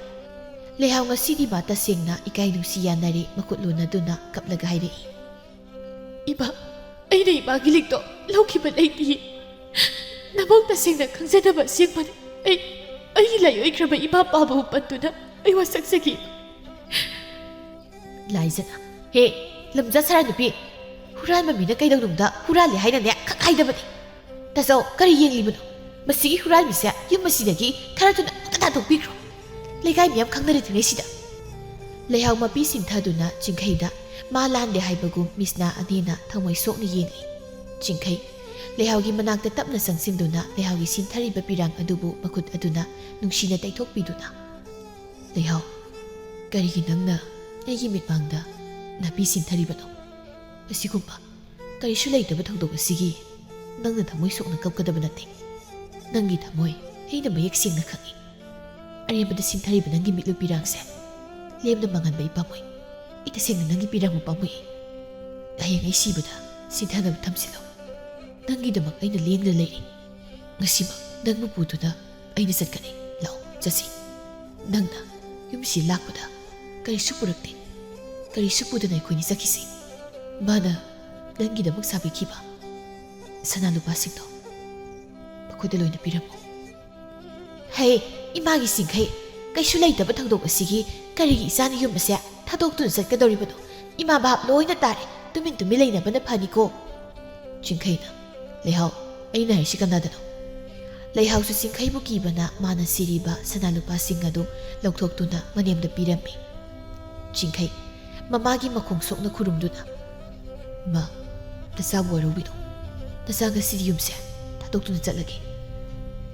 ꯂꯩꯍꯥꯎ ꯉꯁꯤꯗꯤ ꯃꯥ ꯇꯁꯦꯡꯅ ꯏꯀꯥꯏ ꯅꯨꯡꯁꯤ ꯌꯥꯅꯔꯦ꯫ ꯃꯈꯨꯠ ꯂꯣꯟꯅꯗꯨꯅ ꯀꯞꯂꯒ ꯍꯥꯏꯔꯛꯏ, "ꯏꯃꯥ, ꯑꯩꯅ ꯏꯃꯥꯒꯤ ꯂꯤꯛꯇꯣ ꯂꯧꯈꯤꯕ ꯂꯩꯇꯤꯌꯦ꯫ ꯅꯃꯧ ꯇꯁꯦꯡꯅ ꯈꯪꯖꯗꯕ ꯑꯁꯦꯡꯕꯅꯤ꯫ ꯑꯩ, ꯑꯩꯒꯤ ꯂꯥꯏꯑꯣꯏꯈ꯭ꯔꯕ ꯏꯃꯥ ꯄꯥꯕꯕꯨ ꯄꯟꯗꯨꯅ ꯑꯩ ꯋꯥꯁꯛꯆꯈꯤ꯫" ꯂꯥꯏꯖꯅ, "ꯍꯦ, ꯂꯝꯖꯥ ꯁꯥꯔꯥ ꯅꯨꯄꯤ, ꯍꯨꯔꯥꯟꯕ ꯃꯤꯅ ꯀꯩꯗꯧꯅꯨꯡꯗ ꯍꯨꯔꯥꯜꯂꯦ ꯍꯥꯏꯅꯅꯦ ꯈꯛ ꯍꯥꯏꯗꯕꯅꯤ꯫ ꯇꯥꯆꯧ, ꯀꯔꯤ ꯌꯦꯡꯂꯤꯕꯅꯣ? ꯃꯁꯤꯒꯤ ꯍꯨꯔꯥꯟꯕꯤꯁꯦ ꯌꯨꯝ ꯑꯁꯤꯗꯒꯤ ꯈꯔ ꯊꯨꯅ ꯑꯃꯨꯛꯇ ꯇꯥꯟꯊꯣꯛꯄꯤꯈ꯭ꯔꯣ꯫ ꯂꯩꯀꯥꯏ ꯃꯤꯌꯥꯝ ꯈꯪꯅꯔꯤꯉꯩꯁꯤꯗ꯫" ꯂꯩꯍꯥꯎ ꯃꯄꯤ ꯁꯤꯡꯊꯗꯨꯅ ꯆꯤꯡꯈꯩꯗ ꯃꯥ ꯂꯥꯟꯗꯦ ꯍꯥꯏꯕꯒꯨꯝ ꯃꯤꯁꯅꯥ ꯑꯅꯤꯅ ꯊꯃꯣꯏ ꯁꯣꯛꯅ ꯌꯦꯡꯂꯤ꯫ ꯆꯤꯡꯈꯩ ꯂꯩꯍꯥꯎꯒꯤ ꯃꯅꯥꯛꯇ ꯇꯞꯅ ꯆꯪꯁꯤꯟꯗꯨꯅ ꯂꯩꯍꯥꯎꯒꯤ ꯁꯤꯟꯊꯔꯤꯕ ꯄꯤꯔꯥꯡ ꯑꯗꯨꯕꯨ ꯃꯈꯨꯠ ꯑꯗꯨꯅ ꯅꯨꯡꯁꯤꯅ ꯇꯩꯊꯣꯛꯄꯤꯗꯨꯅ, ꯂꯩꯍꯥꯎ, ꯀꯔꯤꯒꯤ ꯅꯪꯅ ꯑꯩꯒꯤ ꯃꯤꯠꯃꯥꯡꯗ ꯅꯥꯄꯤ ꯁꯤꯟꯊꯔꯤꯕꯅꯣ? ꯑꯁꯤꯒꯨꯝꯕ ꯀꯔꯤꯁꯨ ꯂꯩꯇꯕ ꯊꯧꯗꯣꯛ ꯑꯁꯤꯒꯤ ꯅꯪꯅ ꯊꯃꯣꯏ ꯁꯣꯛꯅ ꯀꯞꯀꯗꯕ ꯅꯠꯇꯦ꯫ ꯅꯪꯒꯤ ꯊꯃꯣꯏ ꯑꯩꯅ ꯃꯌꯦꯛ ꯁꯦꯡꯅ ꯈꯪꯏ꯫ ꯑꯔꯦꯝꯕꯗ ꯁꯤꯟꯊꯔꯤꯕ ꯅꯪꯒꯤ ꯃꯤꯠꯂꯨ ꯄꯤꯔꯥꯡꯁꯦ ꯂꯦꯝꯅ ꯃꯥꯡꯍꯟꯕ ꯑꯩ ꯄꯥꯝꯃꯨꯏ꯫ ꯑꯩ ꯇꯁꯦꯡꯅ ꯅꯪꯒꯤ ꯄꯤꯔꯥꯡꯕꯨ ꯄꯥꯝꯃꯨꯏ꯫ ꯍꯌꯦꯡ ꯑꯩ ꯁꯤꯕꯗ ꯁꯤꯟꯊꯅꯕ ꯊꯝꯁꯤꯜꯂꯨ꯫ ꯅꯪꯒꯤꯗꯃꯛ ꯑꯩꯅ ꯂꯦꯡꯗꯅ ꯂꯩꯔꯤ꯫ ꯉꯁꯤꯃꯛ ꯅꯪꯕꯨ ꯄꯨꯗꯨꯅ ꯑꯩꯅ ꯆꯠꯀꯅꯤ꯫ ꯂꯥꯛꯑꯣ, ꯆꯠꯁꯤ꯫ ꯅꯪꯅ ꯌꯨꯝꯁꯤ ꯂꯥꯛꯄꯗ ꯀꯔꯤꯁꯨ ꯄꯨꯔꯛꯇꯦ꯫ ꯀꯔꯤꯁꯨ ꯄꯨꯗꯅ ꯑꯩꯈꯣꯏꯅꯤ ꯆꯠꯈꯤꯁꯤ꯫ ꯃꯥꯅ ꯅꯪꯒꯤꯗꯃꯛ ꯁꯥꯕꯤꯈꯤꯕ ꯁꯅꯥ ꯂꯨꯄꯥꯁꯤꯡꯗꯣ ꯃꯈꯣꯏꯗ ꯂꯣꯏꯅ ꯄꯤꯔꯝꯃꯨ꯫ ꯍꯦ, ꯏꯃꯥꯒꯤ ꯆꯤꯡꯈꯩ, ꯀꯩꯁꯨ ꯂꯩꯇꯕ ꯊꯧꯗꯣꯛ ꯑꯁꯤꯒꯤ ꯀꯔꯤꯒꯤ ꯏꯆꯥꯅ ꯌꯨꯝ ꯑꯁꯦ ꯊꯥꯗꯣꯛꯇꯨꯅ ꯆꯠꯀꯗꯧꯔꯤꯕꯅꯣ? ꯏꯃꯥ ꯚꯥꯞ ꯂꯣꯏꯅ ꯇꯥꯔꯦ꯫ ꯇꯨꯃꯤꯟ ꯇꯨꯃꯤꯟ ꯂꯩꯅꯕꯅ ꯐꯅꯤꯀꯣ꯫ ꯆꯤꯡꯈꯩꯅ, ꯂꯩꯍꯥꯎ, ꯑꯩꯅ ꯍꯥꯏꯁꯤ ꯀꯅꯥꯗꯅꯣ? ꯂꯩꯍꯥꯎꯁꯨ ꯆꯤꯡꯈꯩꯕꯨ ꯀꯤꯕꯅ ꯃꯥꯅ ꯁꯤꯔꯤꯕ ꯁꯅꯥ ꯂꯨꯄꯥꯁꯤꯡ ꯑꯗꯨ ꯂꯧꯊꯣꯛꯇꯨꯅ ꯃꯅꯦꯝꯗ ꯄꯤꯔꯝꯃꯤ꯫ ꯆꯤꯡꯈꯩ ꯃꯃꯥꯒꯤ ꯃꯈꯣꯡ ꯁꯣꯛꯅ ꯈꯨꯔꯨꯝꯗꯨꯅ, "ꯃꯥ, ꯅꯆꯥꯕꯨ ꯋꯥꯔꯧꯕꯤꯅꯨ꯫ ꯅꯆꯥ ꯉꯁꯤꯗꯤ ꯌꯨꯝꯁꯦ ꯊꯥꯗꯣꯛꯇꯨꯅ ꯆꯠꯂꯒꯦ꯫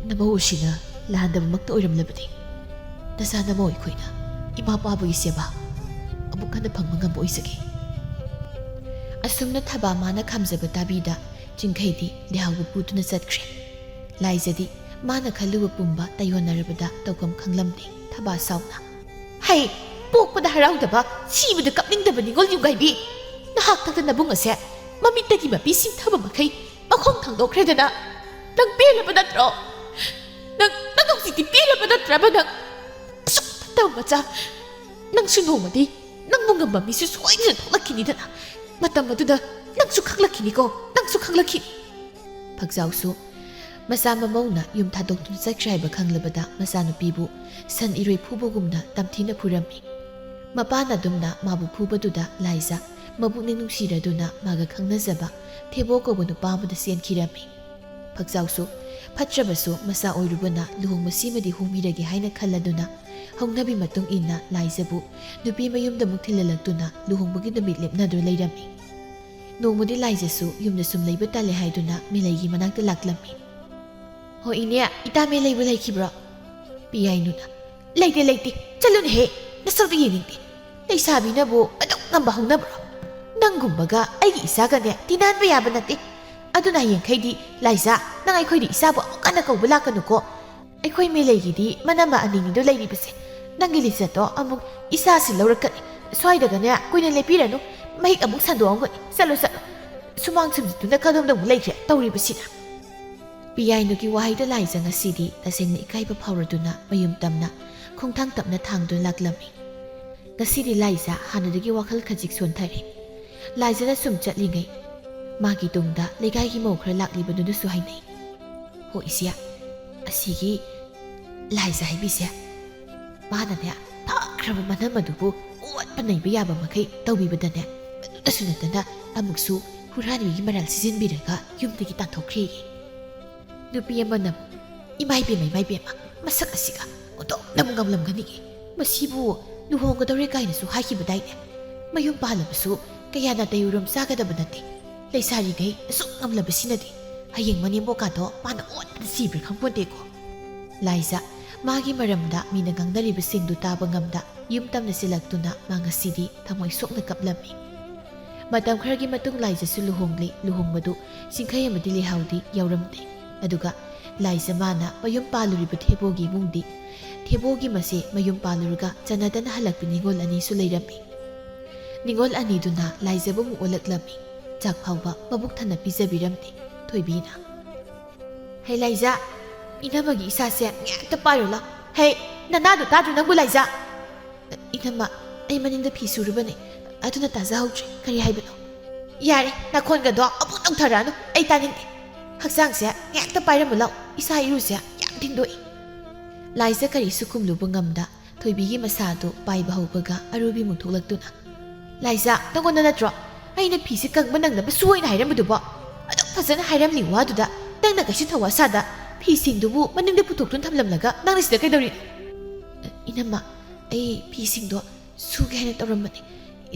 ꯅꯃꯧ ꯑꯁꯤꯅ ꯂꯥꯟꯗꯕꯃꯛꯇ ꯑꯣꯏꯔꯝꯂꯕꯗꯤ ꯅꯆꯥ ꯅꯃꯧ ꯑꯩꯈꯣꯏꯅ ꯏꯃꯥ ꯄꯥꯕꯒꯤ ꯁꯦꯕꯥ ꯑꯃꯨꯛ ꯍꯟꯅ ꯐꯪꯕ ꯉꯝꯕ ꯑꯣꯏꯖꯒꯦ꯫" ꯑꯁꯨꯝꯅ ꯊꯕꯥ ꯃꯥꯅ ꯈꯥꯝꯖꯕ ꯇꯥꯕꯤꯗ ꯆꯤꯡꯈꯩꯗꯤ ꯂꯩꯍꯥꯎꯕꯨ ꯄꯨꯗꯨꯅ ꯆꯠꯈ꯭ꯔꯦ꯫ ꯂꯥꯏꯖꯗꯤ ꯃꯥꯅ ꯈꯜꯂꯨꯕ ꯄꯨꯝꯕ ꯇꯥꯏꯌꯣꯟꯅꯔꯕꯗ ꯇꯧꯐꯝ ꯈꯪꯂꯝꯗꯦ꯫ ꯊꯕꯥ ꯁꯥꯎꯅ, "ꯍꯩ, ꯄꯣꯛꯄꯗ ꯍꯔꯥꯎꯗꯕ, ꯁꯤꯕꯗ ꯀꯞꯅꯤꯡꯗꯕ ꯅꯤꯉꯣꯜ ꯌꯨꯝꯒꯥꯏꯕꯤ! ꯅꯍꯥꯛ ꯊꯛꯇ ꯅꯕꯨꯡ ꯑꯁꯦ ꯃꯃꯤꯠꯇꯒꯤ ꯃꯄꯤ ꯁꯤꯡꯊꯕ ꯃꯈꯩ ꯃꯈꯣꯡ ꯊꯥꯡꯗꯣꯛꯈ꯭ꯔꯦꯗꯅ꯫ ꯅꯪ ꯄꯦꯜꯂꯕ ꯅꯠꯇ꯭ꯔꯣ? ꯅꯪ, ꯅꯪ ꯍꯧꯖꯤꯛꯇꯤ ꯄꯦꯜꯂꯕ ꯅꯠꯇ꯭ꯔꯕ ꯅꯪ? ꯑꯁꯨꯛ ꯐꯠꯇꯕ ꯃꯆꯥ! ꯅꯪꯁꯨ ꯅꯣꯡꯃꯗꯤ ꯅꯪꯕꯨ ꯉꯝꯕ ꯃꯤꯁꯨ ꯁꯣꯏꯗꯅ ꯊꯣꯛꯂꯛꯈꯤꯅꯤꯗꯅ꯫ ꯃꯇꯝ ꯑꯗꯨꯗ ꯅꯪꯁꯨ ꯈꯪꯂꯛꯈꯤꯅꯤꯀꯣ, ꯅꯪꯁꯨ ꯈꯪꯂꯛꯈꯤꯅꯤ꯫" ꯐꯛꯆꯥꯎꯁꯨ ꯃꯆꯥ ꯃꯃꯧꯅ ꯌꯨꯝ ꯊꯥꯗꯣꯛꯇꯨꯅ ꯆꯠꯈ꯭ꯔꯦ ꯍꯥꯏꯕ ꯈꯪꯂꯕꯗ ꯃꯆꯥꯅꯨꯄꯤꯕꯨ ꯁꯟ ꯏꯔꯣꯏ ꯐꯨꯕꯒꯨꯝꯅ ꯇꯝꯊꯤꯅ ꯐꯨꯔꯝꯃꯤ꯫ ꯃꯄꯥꯅ ꯑꯗꯨꯝꯅ ꯃꯥꯕꯨ ꯐꯨꯕꯗꯨꯗ ꯂꯥꯏꯖ ꯃꯕꯨꯛꯅꯤꯡ ꯅꯨꯡꯁꯤꯔꯗꯨꯅ ꯃꯥꯒ ꯈꯪꯅꯖꯕ ꯊꯦꯕꯣ ꯀꯧꯕ ꯅꯨꯄꯥ ꯑꯃꯗ ꯆꯦꯟꯈꯤꯔꯝꯃꯤ꯫ ꯐꯛꯆꯥꯎꯁꯨ ꯐꯠꯇ꯭ꯔꯕꯁꯨ ꯃꯆꯥ ꯑꯣꯏꯔꯨꯕꯅ ꯂꯨꯍꯣꯡꯕꯁꯤꯃꯗꯤ ꯍꯣꯡꯕꯤꯔꯒꯦ ꯍꯥꯏꯅ ꯈꯜꯂꯗꯨꯅ ꯍꯧꯅꯕꯤ ꯃꯇꯨꯡ ꯏꯟꯅ ꯂꯥꯏꯖꯕꯨ ꯅꯨꯄꯤ ꯃꯌꯨꯝꯗ ꯑꯃꯨꯛ ꯊꯤꯜꯍꯜꯂꯛꯇꯨꯅ ꯂꯨꯍꯣꯡꯕꯒꯤ ꯅꯨꯃꯤꯠ ꯂꯦꯞꯅꯗꯨꯅ ꯂꯩꯔꯝꯃꯤ꯫ ꯅꯣꯡꯃꯗꯤ ꯂꯥꯏꯖꯁꯨ ꯌꯨꯝꯗ ꯁꯨꯝ ꯂꯩꯕ ꯇꯜꯂꯦ ꯍꯥꯏꯗꯨꯅ ꯃꯦꯂꯩꯒꯤ ꯃꯅꯥꯛꯇ ꯂꯥꯛꯂꯝꯃꯤ꯫ "ꯍꯣ ꯏꯅꯦ, ꯏꯇꯥ ꯃꯦꯂꯩꯕꯨ ꯂꯩꯈꯤꯕ꯭ꯔꯣ?" ꯄꯤꯌꯥꯏꯅꯨꯅ "ꯂꯩꯇꯦ, ꯂꯩꯇꯦ, ꯆꯠꯂꯨꯅꯦꯍꯦ, ꯅꯁꯛꯇꯨ ꯌꯦꯡꯅꯤꯡꯗꯦ꯫ ꯂꯩꯁꯥꯕꯤꯅꯕꯨ ꯑꯗꯨꯛ ꯉꯝꯕ ꯍꯧꯅꯕ꯭ꯔꯣ? ꯅꯪꯒꯨꯝꯕꯒ ꯑꯩꯒꯤ ꯏꯆꯥꯒꯅꯦ ꯇꯤꯟꯅꯍꯟꯕ ꯌꯥꯕ ꯅꯠꯇꯦ꯫ ꯑꯗꯨꯅ ꯍꯌꯦꯡꯈꯩꯗꯤ ꯂꯥꯏꯖꯥ, ꯅꯪ ꯑꯩꯈꯣꯏꯗ ꯏꯆꯥꯕꯨ ꯑꯃꯨꯛ ꯍꯟꯅ ꯀꯧꯕ ꯂꯥꯛꯀꯅꯨꯀꯣ꯫ ꯑꯩꯈꯣꯏ ꯃꯦꯂꯩꯒꯤꯗꯤ ꯃꯅꯝꯃ ꯑꯅꯤꯅꯤꯗꯣ ꯂꯩꯔꯤꯕꯁꯦ꯫ ꯅꯪꯒꯤ ꯂꯤꯆꯠꯇꯣ ꯑꯃꯨꯛ ꯏꯆꯥꯁꯤ ꯂꯧꯔꯛꯀꯅꯤ꯫ ꯁ꯭ꯋꯥꯏꯗꯒꯅꯦ ꯀꯨꯏꯅ ꯂꯦꯞꯄꯤꯔꯅꯨ, ꯃꯍꯤꯛ ꯑꯃꯨꯛ ꯁꯟꯗꯣꯛꯑꯝꯒꯅꯤ꯫ ꯆꯠꯂꯣ, ꯆꯠꯂꯣ꯫ ꯁꯨꯃꯥꯡ ꯁꯤꯝꯖꯤꯠꯇꯨꯅ ꯀꯗꯣꯝꯗ ꯑꯃꯨꯛ ꯂꯩꯈ꯭ꯔꯦ ꯇꯧꯔꯤꯕꯁꯤꯅ?" ꯄꯤꯌꯥꯏꯅꯨꯒꯤ ꯋꯥꯍꯩꯗ ꯂꯥꯏꯖ ꯉꯁꯤꯗꯤ ꯇꯁꯦꯡꯅ ꯏꯀꯥꯏꯕ ꯐꯥꯎꯔꯗꯨꯅ ꯃꯌꯨꯝ ꯇꯝꯅ ꯈꯣꯡꯊꯥꯡ ꯇꯞꯅ ꯊꯥꯡꯗꯨꯅ ꯂꯥꯛꯂꯝꯃꯤ꯫ ꯉꯁꯤꯗꯤ ꯂꯥꯏꯖ ꯍꯥꯟꯅꯗꯒꯤ ꯋꯥꯈꯜ ꯈꯖꯤꯛ ꯁꯣꯟꯊꯔꯦ꯫ ꯂꯥꯏꯖꯅ ꯁꯨꯝ ꯆꯠꯂꯤꯉꯩ ꯃꯥꯒꯤ ꯇꯨꯡꯗ ꯂꯩꯀꯥꯏꯒꯤ ꯃꯧ ꯈꯔ ꯂꯥꯛꯂꯤꯕꯗꯨꯅꯁꯨ ꯍꯥꯏꯅꯩ, "ꯍꯣ ꯏꯆꯦ, ꯑꯁꯤꯒꯤ ꯂꯥꯏꯖ ꯍꯥꯏꯕꯤꯁꯦ, ꯃꯥꯅꯅꯦ ꯐꯈ꯭ꯔꯕ ꯃꯅꯝ ꯑꯗꯨꯕꯨ ꯑꯣꯠꯄ ꯅꯩꯕ ꯌꯥꯕ ꯃꯈꯩ ꯇꯧꯕꯤꯕꯗꯅꯦ, ꯑꯗꯨꯗꯁꯨ ꯅꯠꯇꯅ ꯑꯃꯨꯛꯁꯨ ꯍꯨꯔꯥꯟꯕꯤꯒꯤ ꯃꯔꯥꯜ ꯁꯤꯖꯤꯟꯕꯤꯔꯒ ꯌꯨꯝꯗꯒꯤ ꯇꯥꯟꯊꯣꯛꯈ꯭ꯔꯦꯌꯦ꯫" ꯅꯨꯄꯤ ꯑꯃꯅ, "ꯏꯃꯥ ꯏꯕꯦꯝꯃ, ꯏꯃꯥ ꯏꯕꯦꯝꯃ, ꯃꯁꯛ ꯑꯁꯤꯒ ꯑꯣꯟꯊꯣꯛꯅꯕꯨ ꯉꯝꯂꯝꯒꯅꯤꯒꯦ꯫ ꯃꯁꯤꯕꯨ ꯂꯨꯍꯣꯡꯒꯗꯧꯔꯦ ꯀꯥꯏꯅꯁꯨ ꯍꯥꯏꯈꯤꯕꯗꯥꯏꯅꯦ? ꯃꯌꯨꯝ ꯄꯥꯜꯂꯕꯁꯨ ꯀꯌꯥ ꯅꯥꯇꯩ ꯎꯔꯝ ꯆꯥꯒꯗꯕ ꯅꯠꯇꯦ꯫ ꯂꯩꯁꯥꯔꯤꯉꯩ ꯑꯁꯨꯛ ꯉꯝꯂꯕꯁꯤꯅꯗꯤ ꯍꯌꯦꯡ ꯃꯅꯦꯝꯕꯣꯛꯀꯥꯗꯣ ꯃꯥꯅ ꯑꯣꯠꯄꯗ ꯁꯤꯕ꯭ꯔꯥ ꯈꯪꯄꯣꯟꯇꯦꯀꯣ꯫" ꯂꯥꯏꯖ ꯃꯥꯒꯤ ꯃꯔꯝꯗ ꯃꯤꯅ ꯉꯥꯡꯅꯔꯤꯕꯁꯤꯡꯗꯨ ꯇꯥꯕ ꯉꯝꯗ ꯌꯨꯝ ꯇꯝꯅ ꯆꯦꯜꯂꯛꯇꯨꯅ ꯃꯥ ꯉꯁꯤꯗꯤ ꯊꯃꯣꯏ ꯁꯣꯛꯅ ꯀꯞꯂꯝꯃꯤ꯫ ꯃꯇꯝ ꯈꯔꯒꯤ ꯃꯇꯨꯡ ꯂꯥꯏꯖꯁꯨ ꯂꯨꯍꯣꯡꯂꯤ꯫ ꯂꯨꯍꯣꯡꯕꯗꯨ ꯆꯤꯡꯈꯩ ꯑꯃꯗꯤ ꯂꯩꯍꯥꯎꯗꯤ ꯌꯥꯎꯔꯝꯗꯦ꯫ ꯑꯗꯨꯒ ꯂꯥꯏꯖ ꯃꯥꯅ ꯃꯌꯨꯝ ꯄꯥꯜꯂꯨꯔꯤꯕ ꯊꯦꯕꯣꯒꯤ ꯏꯃꯨꯡꯗꯤ ꯊꯦꯕꯣꯒꯤ ꯃꯆꯦ ꯃꯌꯨꯝ ꯄꯥꯜꯂꯨꯔꯒ ꯆꯟꯅꯗꯅ ꯍꯜꯂꯛꯄꯤ ꯅꯤꯉꯣꯜ ꯑꯅꯤꯁꯨ ꯂꯩꯔꯝꯃꯤ꯫ ꯅꯤꯉꯣꯜ ꯑꯅꯤꯗꯨꯅ ꯂꯥꯏꯖꯕꯨ ꯑꯃꯨꯛ ꯑꯣꯜꯂꯛꯂꯝꯃꯤ꯫ ꯆꯥꯛ ꯐꯥꯎꯕ ꯃꯕꯨꯛ ꯊꯟꯅ ꯄꯤꯖꯕꯤꯔꯝꯗꯦ ꯊꯣꯏꯕꯤꯅ꯫ "ꯍꯩ ꯂꯥꯏꯖ, ꯏꯅꯝꯃꯒꯤ ꯏꯁꯥꯁꯦ ꯉꯥꯏꯍꯥꯛꯇ ꯄꯥꯏꯔꯨ ꯂꯥꯎ꯫ ꯍꯩ, ꯅꯅꯥꯗꯣ ꯇꯥꯗ꯭ꯔꯣ ꯅꯪꯕꯨ, ꯂꯥꯏꯖ?" "ꯏꯅꯝꯃ, ꯑꯩ ꯃꯅꯤꯡꯗ ꯐꯤ ꯁꯨꯔꯨꯕꯅꯦ, ꯑꯗꯨꯅ ꯇꯥꯖꯍꯧꯗ꯭ꯔꯦ꯫ ꯀꯔꯤ ꯍꯥꯏꯕꯅꯣ?" "ꯌꯥꯔꯦ, ꯅꯈꯣꯟꯒꯗꯣ ꯑꯃꯨꯛ ꯅꯧꯊꯔꯛꯑꯅꯨ, ꯑꯩ ꯇꯥꯅꯤꯡꯗꯦ꯫ ꯍꯛꯆꯥꯡꯁꯦ ꯉꯥꯏꯍꯥꯛꯇ ꯄꯥꯏꯔꯝꯃꯨ ꯂꯥꯎ, ꯏꯁꯥ ꯏꯔꯨꯁꯦ ꯌꯥꯝ ꯊꯤꯟꯗꯣꯛꯏ꯫" ꯂꯥꯏꯖ ꯀꯔꯤꯁꯨ ꯈꯨꯝꯂꯨꯕ ꯉꯝꯗ ꯊꯣꯏꯕꯤꯒꯤ ꯃꯁꯥꯗꯨ ꯄꯥꯏꯕ ꯍꯧꯕꯒ ꯑꯔꯨꯕꯤ ꯑꯃꯨꯛ ꯊꯣꯛꯂꯛꯇꯨꯅ, "ꯂꯥꯏꯖ, ꯅꯪꯉꯣꯟꯗ ꯅꯠꯇ꯭ꯔꯣ ꯑꯩꯅ ꯐꯤꯁꯦ ꯀꯪꯕ ꯅꯪꯅꯕ ꯁꯨ ꯍꯥꯏꯅ ꯍꯥꯏꯔꯝꯕꯗꯨꯕꯣ? ꯑꯗꯨꯛ ꯐꯖꯅ ꯍꯥꯏꯔꯝꯂꯤ ꯋꯥꯗꯨꯗ ꯅꯪꯅ ꯀꯩꯁꯨ ꯊꯧꯋꯥ ꯁꯥꯗ ꯐꯤꯁꯤꯡꯗꯨꯕꯨ ꯃꯅꯤꯡꯗ ꯄꯨꯊꯣꯛꯇꯨꯅ ꯊꯝꯂꯝꯂꯒ ꯅꯪꯅ ꯁꯤꯗ ꯀꯩꯗꯧꯔꯤꯅꯣ?" "ꯏꯅꯝꯃ, ꯑꯩ ꯐꯤꯁꯤꯡꯗꯣ ꯁꯨꯒꯦ ꯍꯥꯏꯅ ꯇꯧꯔꯝꯕꯅꯤ꯫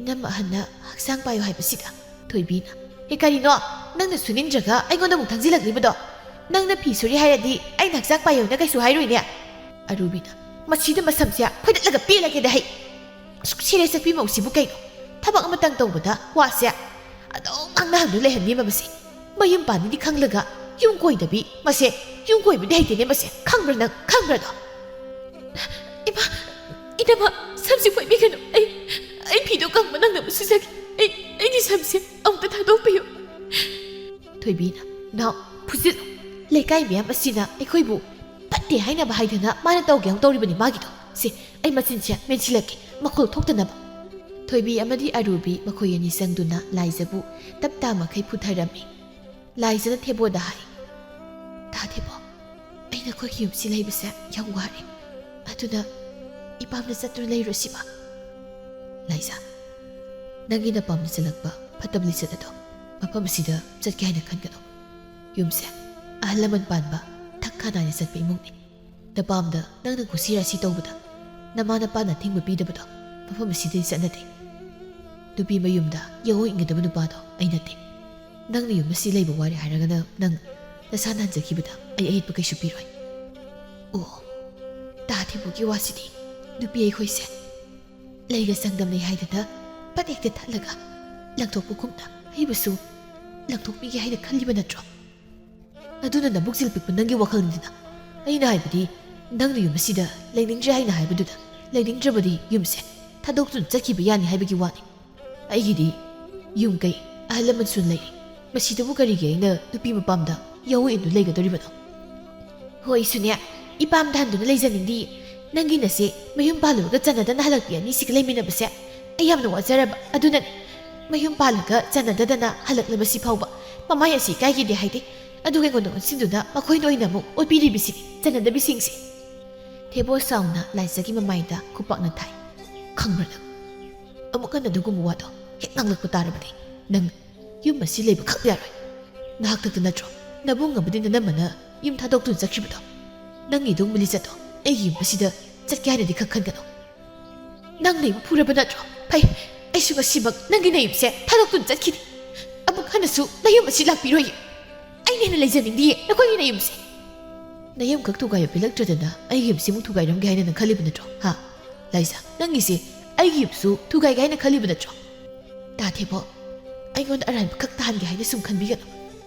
ꯏꯅꯝꯃ ꯑꯍꯟꯅ ꯍꯛꯆꯥꯡ ꯄꯥꯏꯌꯨ ꯍꯥꯏꯕꯁꯤꯗ꯫" ꯊꯣꯏꯕꯤꯅ, "ꯑꯦ, ꯀꯔꯤꯅꯣ? ꯅꯪꯅ ꯁꯨꯅꯤꯡꯗ꯭ꯔꯒ ꯑꯩꯉꯣꯟꯗ ꯑꯃꯨꯛ ꯊꯪꯖꯤꯜꯂꯛꯂꯤꯕꯗꯣ? ꯅꯪꯅ ꯐꯤ ꯁꯨꯔꯤ ꯍꯥꯏꯔꯗꯤ ꯑꯩꯅ ꯍꯛꯆꯥꯡ ꯄꯥꯏꯌꯨꯅ ꯀꯩꯁꯨ ꯍꯥꯏꯔꯣꯏꯅꯦ?" ꯑꯔꯨꯕꯤꯅ, ꯃꯁꯤꯗ ꯃꯁꯝꯁꯦ ꯐꯣꯏꯗꯠꯂꯒ ꯄꯦꯜꯂꯒꯦꯗ ꯍꯩ꯫ ꯑꯁꯨꯛ ꯁꯦꯔꯦ ꯆꯠꯄꯤ ꯃꯧꯁꯤꯕꯨ ꯀꯩꯅꯣ? ꯊꯕꯛ ꯑꯃꯇꯪ ꯇꯧꯕꯗ ꯋꯥꯁꯦ ꯑꯗꯨꯝ ꯉꯥꯡꯅꯍꯟꯗꯨ ꯂꯩꯍꯟꯅꯤꯕ ꯃꯁꯤ꯫ ꯃꯌꯨꯝ ꯄꯥꯟꯅꯤꯗꯤ ꯈꯪꯂꯒ ꯌꯨꯝ ꯀꯣꯏꯗꯕꯤ ꯃꯁꯦ꯫ ꯌꯨꯝ ꯀꯣꯏꯕꯗꯤ ꯍꯩꯇꯦꯅꯦ ꯃꯁꯦ꯫ ꯈꯪꯕ꯭ꯔꯥ ꯅꯪ? ꯈꯪꯕ꯭ꯔꯥꯗꯣ? ꯏꯃꯥ, ꯏꯅꯝꯃ, ꯁꯝꯁꯤ ꯐꯣꯏꯕꯤꯒꯅꯨ꯫ ꯑꯩ, ꯑꯩ ꯐꯤꯗꯣ ꯀꯪꯕ ꯅꯪꯅꯕ ꯁꯨꯖꯒꯦ꯫ ꯑꯩ, ꯑꯩꯒꯤ ꯁꯝꯁꯦ ꯑꯃꯨꯛꯇ ꯊꯥꯗꯣꯛꯄꯤꯌꯨ꯫ ꯊꯣꯏꯕꯤꯅ, "ꯅꯥꯎ, ꯐꯨꯖꯤꯜꯂꯨ꯫ ꯂꯩꯀꯥꯏ ꯃꯤꯌꯥꯝ ꯑꯁꯤꯅ ꯑꯩꯈꯣꯏꯕꯨ ꯐꯠꯇꯦ ꯍꯥꯏꯅꯕ ꯍꯥꯏꯗꯅ ꯃꯥꯅ ꯇꯧꯒꯦ ꯍꯥꯏꯅ ꯇꯧꯔꯤꯕꯅꯤ ꯃꯥꯒꯤꯗꯣ꯫ ꯁꯦ, ꯑꯩ ꯃꯆꯤꯟꯁꯦ ꯃꯦꯟꯁꯤꯜꯂꯛꯀꯦ, ꯃꯈꯣꯜ ꯊꯣꯛꯇꯅꯕ"꯫ ꯊꯣꯏꯕꯤ ꯑꯃꯗꯤ ꯑꯔꯨꯕꯤ ꯃꯈꯣꯏ ꯑꯅꯤ ꯆꯪꯗꯨꯅ ꯂꯥꯏꯖꯕꯨ ꯇꯞ ꯇꯥ ꯃꯈꯩ ꯐꯨꯊꯔꯝꯃꯤ꯫ ꯂꯥꯏꯖꯅ ꯊꯦꯕꯣꯗ ꯍꯥꯏ, "ꯇꯥ ꯊꯦꯕꯣ, ꯑꯩ ꯅꯈꯣꯏꯒꯤ ꯌꯨꯝꯁꯤ ꯂꯩꯕꯁꯦ ꯌꯥꯝ ꯋꯥꯔꯦ꯫ ꯑꯗꯨꯅ ꯏꯄꯥꯝꯗ ꯆꯠꯇꯨꯅ ꯂꯩꯔꯨꯁꯤꯕ?" ꯂꯥꯏꯖ, "ꯅꯪꯒꯤ ꯅꯄꯥꯝꯗ ꯆꯠꯂꯛꯄ ꯐꯠꯇꯕ ꯂꯤꯆꯠ ꯑꯗꯣ ꯃꯐꯝ ꯑꯁꯤꯗ ꯆꯠꯀꯦ ꯍꯥꯏꯅ ꯈꯟꯒꯅꯨ꯫ ꯌꯨꯝꯁꯦ ꯑꯍꯜ ꯂꯃꯟ ꯄꯥꯟꯕ, ꯊꯛ ꯈꯥ ꯅꯥꯏꯅ ꯆꯠꯄ ꯏꯃꯨꯡꯅꯤ꯫ ꯅꯄꯥꯝꯗ ꯅꯪꯅ ꯀꯨꯁꯤ ꯔꯥꯁꯤ ꯇꯧꯕꯗ ꯅꯃꯥ ꯅꯄꯥꯅ ꯑꯊꯤꯡꯕ ꯄꯤꯗꯕꯗꯣ ꯃꯐꯝ ꯑꯁꯤꯗꯗꯤ ꯆꯠꯅꯗꯦ꯫ ꯅꯨꯄꯤ ꯃꯌꯨꯝꯗ ꯌꯥꯑꯣꯡ ꯏꯟꯒꯗꯕ ꯅꯨꯄꯥꯗꯣ ꯑꯩ ꯅꯠꯇꯦ꯫ ꯅꯪꯅ ꯌꯨꯝ ꯑꯁꯤ ꯂꯩꯕ ꯋꯥꯔꯦ ꯍꯥꯏꯔꯒꯅ ꯅꯪ ꯅꯁꯥ ꯅꯥꯟꯖꯈꯤꯕꯗ ꯑꯩ ꯑꯌꯦꯠꯄ ꯀꯩꯁꯨ ꯄꯤꯔꯣꯏ"꯫ ꯑꯣ, ꯇꯥ ꯊꯦꯕꯣꯒꯤ ꯋꯥꯁꯤꯗꯤ ꯅꯨꯄꯤ ꯑꯩꯈꯣꯏꯁꯦ ꯂꯩꯒ ꯆꯥꯡꯗꯝꯅꯩ ꯍꯥꯏꯗꯅ ꯄꯠ ꯍꯦꯛꯇ ꯊꯠꯂꯒ ꯂꯪꯊꯣꯛꯄꯒꯨꯝꯅ ꯑꯩꯕꯨꯁꯨ ꯂꯪꯊꯣꯛꯄꯤꯒꯦ ꯍꯥꯏꯅ ꯈꯜꯂꯤꯕ ꯅꯠꯇ꯭ꯔꯣ? ꯑꯗꯨꯅ ꯅꯕꯨꯛꯆꯦꯜ ꯄꯤꯛꯄ ꯅꯪꯒꯤ ꯋꯥꯈꯜꯅꯤꯗꯅ꯫ ꯑꯩꯅ ꯍꯥꯏꯕꯗꯤ, ꯅꯪꯅ ꯌꯨꯝ ꯑꯁꯤꯗ ꯂꯩꯅꯤꯡꯗ꯭ꯔꯦ ꯍꯥꯏꯅ ꯍꯥꯏꯕꯗꯨꯗ, ꯂꯩꯅꯤꯡꯗ꯭ꯔꯕꯗꯤ ꯌꯨꯝꯁꯦ ꯊꯥꯗꯣꯛꯇꯨꯅ ꯆꯠꯈꯤꯕ ꯌꯥꯅꯤ ꯍꯥꯏꯕꯒꯤ ꯋꯥꯅꯤ꯫ ꯑꯩꯒꯤꯗꯤ ꯌꯨꯝ ꯀꯩ, ꯑꯍꯜ ꯂꯃꯟꯁꯨ ꯂꯩꯔꯤ꯫ ꯃꯁꯤꯗꯕꯨ ꯀꯔꯤꯒꯤ ꯑꯩꯅ ꯅꯨꯄꯤ ꯃꯄꯥꯝꯗ ꯌꯥꯑꯣꯡ ꯏꯟꯗꯨꯅ ꯂꯩꯒꯗꯧꯔꯤꯕꯅꯣ? ꯍꯣꯏ, ꯁꯨꯅꯦ, ꯏꯄꯥꯝꯗ ꯍꯟꯗꯨꯅ ꯂꯩꯖꯅꯤꯡꯗꯤ꯫ ꯅꯪꯒꯤ ꯅꯆꯦ ꯃꯌꯨꯝ ꯄꯥꯜꯂꯨꯔꯒ ꯆꯟꯅꯗꯅ ꯍꯜꯂꯛꯄꯤ ꯑꯅꯤꯁꯤꯒ ꯂꯩꯃꯤꯟꯅꯕꯁꯦ ꯑꯩ ꯌꯥꯝꯅ ꯋꯥꯖꯔꯕ꯫ ꯑꯗꯨꯅꯅꯦ, ꯃꯌꯨꯝ ꯄꯥꯜꯂꯒ ꯆꯟꯅꯗꯗꯅ ꯍꯜꯂꯛꯂꯕꯁꯤ ꯐꯥꯎꯕ ꯃꯃꯥꯏ ꯑꯁꯤ ꯏꯀꯥꯏꯒꯤꯗꯦ ꯍꯥꯏꯗꯦ꯫ ꯑꯗꯨꯒ ꯑꯩꯉꯣꯟꯗ ꯑꯣꯟꯁꯤꯟꯗꯨꯅ ꯃꯈꯣꯏꯅ ꯑꯣꯏꯅ ꯑꯃꯨꯛ ꯑꯣꯠꯄꯤꯔꯤꯕꯁꯤꯅꯤ, ꯆꯟꯅꯗꯕꯤꯁꯤꯡꯁꯦ꯫ ꯊꯦꯕꯣ ꯁꯥꯎꯅ ꯂꯥꯏꯖꯒꯤ ꯃꯃꯥꯏꯗ ꯈꯨꯄꯥꯛꯅ ꯊꯥꯏ꯫ "ꯈꯪꯕ꯭ꯔꯥ ꯅꯪ? ꯑꯃꯨꯛ ꯍꯟꯅ ꯑꯗꯨꯒꯨꯝꯕ ꯋꯥꯗꯣ ꯍꯦꯛ ꯉꯥꯡꯂꯛꯄ ꯇꯥꯔꯕꯗꯤ ꯅꯪ ꯌꯨꯝ ꯑꯁꯤ ꯂꯩꯕ ꯈꯛ ꯌꯥꯔꯣꯏ꯫ ꯅꯍꯥꯛꯇꯛꯇ ꯅꯠꯇ꯭ꯔꯣ ꯅꯕꯨꯡ ꯑꯃꯗꯤ ꯅꯅꯝꯃꯅ ꯌꯨꯝ ꯊꯥꯗꯣꯛꯇꯨꯅ ꯆꯠꯈ꯭ꯔꯤꯕꯗꯣ? ꯅꯪꯒꯤ ꯑꯗꯨꯒꯨꯝꯕ ꯂꯤꯆꯠꯇꯣ ꯑꯩꯒꯤ ꯌꯨꯝ ꯑꯁꯤꯗ ꯆꯠꯀꯦ ꯍꯥꯏꯅꯗꯤ ꯈꯛ ꯈꯟꯒꯅꯨ꯫ ꯅꯪꯅ ꯑꯩꯕꯨ ꯐꯨꯔꯕ ꯅꯠꯇ꯭ꯔꯣ? ꯐꯩ, ꯑꯩꯁꯨ ꯉꯁꯤꯃꯛ ꯅꯪꯒꯤ ꯅꯌꯨꯝꯁꯦ ꯊꯥꯗꯣꯛꯇꯨꯅ ꯆꯠꯈꯤꯅꯤ꯫ ꯑꯃꯨꯛ ꯍꯟꯅꯁꯨ ꯅꯌꯨꯝ ꯑꯁꯤ ꯂꯥꯛꯄꯤꯔꯣꯏꯌꯦ꯫ ꯑꯩꯅ ꯍꯦꯟꯅ ꯂꯩꯖꯅꯤꯡꯗꯤꯌꯦ ꯅꯈꯣꯏꯒꯤ ꯅꯌꯨꯝꯁꯦ"꯫ ꯅꯌꯨꯝꯈꯛ ꯊꯨꯒꯥꯏꯕ ꯄꯦꯜꯂꯛꯇ꯭ꯔꯗꯅ ꯑꯩꯒꯤ ꯌꯨꯝꯁꯤꯃꯨꯛ ꯊꯨꯒꯥꯏꯔꯝꯒꯦ ꯍꯥꯏꯅ ꯅꯪ ꯈꯜꯂꯤꯕ ꯅꯠꯇ꯭ꯔꯣ? ꯍꯥ? ꯂꯥꯏꯖꯥ, ꯅꯪꯒꯤꯁꯦ ꯑꯩꯒꯤ ꯌꯨꯝꯁꯨ ꯊꯨꯒꯥꯏꯒꯦ ꯍꯥꯏꯅ ꯈꯜꯂꯤꯕ ꯅꯠꯇ꯭ꯔꯣ? ꯇꯥ ꯊꯦꯕꯣ, ꯑꯩꯉꯣꯟꯗ ꯑꯔꯥꯟꯕ ꯈꯛ ꯇꯥꯍꯟꯒꯦ ꯍꯥꯏꯅ ꯁꯨꯝ ꯈꯟꯕꯤꯒꯅꯨ꯫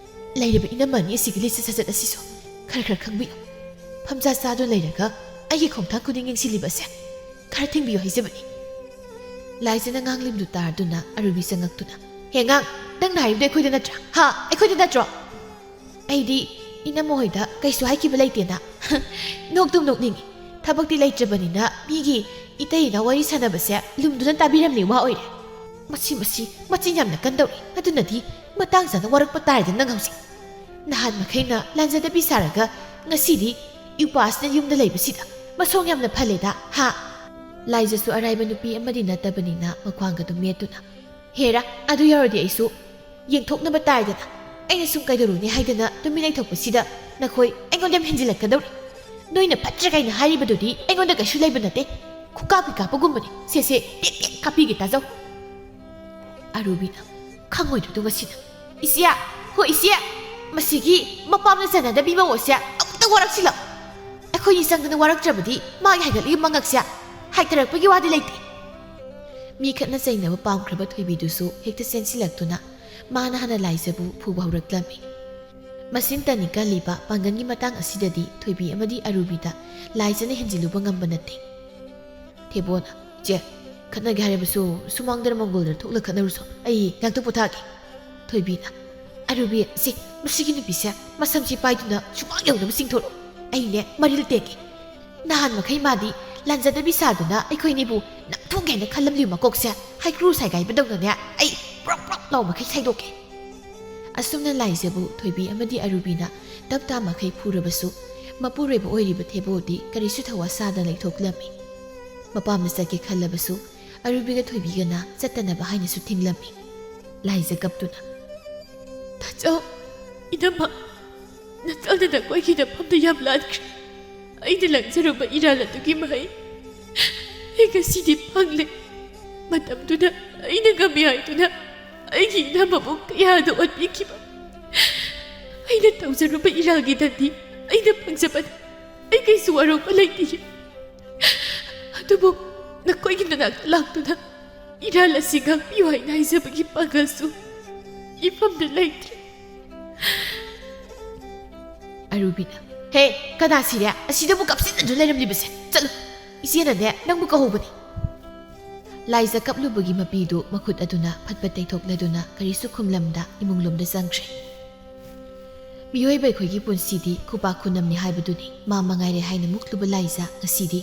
ꯂꯩꯔꯤꯕ ꯏꯅꯝꯃ ꯑꯅꯤ ꯑꯁꯤꯒꯤ ꯂꯤꯆꯠ ꯁꯥꯖꯠ ꯑꯁꯤꯁꯨ ꯈꯔ ꯈꯔ ꯈꯪꯕꯤꯌꯨ꯫ ꯐꯝꯖꯥ ꯆꯥꯗꯨꯅ ꯂꯩꯔꯒ ꯑꯩꯒꯤ ꯈꯣꯡꯊꯥꯡ ꯈꯨꯗꯤꯡ ꯌꯦꯡꯁꯤꯜꯂꯤꯕ ꯑꯁꯦ ꯈꯔ ꯊꯤꯡꯕꯤꯌꯨ ꯍꯥꯏꯖꯕꯅꯤ꯫ ꯂꯥꯏꯖꯥꯅ ꯉꯥꯡꯂꯤꯕꯗꯨ ꯇꯥꯔꯗꯨꯅ ꯑꯔꯨꯕꯤ ꯆꯪꯉꯛꯇꯨꯅ, "ꯍꯦ ꯑꯉꯥꯡ, ꯅꯪꯅ ꯍꯥꯏꯔꯤꯕꯗꯣ ꯑꯩꯈꯣꯏꯗ ꯅꯠꯇ꯭ꯔꯥ? ꯍꯥ? ꯑꯩꯈꯣꯏꯗ ꯅꯠꯇ꯭ꯔꯣ?" "ꯑꯩꯗꯤ ꯏꯅꯝꯃ ꯍꯣꯏꯗ ꯀꯩꯁꯨ ꯍꯥꯏꯈꯤꯕ ꯂꯩꯇꯦꯅ?" ꯅꯣꯛꯇꯨꯝ ꯅꯣꯛꯅꯤꯡꯉꯤ꯫ ꯊꯕꯛꯇꯤ ꯂꯩꯇ꯭ꯔꯕꯅꯤꯅ ꯃꯤꯒꯤ ꯏꯇꯩ ꯏꯅꯥꯎ ꯋꯥꯔꯤ ꯁꯥꯟꯅꯕꯁꯦ ꯂꯨꯝꯗꯨꯅ ꯇꯥꯕꯤꯔꯝꯂꯤ ꯋꯥ ꯑꯣꯏꯔꯦ꯫ ꯃꯁꯤ, ꯃꯁꯤ ꯃꯆꯤꯟ ꯌꯥꯝꯅ ꯀꯟꯗꯧꯔꯤ꯫ ꯑꯗꯨꯅꯗꯤ ꯃꯇꯥꯡ ꯆꯥꯅ ꯋꯥꯔꯛꯄ ꯇꯥꯔꯦꯗ ꯅꯪ ꯍꯧꯖꯤꯛ꯫ ꯅꯍꯥꯟ ꯃꯈꯩꯅ ꯂꯥꯟꯖꯗꯕꯤ ꯁꯥꯔꯒ ꯉꯁꯤꯗꯤ ꯏꯎꯄꯥꯁꯤꯅ ꯌꯨꯝꯗ ꯂꯩꯕꯁꯤꯗ ꯃꯁꯣꯡ ꯌꯥꯝꯅ ꯐꯜꯂꯦꯗ, ꯍꯥ? ꯂꯥꯏꯖꯁꯨ ꯑꯔꯥꯏꯕ ꯅꯨꯄꯤ ꯑꯃꯗꯤ ꯅꯠꯇꯕꯅꯤꯅ ꯃꯈ꯭ꯋꯥꯡꯒ ꯑꯗꯨꯝ ꯃꯦꯠꯇꯨꯅ, "ꯍꯦꯔꯥ, ꯑꯗꯨ ꯌꯥꯎꯔꯗꯤ ꯑꯩꯁꯨ ꯌꯦꯡꯊꯣꯛꯅꯕ ꯇꯥꯏꯗꯅ꯫ ꯑꯩꯅ ꯁꯨꯝ ꯀꯩꯗꯧꯔꯨꯅꯤ ꯍꯥꯏꯗꯅ ꯇꯨꯃꯤꯟ ꯂꯩꯊꯣꯛꯄꯁꯤꯗ ꯅꯈꯣꯏ ꯑꯩꯉꯣꯟꯗ ꯌꯥꯝ ꯍꯦꯟꯖꯤꯜꯂꯛꯀꯗꯧꯔꯤ꯫ ꯅꯣꯏꯅ ꯐꯠꯇ꯭ꯔꯦ ꯀꯥꯏꯅ ꯍꯥꯏꯔꯤꯕꯗꯨꯗꯤ ꯑꯩꯉꯣꯟꯗ ꯀꯩꯁꯨ ꯂꯩꯕ ꯅꯠꯇꯦ꯫ ꯈꯨꯀꯥꯞꯄꯤ ꯀꯥꯞꯄꯒꯨꯝꯕꯅꯤ꯫ ꯁꯦ, ꯁꯦ, ꯇꯦꯛ ꯇꯦꯛ ꯀꯥꯞꯄꯤꯒꯦ ꯇꯥꯖꯧ꯫" ꯑꯔꯨꯕꯤꯅ, "ꯈꯪꯉꯣꯏꯗꯣꯏꯗꯣ ꯉꯁꯤꯅ꯫ ꯏꯆꯦ, ꯍꯣ ꯏꯆꯦ, ꯃꯁꯤꯒꯤ ꯃꯄꯥꯝꯅ ꯆꯟꯅꯗꯕꯤ ꯃꯧ ꯑꯁꯦ ꯑꯃꯨꯛꯇ ꯋꯥꯔꯛꯁꯤꯜꯂꯣ꯫ ꯑꯩꯈꯣꯏꯅꯤ ꯆꯪꯗꯅ ꯋꯥꯔꯛꯇ꯭ꯔꯕꯗꯤ ꯃꯥꯒꯤ ꯍꯥꯏꯒꯠꯂꯤꯕ ꯃꯉꯛꯁꯦ ꯍꯥꯏꯊꯔꯛꯄꯒꯤ ꯋꯥꯗꯤ ꯂꯩꯇꯦ꯫" ꯃꯤ ꯈꯠꯅ ꯆꯩꯅꯕ ꯄꯥꯝꯈ꯭ꯔꯕ ꯊꯣꯏꯕꯤꯗꯨꯁꯨ ꯍꯦꯛꯇ ꯆꯦꯟꯁꯤꯜꯂꯛꯇꯨꯅ ꯃꯥꯅ ꯍꯥꯟꯅ ꯂꯥꯏꯖꯕꯨ ꯐꯨꯕ ꯍꯧꯔꯛꯂꯝꯃꯤ꯫ ꯃꯆꯤꯟ ꯇꯟꯅꯤ ꯀꯜꯂꯤꯕ ꯄꯥꯡꯒꯜꯒꯤ ꯃꯇꯥꯡ ꯑꯁꯤꯗꯗꯤ ꯊꯣꯏꯕꯤ ꯑꯃꯗꯤ ꯑꯔꯨꯕꯤꯗ ꯂꯥꯏꯖꯅ ꯍꯦꯟꯖꯤꯜꯂꯨꯕ ꯉꯝꯕ ꯅꯠꯇꯦ꯫ ꯊꯦꯕꯣꯅ, "ꯏꯆꯦ, ꯈꯠꯅꯒꯦ ꯍꯥꯏꯔꯕꯁꯨ ꯁꯨꯃꯥꯡꯗꯔ ꯃꯪꯒꯣꯜꯗꯔ ꯊꯣꯛꯂ ꯈꯠꯅꯔꯨꯁꯣ꯫ ꯑꯩ ꯉꯥꯛꯇ ꯄꯣꯊꯥꯒꯦ꯫" ꯊꯣꯏꯕꯤꯅ, "ꯑꯔꯨꯕꯤ, ꯁꯤ ꯃꯁꯤꯒꯤ ꯅꯨꯄꯤꯁꯦ ꯃꯁꯝꯁꯤ ꯄꯥꯏꯗꯨꯅ ꯁꯨꯃꯥꯡ ꯌꯧꯅꯕ ꯆꯤꯡꯊꯣꯔꯛꯑꯣ꯫ ꯑꯩꯅꯦ ꯃꯔꯤꯜ ꯇꯦꯛꯀꯦ꯫ ꯅꯍꯥꯟ ꯃꯈꯩ ꯃꯥꯗꯤ ꯂꯥꯟꯖꯗꯕꯤ ꯁꯥꯗꯨꯅ ꯑꯩꯈꯣꯏꯅꯤꯕꯨ ꯅꯝꯊꯣꯛꯀꯦ ꯍꯥꯏꯅ ꯈꯜꯂꯝꯂꯤꯕ ꯃꯀꯣꯛꯁꯦ ꯍꯩꯀ꯭ꯔꯨ ꯁꯥꯏꯒꯥꯏꯕꯗꯧꯅꯅꯦ ꯑꯩ ꯄ꯭ꯔꯣꯛ ꯄ꯭ꯔꯣꯛ ꯂꯥꯎ ꯃꯈꯩ ꯁꯥꯏꯗꯣꯛꯀꯦ꯫" ꯑꯁꯨꯝꯅ ꯂꯥꯏꯖꯕꯨ ꯊꯣꯏꯕꯤ ꯑꯃꯗꯤ ꯑꯔꯨꯕꯤꯅ ꯇꯞ ꯇꯥ ꯃꯈꯩ ꯐꯨꯔꯕꯁꯨ ꯃꯄꯨꯔꯣꯏꯕ ꯑꯣꯏꯔꯤꯕ ꯊꯦꯕꯣꯗꯤ ꯀꯔꯤꯁꯨ ꯊꯋꯥ ꯁꯥꯗꯅ ꯂꯩꯊꯣꯛꯂꯝꯃꯤ꯫ ꯃꯄꯥꯝꯗ ꯆꯠꯀꯦ ꯈꯜꯂꯕꯁꯨ ꯑꯔꯨꯕꯤꯒ ꯊꯣꯏꯕꯤꯒꯅ ꯆꯠꯇꯅꯕ ꯍꯥꯏꯅꯁꯨ ꯊꯤꯡꯂꯝꯃꯤ꯫ ꯂꯥꯏꯖ ꯀꯞꯇꯨꯅ, "ꯇꯥꯆꯧ, ꯏꯅꯝꯃ, ꯅꯆꯜꯅ ꯅꯈꯣꯏꯒꯤ ꯅꯐꯝꯗ ꯌꯥꯝ ꯂꯥꯟꯈ꯭ꯔꯦ꯫ ꯑꯩꯅ ꯂꯪꯖꯔꯨꯕ ꯏꯔꯥꯜ ꯑꯗꯨꯒꯤ ꯃꯍꯩ ꯑꯩ ꯉꯁꯤꯗꯤ ꯐꯪꯂꯦ꯫ ꯃꯇꯝꯗꯨꯗ ꯑꯩꯅ ꯉꯝꯃꯤ ꯍꯥꯏꯗꯨꯅ ꯑꯩꯒꯤ ꯏꯅꯝꯃꯕꯨ ꯀꯌꯥꯗ ꯑꯣꯠꯄꯤꯈꯤꯕ꯫ ꯑꯩꯅ ꯇꯧꯖꯔꯨꯕ ꯏꯔꯥꯜꯒꯤ ꯗꯟꯗꯤ ꯑꯩꯅ ꯐꯪꯖꯕꯅꯤ꯫ ꯑꯩ ꯀꯩꯁꯨ ꯋꯥꯔꯧꯕ ꯂꯩꯇꯦ꯫ ꯑꯗꯨꯕꯨ ꯅꯈꯣꯏꯒꯤ ꯅꯅꯥꯛꯇ ꯂꯥꯛꯇꯨꯅ ꯏꯔꯥꯜ ꯑꯁꯤ ꯉꯥꯛꯄꯤꯌꯨ ꯍꯥꯏꯅ ꯍꯥꯏꯖꯕꯒꯤ ꯄꯥꯡꯒꯜꯁꯨ ꯏꯐꯝꯗ ꯂꯩꯇ꯭ꯔꯦ꯫ ꯑꯔꯨꯕꯤꯅ, "ꯍꯦ, ꯀꯅꯥ ꯁꯤꯔꯦ? ꯑꯁꯤꯗꯕꯨ ꯀꯞꯁꯤꯟꯅꯗꯨꯅ ꯂꯩꯔꯝꯂꯤꯕꯁꯦ? ꯆꯠꯂꯨ, ꯏꯆꯦꯅꯅꯦ ꯅꯪꯕꯨ ꯀꯧꯍꯧꯕꯅꯤ꯫" ꯂꯥꯏꯖ ꯀꯞꯂꯨꯕꯒꯤ ꯃꯄꯤꯗꯨ ꯃꯈꯨꯠ ꯑꯗꯨꯅ ꯐꯠ ꯐꯠ ꯇꯩꯊꯣꯛꯂꯗꯨꯅ ꯀꯔꯤꯁꯨ ꯈꯨꯝꯂꯝꯗ ꯏꯃꯨꯡꯂꯣꯝꯗ ꯆꯪꯈ꯭ꯔꯦ꯫ ꯃꯤꯑꯣꯏꯕ ꯑꯩꯈꯣꯏꯒꯤ ꯄꯨꯟꯁꯤꯗꯤ ꯈꯨꯄꯥꯛ ꯈꯨꯅꯝꯅꯤ ꯍꯥꯏꯕꯗꯨꯅꯤ꯫ ꯃꯥ ꯃꯉꯥꯏꯔꯦ ꯍꯥꯏꯅ ꯃꯨꯛꯂꯨꯕ ꯂꯥꯏꯖ ꯉꯁꯤꯗꯤ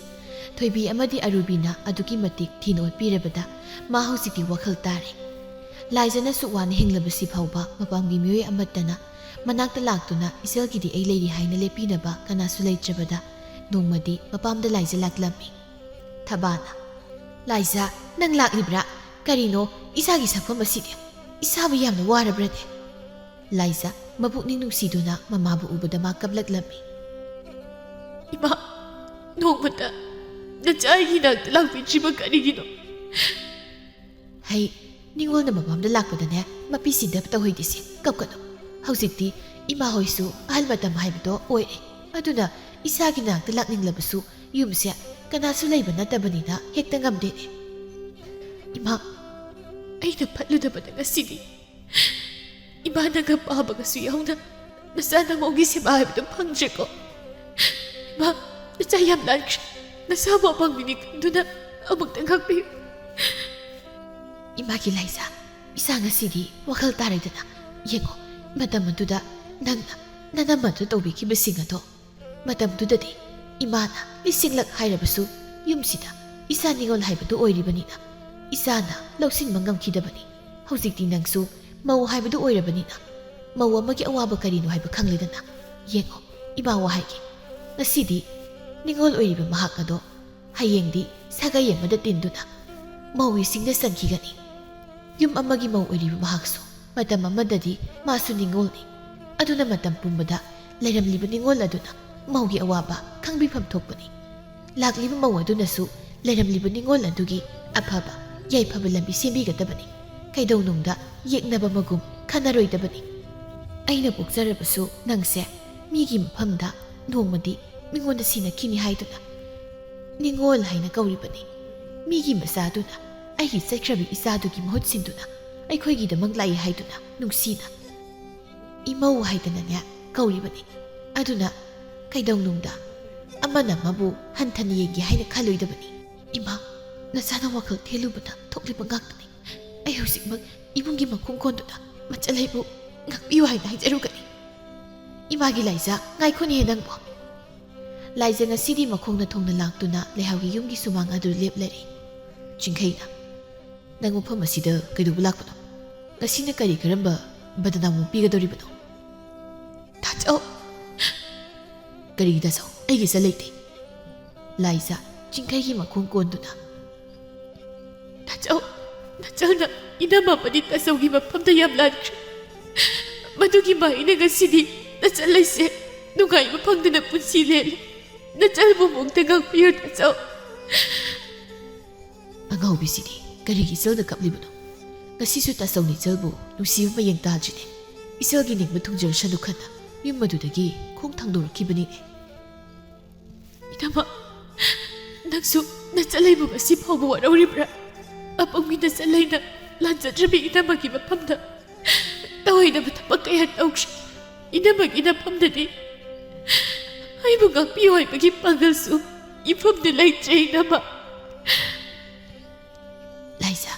ꯊꯣꯏꯕꯤ ꯑꯃꯗꯤ ꯑꯔꯨꯕꯤꯅ ꯑꯗꯨꯛꯀꯤ ꯃꯇꯤꯛ ꯊꯤꯅ ꯑꯣꯠꯄꯤꯔꯕꯗ ꯃꯥ ꯍꯧꯖꯤꯛꯇꯤ ꯋꯥꯈꯜ ꯇꯥꯔꯦ꯫ ꯂꯥꯏꯖꯅ ꯁꯨꯛ ꯋꯥꯅ ꯍꯤꯡꯂꯕꯁꯤ ꯐꯥꯎꯕ ꯃꯄꯥꯝꯒꯤ ꯃꯤꯑꯣꯏ ꯑꯃꯠꯇꯅ ꯃꯅꯥꯛꯇ ꯂꯥꯛꯇꯨꯅ "ꯏꯆꯜꯒꯤꯗꯤ ꯑꯩ ꯂꯩꯔꯤ" ꯍꯥꯏꯅ ꯂꯦꯞꯄꯤꯅꯕ ꯀꯅꯥꯁꯨ ꯂꯩꯇ꯭ꯔꯕꯗ ꯅꯣꯡꯃꯗꯤ ꯃꯄꯥꯝꯗ ꯂꯥꯏꯖ ꯂꯥꯛꯂꯝꯃꯤ꯫ ꯊꯕꯥꯅ, "ꯂꯥꯏꯖ, ꯅꯪ ꯂꯥꯛꯂꯤꯕ꯭ꯔꯥ? ꯀꯔꯤꯅꯣ ꯏꯆꯥꯒꯤ ꯁꯛꯐꯝ ꯑꯁꯤꯗꯤ? ꯏꯆꯥꯕꯨ ꯌꯥꯝꯅ ꯋꯥꯔꯕ꯭ꯔꯅꯦ?" ꯂꯥꯏꯖ ꯃꯄꯨꯛꯅꯤꯡ ꯅꯨꯡꯁꯤꯗꯨꯅ ꯃꯃꯥꯕꯨ ꯎꯕꯗ ꯃꯥ ꯀꯞꯂꯛꯂꯝꯃꯤ꯫ "ꯏꯃꯥ, ꯅꯣꯡꯃꯇ ꯅꯆꯥ ꯑꯩꯒꯤ ꯅꯥꯛꯇ ꯂꯥꯛꯄꯤꯗ꯭ꯔꯤꯕ ꯀꯔꯤꯒꯤꯅꯣ?" "ꯍꯩ, ꯅꯤꯉꯣꯜꯅ ꯃꯄꯥꯝꯗ ꯂꯥꯛꯄꯗꯅꯦ ꯃꯄꯤ ꯁꯤꯗꯕ ꯇꯧꯍꯩꯗꯦꯁꯦ, ꯀꯞꯀꯅꯨ꯫ ꯍꯧꯖꯤꯛꯇꯤ ꯏꯃꯥ ꯍꯣꯏꯁꯨ ꯑꯍꯜ ꯃꯇꯝ ꯍꯥꯏꯕꯗꯣ ꯑꯣꯏꯔꯦ꯫ ꯑꯗꯨꯅ ꯏꯆꯥꯒꯤ ꯅꯥꯛꯇ ꯂꯥꯛꯅꯤꯡꯂꯕꯁꯨ ꯌꯨꯝꯁꯦ ꯀꯅꯥꯁꯨ ꯂꯩꯕ ꯅꯠꯇꯕꯅꯤꯅ ꯍꯦꯛꯇ ꯉꯝꯗꯦꯅꯦ꯫ ꯏꯃꯥ, ꯑꯩꯅ ꯐꯠꯂꯨꯗꯕꯗ ꯉꯁꯤꯗꯤ ꯏꯃꯥꯅ ꯉꯝꯕ ꯍꯥꯕꯒꯁꯨ ꯌꯥꯎꯅ ꯅꯆꯥ ꯅꯃꯧꯒꯤ ꯁꯦꯕꯥ ꯍꯥꯏꯕꯗꯨ ꯐꯪꯗ꯭ꯔꯦꯀꯣ꯫ ꯏꯃꯥ, ꯅꯆꯥ ꯌꯥꯝ ꯂꯥꯟꯈ꯭ꯔꯦ꯫ ꯅꯁꯥꯕꯨ ꯑꯄꯪꯕꯤꯅꯤ ꯈꯟꯗꯨꯅ ꯑꯃꯨꯛꯇ ꯉꯥꯛꯄꯤꯌꯨ꯫" "ꯏꯃꯥꯒꯤ ꯂꯥꯏꯖ, ꯏꯆꯥ ꯉꯁꯤꯗꯤ ꯋꯥꯈꯜ ꯇꯥꯔꯦꯗꯅ꯫ ꯌꯦꯡꯉꯣ, ꯃꯇꯝ ꯑꯗꯨꯗ ꯅꯪꯅ ꯅꯅꯝꯃꯗ ꯇꯧꯕꯤꯈꯤꯕꯁꯤꯡ ꯑꯗꯣ꯫ ꯃꯇꯝꯗꯨꯗꯗꯤ ꯏꯃꯥꯅ ꯂꯤꯁꯤꯡꯂꯛ ꯍꯥꯏꯔꯕꯁꯨ ꯌꯨꯝꯁꯤꯗ ꯏꯆꯥ ꯅꯤꯉꯣꯜ ꯍꯥꯏꯕꯗꯨ ꯑꯣꯏꯔꯤꯕꯅꯤꯅ ꯏꯆꯥꯅ ꯂꯧꯁꯤꯟꯕ ꯉꯝꯈꯤꯗꯕꯅꯤ꯫ ꯍꯧꯖꯤꯛꯇꯤ ꯅꯪꯁꯨ ꯃꯧ ꯍꯥꯏꯕꯗꯨ ꯑꯣꯏꯔꯕꯅꯤꯅ ꯃꯧ ꯑꯃꯒꯤ ꯑꯋꯥꯕ ꯀꯔꯤꯅꯣ ꯍꯥꯏꯕ ꯈꯪꯂꯦꯗꯅ꯫ ꯌꯦꯡꯉꯣ, ꯏꯃꯥ ꯋꯥ ꯍꯥꯏꯒꯦ꯫ ꯉꯁꯤꯗꯤ ꯅꯤꯉꯣꯜ ꯑꯣꯏꯔꯤꯕ ꯃꯍꯥꯛ ꯑꯗꯣ ꯍꯌꯦꯡꯗꯤ ꯁꯥꯒꯩ ꯑꯃꯗ ꯇꯤꯟꯗꯨꯅ ꯃꯧꯒꯤ ꯁꯤꯡꯗ ꯆꯟꯈꯤꯒꯅꯤ꯫ ꯌꯨꯝ ꯑꯃꯒꯤ ꯃꯧ ꯑꯣꯏꯔꯤꯕ ꯃꯍꯥꯛꯁꯨ ꯃꯇꯝ ꯑꯃꯗꯗꯤ ꯃꯥꯁꯨ ꯅꯤꯉꯣꯜꯅꯤ꯫ ꯑꯗꯨꯅ ꯃꯇꯝ ꯄꯨꯝꯕꯗ ꯂꯩꯔꯝꯂꯤꯕ ꯅꯤꯉꯣꯜ ꯑꯗꯨꯅ ꯃꯧꯒꯤ ꯑꯋꯥꯕ ꯈꯪꯕꯤꯐꯝ ꯊꯣꯛꯄꯅꯤ꯫ ꯂꯥꯛꯂꯤꯕ ꯃꯧ ꯑꯗꯨꯅꯁꯨ ꯂꯩꯔꯝꯂꯤꯕ ꯅꯤꯉꯣꯜ ꯑꯗꯨꯒꯤ ꯑꯐꯕ ꯌꯥꯏꯐꯕ ꯂꯝꯕꯤ ꯁꯦꯝꯕꯤꯒꯗꯕꯅꯤ꯫ ꯀꯩꯗꯧꯅꯨꯡꯗ ꯌꯦꯛꯅꯕ ꯃꯒꯨꯝ ꯈꯟꯅꯔꯣꯏꯗꯕꯅꯤ꯫ ꯑꯩꯅ ꯄꯣꯛꯆꯔꯕꯁꯨ ꯅꯪꯁꯦ ꯃꯤꯒꯤ ꯃꯐꯝꯗ ꯅꯣꯡꯃꯗꯤ ꯃꯤꯉꯣꯟꯗ ꯁꯤꯟꯅꯈꯤꯅꯤ ꯍꯥꯏꯗꯨꯅ ꯅꯤꯡꯉꯣꯜ ꯍꯥꯏꯅ ꯀꯧꯔꯤꯕꯅꯤ꯫ ꯃꯤꯒꯤ ꯃꯆꯥꯗꯨꯅ ꯑꯩꯒꯤ ꯆꯠꯈ꯭ꯔꯕꯤ ꯏꯆꯥꯗꯨꯒꯤ ꯃꯍꯨꯠ ꯁꯤꯟꯗꯨꯅ ꯑꯩꯈꯣꯏꯒꯤꯗꯃꯛ ꯂꯥꯛꯏ ꯍꯥꯏꯗꯨꯅ ꯅꯨꯡꯁꯤꯅ ꯏꯃꯧ ꯍꯥꯏꯗꯅꯅꯦ ꯀꯧꯔꯤꯕꯅꯤ꯫ ꯑꯗꯨꯅ ꯀꯩꯗꯧꯅꯨꯡꯗ ꯑꯃꯅ ꯑꯃꯕꯨ ꯍꯟꯊꯅ ꯌꯦꯡꯒꯦ ꯍꯥꯏꯅ ꯈꯜꯂꯣꯏꯗꯕꯅꯤ꯫ ꯏꯃꯥ, ꯅꯆꯥꯅ ꯋꯥꯈꯜ ꯊꯦꯜꯂꯨꯕꯅ ꯊꯣꯛꯂꯤꯕ ꯉꯥꯛꯇꯅꯤ꯫ ꯑꯩ ꯍꯧꯖꯤꯛꯃꯛ ꯏꯃꯨꯡꯒꯤ ꯃꯈꯣꯡ ꯀꯣꯟꯗꯨꯅ ꯃꯆꯜ ꯑꯩꯕꯨ ꯉꯥꯛꯄꯤꯌꯨ ꯍꯥꯏꯅ ꯍꯥꯏꯖꯔꯨꯒꯅꯤ꯫ ꯏꯃꯥꯒꯤ ꯂꯥꯏꯖꯥ, ꯉꯥꯏꯈꯣꯅꯦ ꯅꯪꯕꯨ꯫ ꯂꯥꯏꯖꯥ ꯉꯁꯤꯗꯤ ꯃꯈꯣꯡꯅ ꯊꯣꯡꯅ ꯂꯥꯛꯇꯨꯅ ꯂꯩꯍꯥꯎꯒꯤ ꯌꯨꯝꯒꯤ ꯁꯨꯃꯥꯡ ꯑꯗꯨ ꯂꯦꯞꯂꯔꯦ꯫ ꯆꯤꯡꯈꯩꯅ, "ꯅꯪ ꯃꯐꯝ ꯑꯁꯤꯗ ꯀꯩꯗꯧꯕ ꯂꯥꯛꯄꯅꯣ? ꯉꯁꯤꯅ ꯀꯔꯤ ꯀꯔꯝꯕ ꯕꯗꯅꯥꯝ ꯑꯃ ꯄꯤꯒꯗꯧꯔꯤꯕꯅꯣ?" "ꯇꯥꯆꯧ!" "ꯀꯔꯤꯒꯤ ꯇꯥꯆꯧ? ꯑꯩꯒꯤ ꯏꯆꯜ ꯂꯩꯇꯦ?" ꯂꯥꯏꯖꯥ ꯆꯤꯡꯈꯩꯒꯤ ꯃꯈꯣꯡ ꯀꯣꯟꯗꯨꯅ, "ꯇꯥꯆꯧ, ꯅꯆꯜꯅ ꯏꯅꯝꯃ ꯑꯃꯗꯤ ꯇꯥꯆꯧꯒꯤ ꯃꯐꯝꯗ ꯌꯥꯝ ꯂꯥꯟꯈ꯭ꯔꯦ꯫ ꯃꯗꯨꯒꯤ ꯃꯍꯩꯅ ꯉꯁꯤꯗꯤ ꯅꯆꯜ ꯑꯩꯁꯦ ꯅꯨꯡꯉꯥꯏꯕ ꯐꯪꯗꯅ ꯄꯨꯟꯁꯤ ꯂꯦꯜꯂꯦ꯫ ꯅꯆꯜꯕꯨ ꯑꯃꯨꯛꯇ ꯉꯥꯛꯄꯤꯌꯨ ꯇꯥꯆꯧ꯫" ꯑꯉꯥꯎꯕꯤꯁꯤꯗꯤ ꯀꯔꯤꯒꯤ ꯏꯆꯜꯗ ꯀꯞꯂꯤꯕꯅꯣ? ꯉꯁꯤꯁꯨ ꯇꯥꯆꯧꯅ ꯏꯆꯜꯕꯨ ꯅꯨꯡꯁꯤꯕ ꯃꯌꯦꯡ ꯇꯥꯗ꯭ꯔꯤꯅꯦ꯫ ꯏꯆꯜꯒꯤ ꯅꯤꯡꯕ ꯊꯨꯡꯖꯔꯁꯅꯨ ꯈꯟꯅ ꯌꯨꯝ ꯑꯗꯨꯗꯒꯤ ꯈꯣꯡ ꯊꯥꯡꯗꯣꯔꯛꯈꯤꯕꯅꯤꯅꯦ꯫ "ꯏꯅꯝꯃ, ꯅꯪꯁꯨ ꯅꯆꯜ ꯑꯩꯕꯨ ꯉꯁꯤ ꯐꯥꯎꯕ ꯋꯥꯔꯧꯔꯤꯕ꯭ꯔꯥ? ꯑꯄꯪꯕꯤ ꯅꯆꯜ ꯑꯩꯅ ꯂꯥꯟꯖꯗ꯭ꯔꯕꯤ ꯏꯅꯝꯃꯒꯤ ꯃꯐꯝꯗ ꯇꯧꯍꯩꯗꯕ ꯊꯕꯛ ꯀꯌꯥ ꯇꯧꯈ꯭ꯔꯦ꯫ ꯏꯅꯝꯃꯒꯤ ꯅꯐꯝꯗꯗꯤ ꯑꯩꯕꯨ ꯉꯥꯛꯄꯤꯌꯨ ꯍꯥꯏꯕꯒꯤ ꯄꯥꯡꯒꯜꯁꯨ ꯏꯐꯝꯗ ꯂꯩꯇ꯭ꯔꯦ ꯏꯅꯝꯃ꯫" "ꯂꯥꯏꯖꯥ,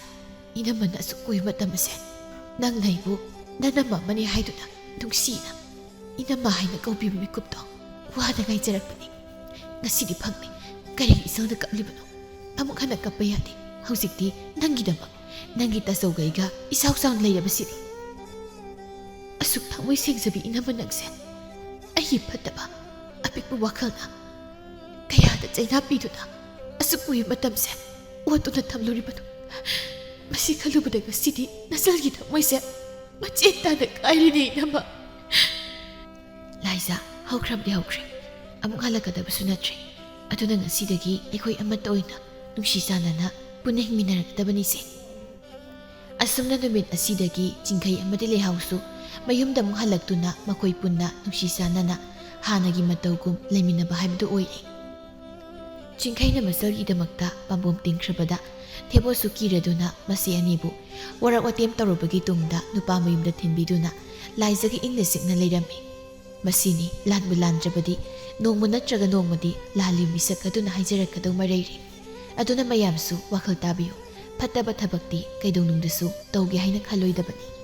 ꯏꯅꯝꯃꯅ ꯑꯁꯨꯛ ꯀꯨꯏꯕ ꯃꯇꯝ ꯑꯁꯦ ꯅꯪꯅ ꯑꯩꯕꯨ ꯅꯅꯝꯃ ꯑꯃꯅꯤ ꯍꯥꯏꯗꯨꯅ ꯅꯨꯡꯁꯤꯅ ꯏꯅꯝꯃ ꯍꯥꯏꯅ ꯀꯧꯕꯤꯕ ꯃꯤꯀꯨꯞꯇꯣ ꯋꯥꯅ ꯉꯥꯏꯖꯔꯛꯄꯅꯤ꯫ ꯉꯁꯤꯗꯤ ꯐꯪꯂꯦ꯫ ꯀꯔꯤꯒꯤ ꯏꯆꯜꯗ ꯀꯞꯂꯤꯕꯅꯣ? ꯑꯃꯨꯛ ꯍꯟꯅ ꯀꯞꯄ ꯌꯥꯗꯦ꯫ ꯍꯧꯖꯤꯛꯇꯤ ꯅꯪꯒꯤꯗꯃꯛ ꯅꯪꯒꯤ ꯇꯥꯆꯧꯒ ꯑꯩꯒ ꯏꯆꯥꯎ ꯆꯥꯎꯅ ꯂꯩꯔꯕꯁꯤꯗꯤ꯫ ꯑꯁꯨꯛ ꯊꯃꯣꯏ ꯁꯦꯡꯖꯕꯤ ꯏꯅꯝꯃ ꯅꯪꯁꯦ ꯑꯩꯒꯤ ꯐꯠꯇꯕ ꯑꯄꯤꯛꯄ ꯋꯥꯈꯜꯅ ꯀꯌꯥꯗ ꯆꯩꯅꯥ ꯄꯤꯗꯨꯅ ꯑꯁꯨꯛ ꯀꯨꯏꯕ ꯃꯇꯝꯁꯦ ꯑꯣꯠꯇꯨꯅ ꯊꯝꯂꯨꯔꯤꯕꯅꯣ? ꯃꯁꯤ ꯈꯜꯂꯨꯕꯗ ꯉꯁꯤꯗꯤ ꯅꯆꯜꯒꯤ ꯊꯃꯣꯏꯁꯦ ꯃꯆꯦꯠ ꯇꯥꯅ ꯀꯥꯏꯔꯦꯅꯦ ꯏꯅꯝꯃ꯫" "ꯂꯥꯏꯖꯥ, ꯍꯧꯈ꯭ꯔꯕꯗꯤ ꯍꯧꯈ꯭ꯔꯦ꯫ ꯑꯃꯨꯛ ꯍꯜꯂꯛꯀꯗꯕꯁꯨ ꯅꯠꯇ꯭ꯔꯦ꯫ ꯑꯗꯨꯅ ꯉꯁꯤꯗꯒꯤ ꯑꯩꯈꯣꯏ ꯑꯃꯠꯇ ꯑꯣꯏꯅ ꯅꯨꯡꯁꯤ ꯆꯥꯟꯅꯅ ꯄꯨꯟꯅ ꯍꯤꯡꯃꯤꯟꯅꯔꯛꯀꯗꯕꯅꯤꯁꯦ꯫" ꯑꯁꯨꯝꯅ ꯅꯨꯃꯤꯠ ꯑꯁꯤꯗꯒꯤ ꯆꯤꯡꯈꯩ ꯑꯃꯗꯤ ꯂꯩꯍꯥꯎꯁꯨ ꯃꯌꯨꯝꯗ ꯑꯃꯨꯛ ꯍꯜꯂꯛꯇꯨꯅ ꯃꯈꯣꯏ ꯄꯨꯟꯅ ꯅꯨꯡꯁꯤ ꯆꯥꯟꯅꯅ ꯍꯥꯟꯅꯒꯤ ꯃꯇꯧꯒꯨꯝ ꯂꯩꯃꯤꯟꯅꯕ ꯍꯥꯏꯕꯗꯨ ꯑꯣꯏꯔꯦ꯫ ꯆꯤꯡꯈꯩꯅ ꯃꯆꯜꯒꯤꯗꯃꯛꯇ ꯄꯥꯝꯕꯣꯝ ꯇꯤꯡꯈ꯭ꯔꯕꯗ ꯊꯦꯕꯣꯁꯨ ꯀꯤꯔꯗꯨꯅ ꯃꯁꯤ ꯑꯅꯤꯕꯨ ꯋꯥꯔꯛ ꯋꯥꯇꯦꯝ ꯇꯧꯔꯕꯒꯤ ꯇꯨꯡꯗ ꯅꯨꯄꯥ ꯃꯌꯨꯝꯗ ꯊꯤꯟꯕꯤꯗꯨꯅ ꯂꯥꯏꯖꯒ ꯏꯪꯅ ꯆꯤꯛꯅ ꯂꯩꯔꯝꯃꯤ꯫ ꯃꯁꯤꯅꯤ ꯂꯥꯟꯕꯨ ꯂꯥꯟꯗ꯭ꯔꯕꯗꯤ ꯅꯣꯡꯃ ꯅꯠꯇ꯭ꯔꯒ ꯅꯣꯡꯃꯗꯤ ꯂꯥꯜꯂꯤ ꯃꯤꯁꯛ ꯑꯗꯨꯅ ꯍꯥꯏꯖꯔꯛꯀꯗꯧ ꯃꯔꯩꯔꯦ꯫ ꯑꯗꯨꯅ ꯃꯌꯥꯝꯁꯨ ꯋꯥꯈꯜ ꯇꯥꯕꯤꯌꯨ, ꯐꯠꯇꯕ ꯊꯕꯛꯇꯤ ꯀꯩꯗꯧꯅꯨꯡꯗꯁꯨ ꯇꯧꯒꯦ ꯍꯥꯏꯅ ꯈꯜꯂꯣꯏꯗꯕꯅꯤ꯫